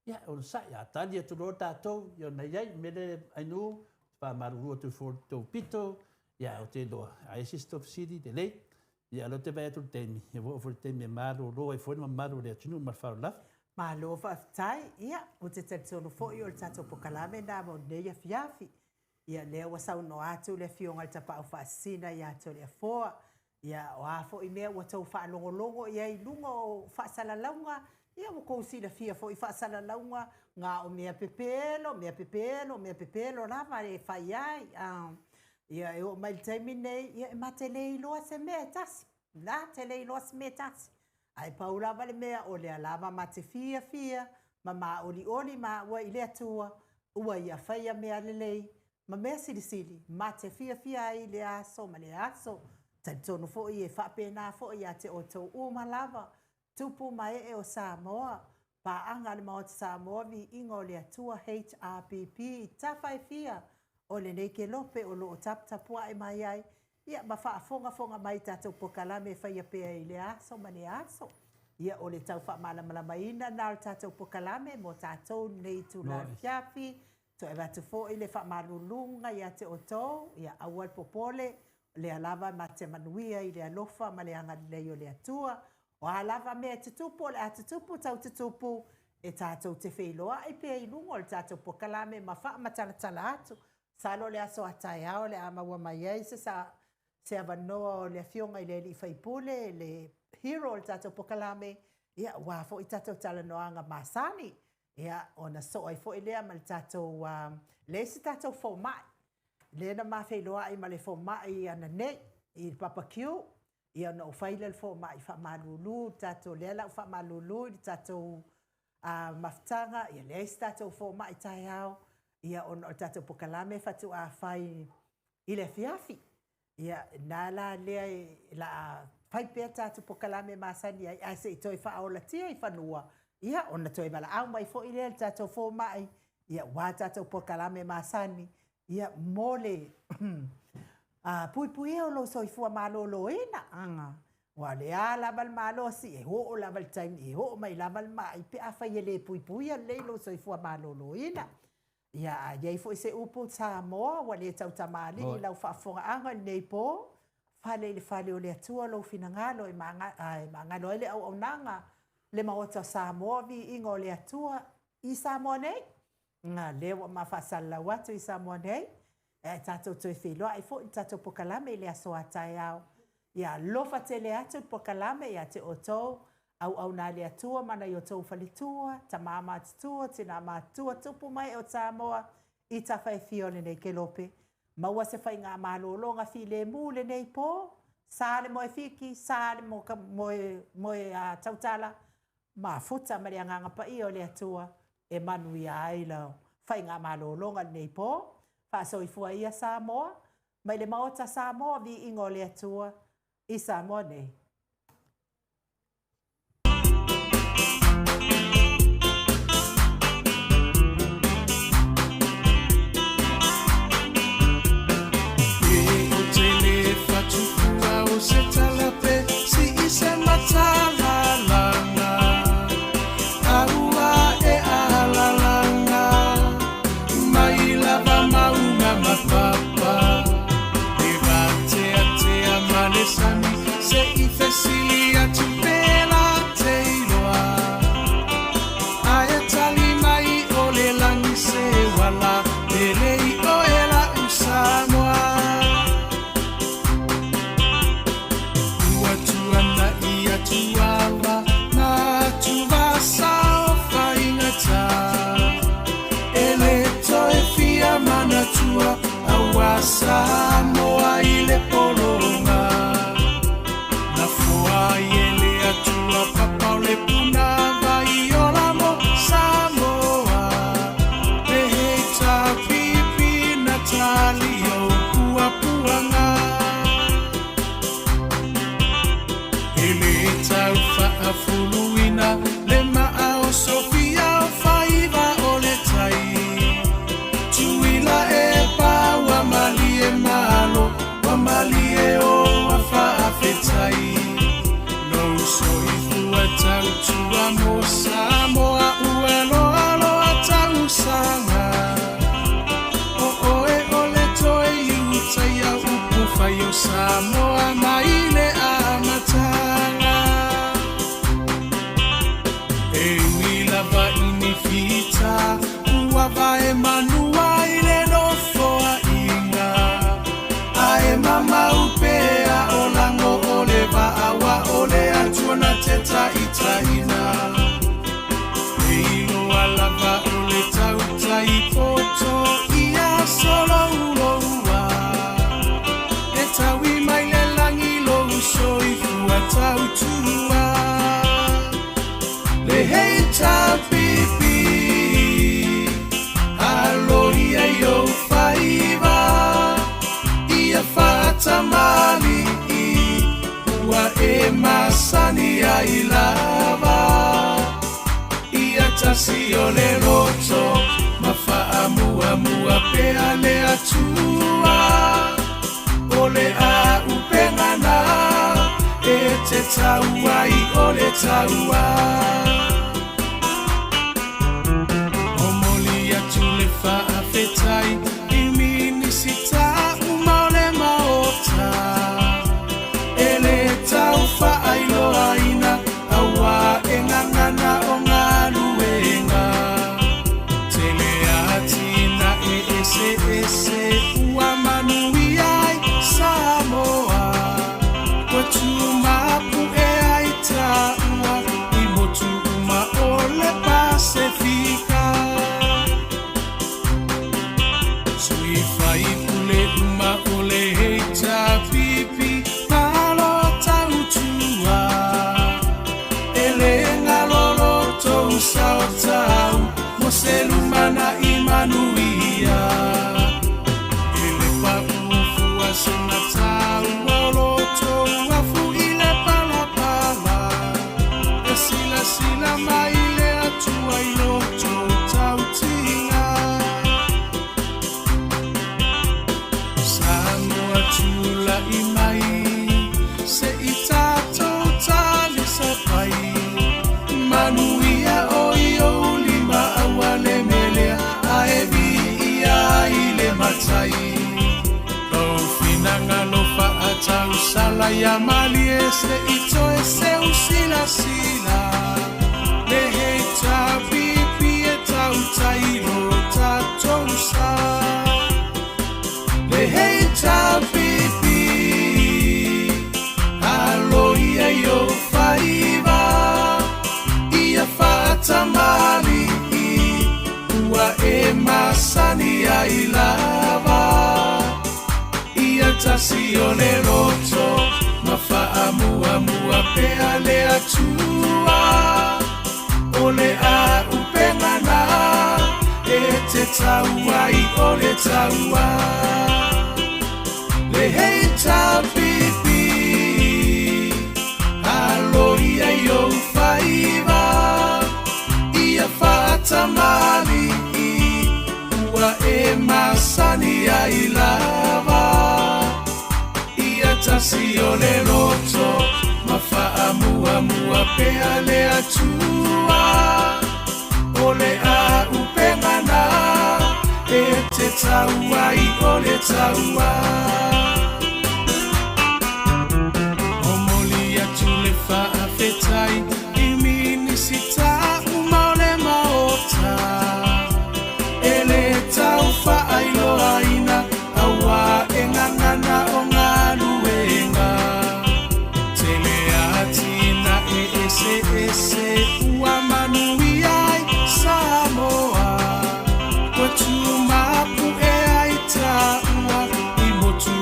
ia onosai, a tali atu loa tatou, ia ona i ai. O le mea lea Ainuu, ou te faamalulu atu foi i le tou pito, ia ou te iloa, a i ai se isi tou fesili, lelei. Ia o lea ou te vaai atu i le taimi, ia ua oo foi i le taimi e malolo ai foi le mamalu o le atunuu ma le faaaloalo lava. Malo faafetai. Ia, ou te talitonu foi o le tatou polokalame lena mo lenei afiafi. Ia, lea ua saunoa atu le Afioga i le Tapaau Faasisina ia Toleafoa. Ia, o a foi mea ua tou faalogologo i ai i luga o faasalalauga, ia ua tou silafia foi faasalalauga, na o mea pepelo, mea pepelo, mea pepelo lava e fai ai. Ia, e oo mai i le taimi lenei, ia e ma te le iloa se mea e tasi, na te le iloa se mea e tasi. Ae pau lava le mea, o lea lava ma te fiafia ma maolioli maua i le Atua, ua Ia faia mea lelei ma mea silisili ma te fiafia ai i lea aso ma lea aso. Talitonu foi e faapena foi ia te outou uma lava, tupu ma ee o Samoa, paaga a le Maota Samoa, Viiga o le Atua, HRPP, i tafa e fia o lenei kelope o lo o taputapuai mai ai, ia ma faafogafoga mai i tatou polokalame e faia pea i lea aso ma lea aso. Ia, o le tau faamalamalamaina lena o le tatou polokalame mo tatou i lenei itula afiafi. Toe avatu foi le faamaluluga ia te outou, ia aua le popole, o lea lava ma te manuia i le alofa ma le agalelei o le Atua. O a lava mea e tutupu, o le a tutupu tau tutupu, e tatou te feiloai pea i luga o le tatou polokalame ma faamatalatala atu. Masalo o le aso a taeao o le a maua mai ai se se avanoa o le Afioga i le alii faipule, le hero o le tatou polokalame, ia, aua foi tatou talanoaga masani, ia, ona soo ai foi lea ma le tatou, le isi tatou fomai, lea na ma feiloai ma le fomai ananei i le Papa Q, ia ona ou fai lea i le fomai, faamalulu le tatou, lea la ua faamalulu i le tatou mafutaga, ia leai se tatou fomai taeao, ia ona o le tatou polokalame faatoa fai i le afiafi. Ia, na la lea e la a fai pea tatou polokalame masani ai, ae se i toe faaolatia i fanua, ia ona toe valaau mai foi lea i le tatou fomai, ia aua tatou polokalame masani, ia mo le puipuia o lou soifua maloloina. Aua o le a lava le malosi, e oo lava i le taimi, e oo mai lava le mai pe afai e le puipuia lelei lou soifua maloloina. Ia, a i ai foi se upu Samoa ua le tautamalii i lau faafofogaaga i lenei po, fale i le fale o le Atua lou finagalo e magalo ai le auaunaga, le Maota o Samoa, viiga o le Atua i Samoa nei. Na, lea ua ma faasalalau atu i Samoa nei, ae tatou toe feiloai foi i le tatou polokalame i le aso a taeao. Ia alofa tele atu le polokalame ia te outou, auauna a le Atua ma nai outou faletua, tama matutua, tina matutua, tupu ma ee o Samoa i tafa e fia o lenei kelope. Maua se faigamalologa filemu i lenei po, sa le moe fiki, sa le moe, moe tautala, mafuta ma le Agaga Paia o le Atua e manuia ai lau faigamalologa i lenei po. Faasoifua ia Samoa, mai le Maota Samoa, viiga o le Atua i Samoa nei. Samoa, Samoa ua loa loa tausaga. O oe o le toe iutaia upu fai o Samoa mai le amataga. E ui lava i ni fita ua vae manua i le nofoaiga, ae mamau pea o lago o le vaa ua o le Atua na te taitaiina. E iloa lava o le tautai poto ia solouloua, e taui mai le lagi lou soifua tautua. Le HRPP, aloia i ou faiva, ia faatamali'i ua e masani ai lava. Ia tasi o le loto ma faamuamua pea le Atua, o le auupega na e te tau ai o le taua. Momoli atu le faafetai i Minisita uma o le Maota, e le tau faailoaina auā e gagana o galuega. Tele atinae eseese ua manuia ai Samoa, ua tumapu'e ai taua i motu uma o le Pasefika. Sui faipule uma o le HRPP, malo tautua, e le galo lo tou sao tau mo se lumana'i manuia. E le paʻu fua sina taua o lo tou afu i le palapala, e silasila mai le Atua i lo tou tautiga. Samoa tula'i mai se i tatou talisapai, manuia o i ou lima aua le melea ae viia ai le Matai. Lou finagalo faatausala ia malie se i toe seu silasila, le HRPP e tautai lo tatou sa. Le HRPP, aloia i ou faiva, ia faatamali'i ua e masani ai lava. Ia tasi o le loto ma faamuamua pea le Atua, o le auupega na e te tau ai o le taua. Le HRPP, aloia i ou faiva, ia faatamali'i ua e masani ai lava. Ia tasi o le loto ma faamuamua pea le Atua, o le auupega na e te tau ai o le taua. Momoli atu le faafetai i Minisita uma o le Maota, e le tau faailoaina auā e gagana o galuega. Tele atinae eseese ua manuia ai Samoa, ua tumapu'e ai taua i motu.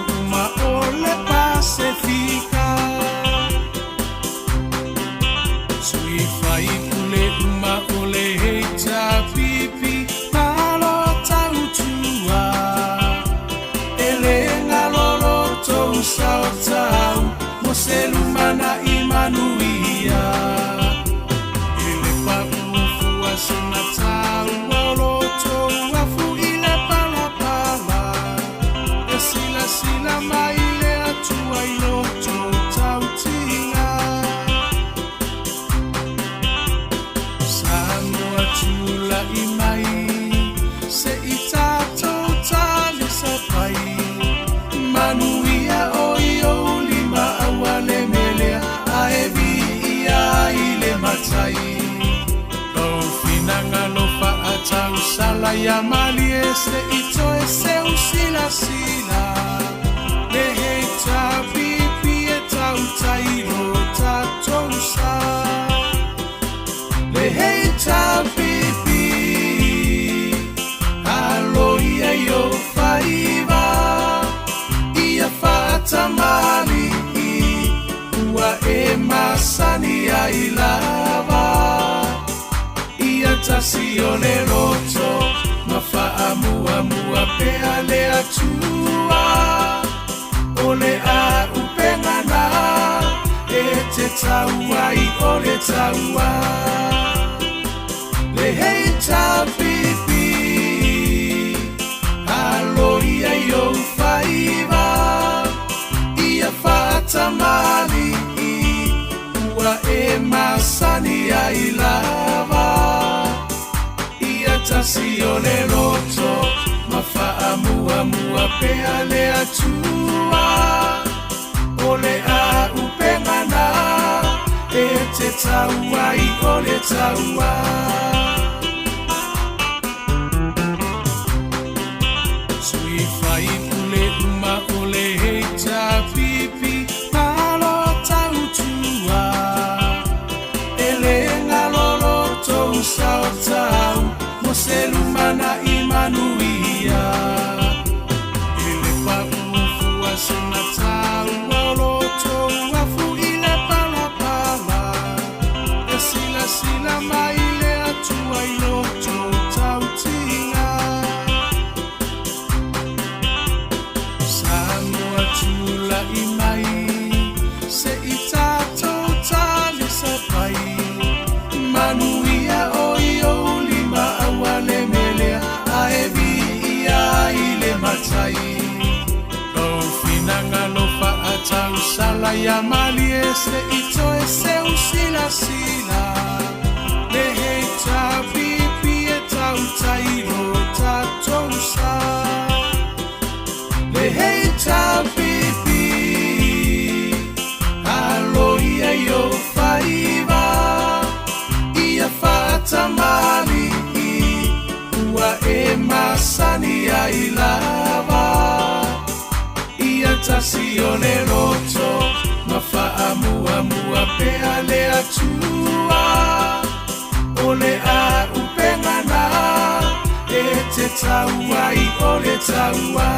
Fa'atausala ia malie se'i toe seusilasila le HPP e tautai lo tatou sa. Le HPP alo ia i ou faiva ia fa'atamalii ua e masani ai lava. Ia tasi o le loto ma fa'amuamua pea le Atua. O le a'upega na e te tau ai o le taua. Le HPP alo ia i ou faiva ia fa'atamalii ua e masani ai lava. Ia tasi o le loto ma fa'amuamua pea le Atua. O le a'upega na e te tau ai o le taua. Sui faipule uma o le HPP malo tautua. E le galo lo tou sao tau mo se lumana'i manuia. E le pa'u fua se mataua o lo tou afu i le palapala. E silasila mai le Atua i lo tou tautiga. Samoa tula'i mai se'i tatou talisapai. Manuia o i ou lima aua le melea ae viia ai le Matai. Lou finagalo fa'atausala ia malie se'i toe seusilasila. Le HPP e tautai lo tatou sa. Le HPP alo ia i ou faiva ia fa'atamalii ua e masani ai lava. Ia tasi o le loto ma fa'amuamua pea le Atua. O le a'upega na e te tau ai o le taua.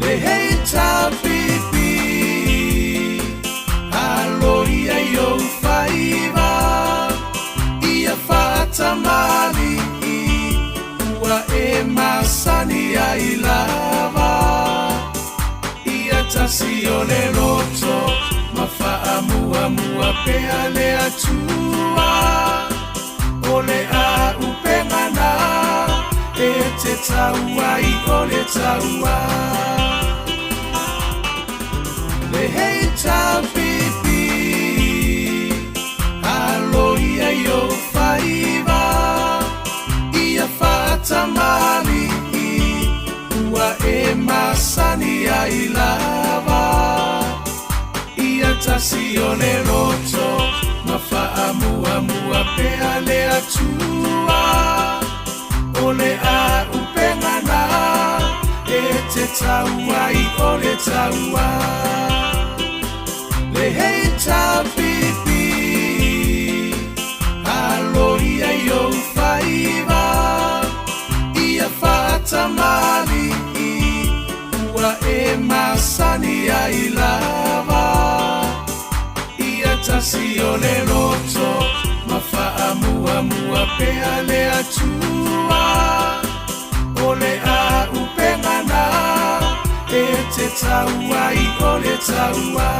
Le HPP alo ia i ou faiva ia fa'atamalii ua e masani ai lava. Ia tasi o le loto ma fa'amuamua pea le Atua. O le a'upega na e te tau ai o le taua. Le HPP alo ia i ou faiva ia fa'atamalii ua e masani ai lava. Ia tasi o le loto ma fa'amuamua pea le Atua. O le a'upega na e te tau ai o le taua. Le HPP alo ia i ou faiva ia fa'atamalii ua e masani ai lava. Ia tasi o le loto ma fa'amuamua pea le Atua. O le a'upega na e te tau ai o le taua.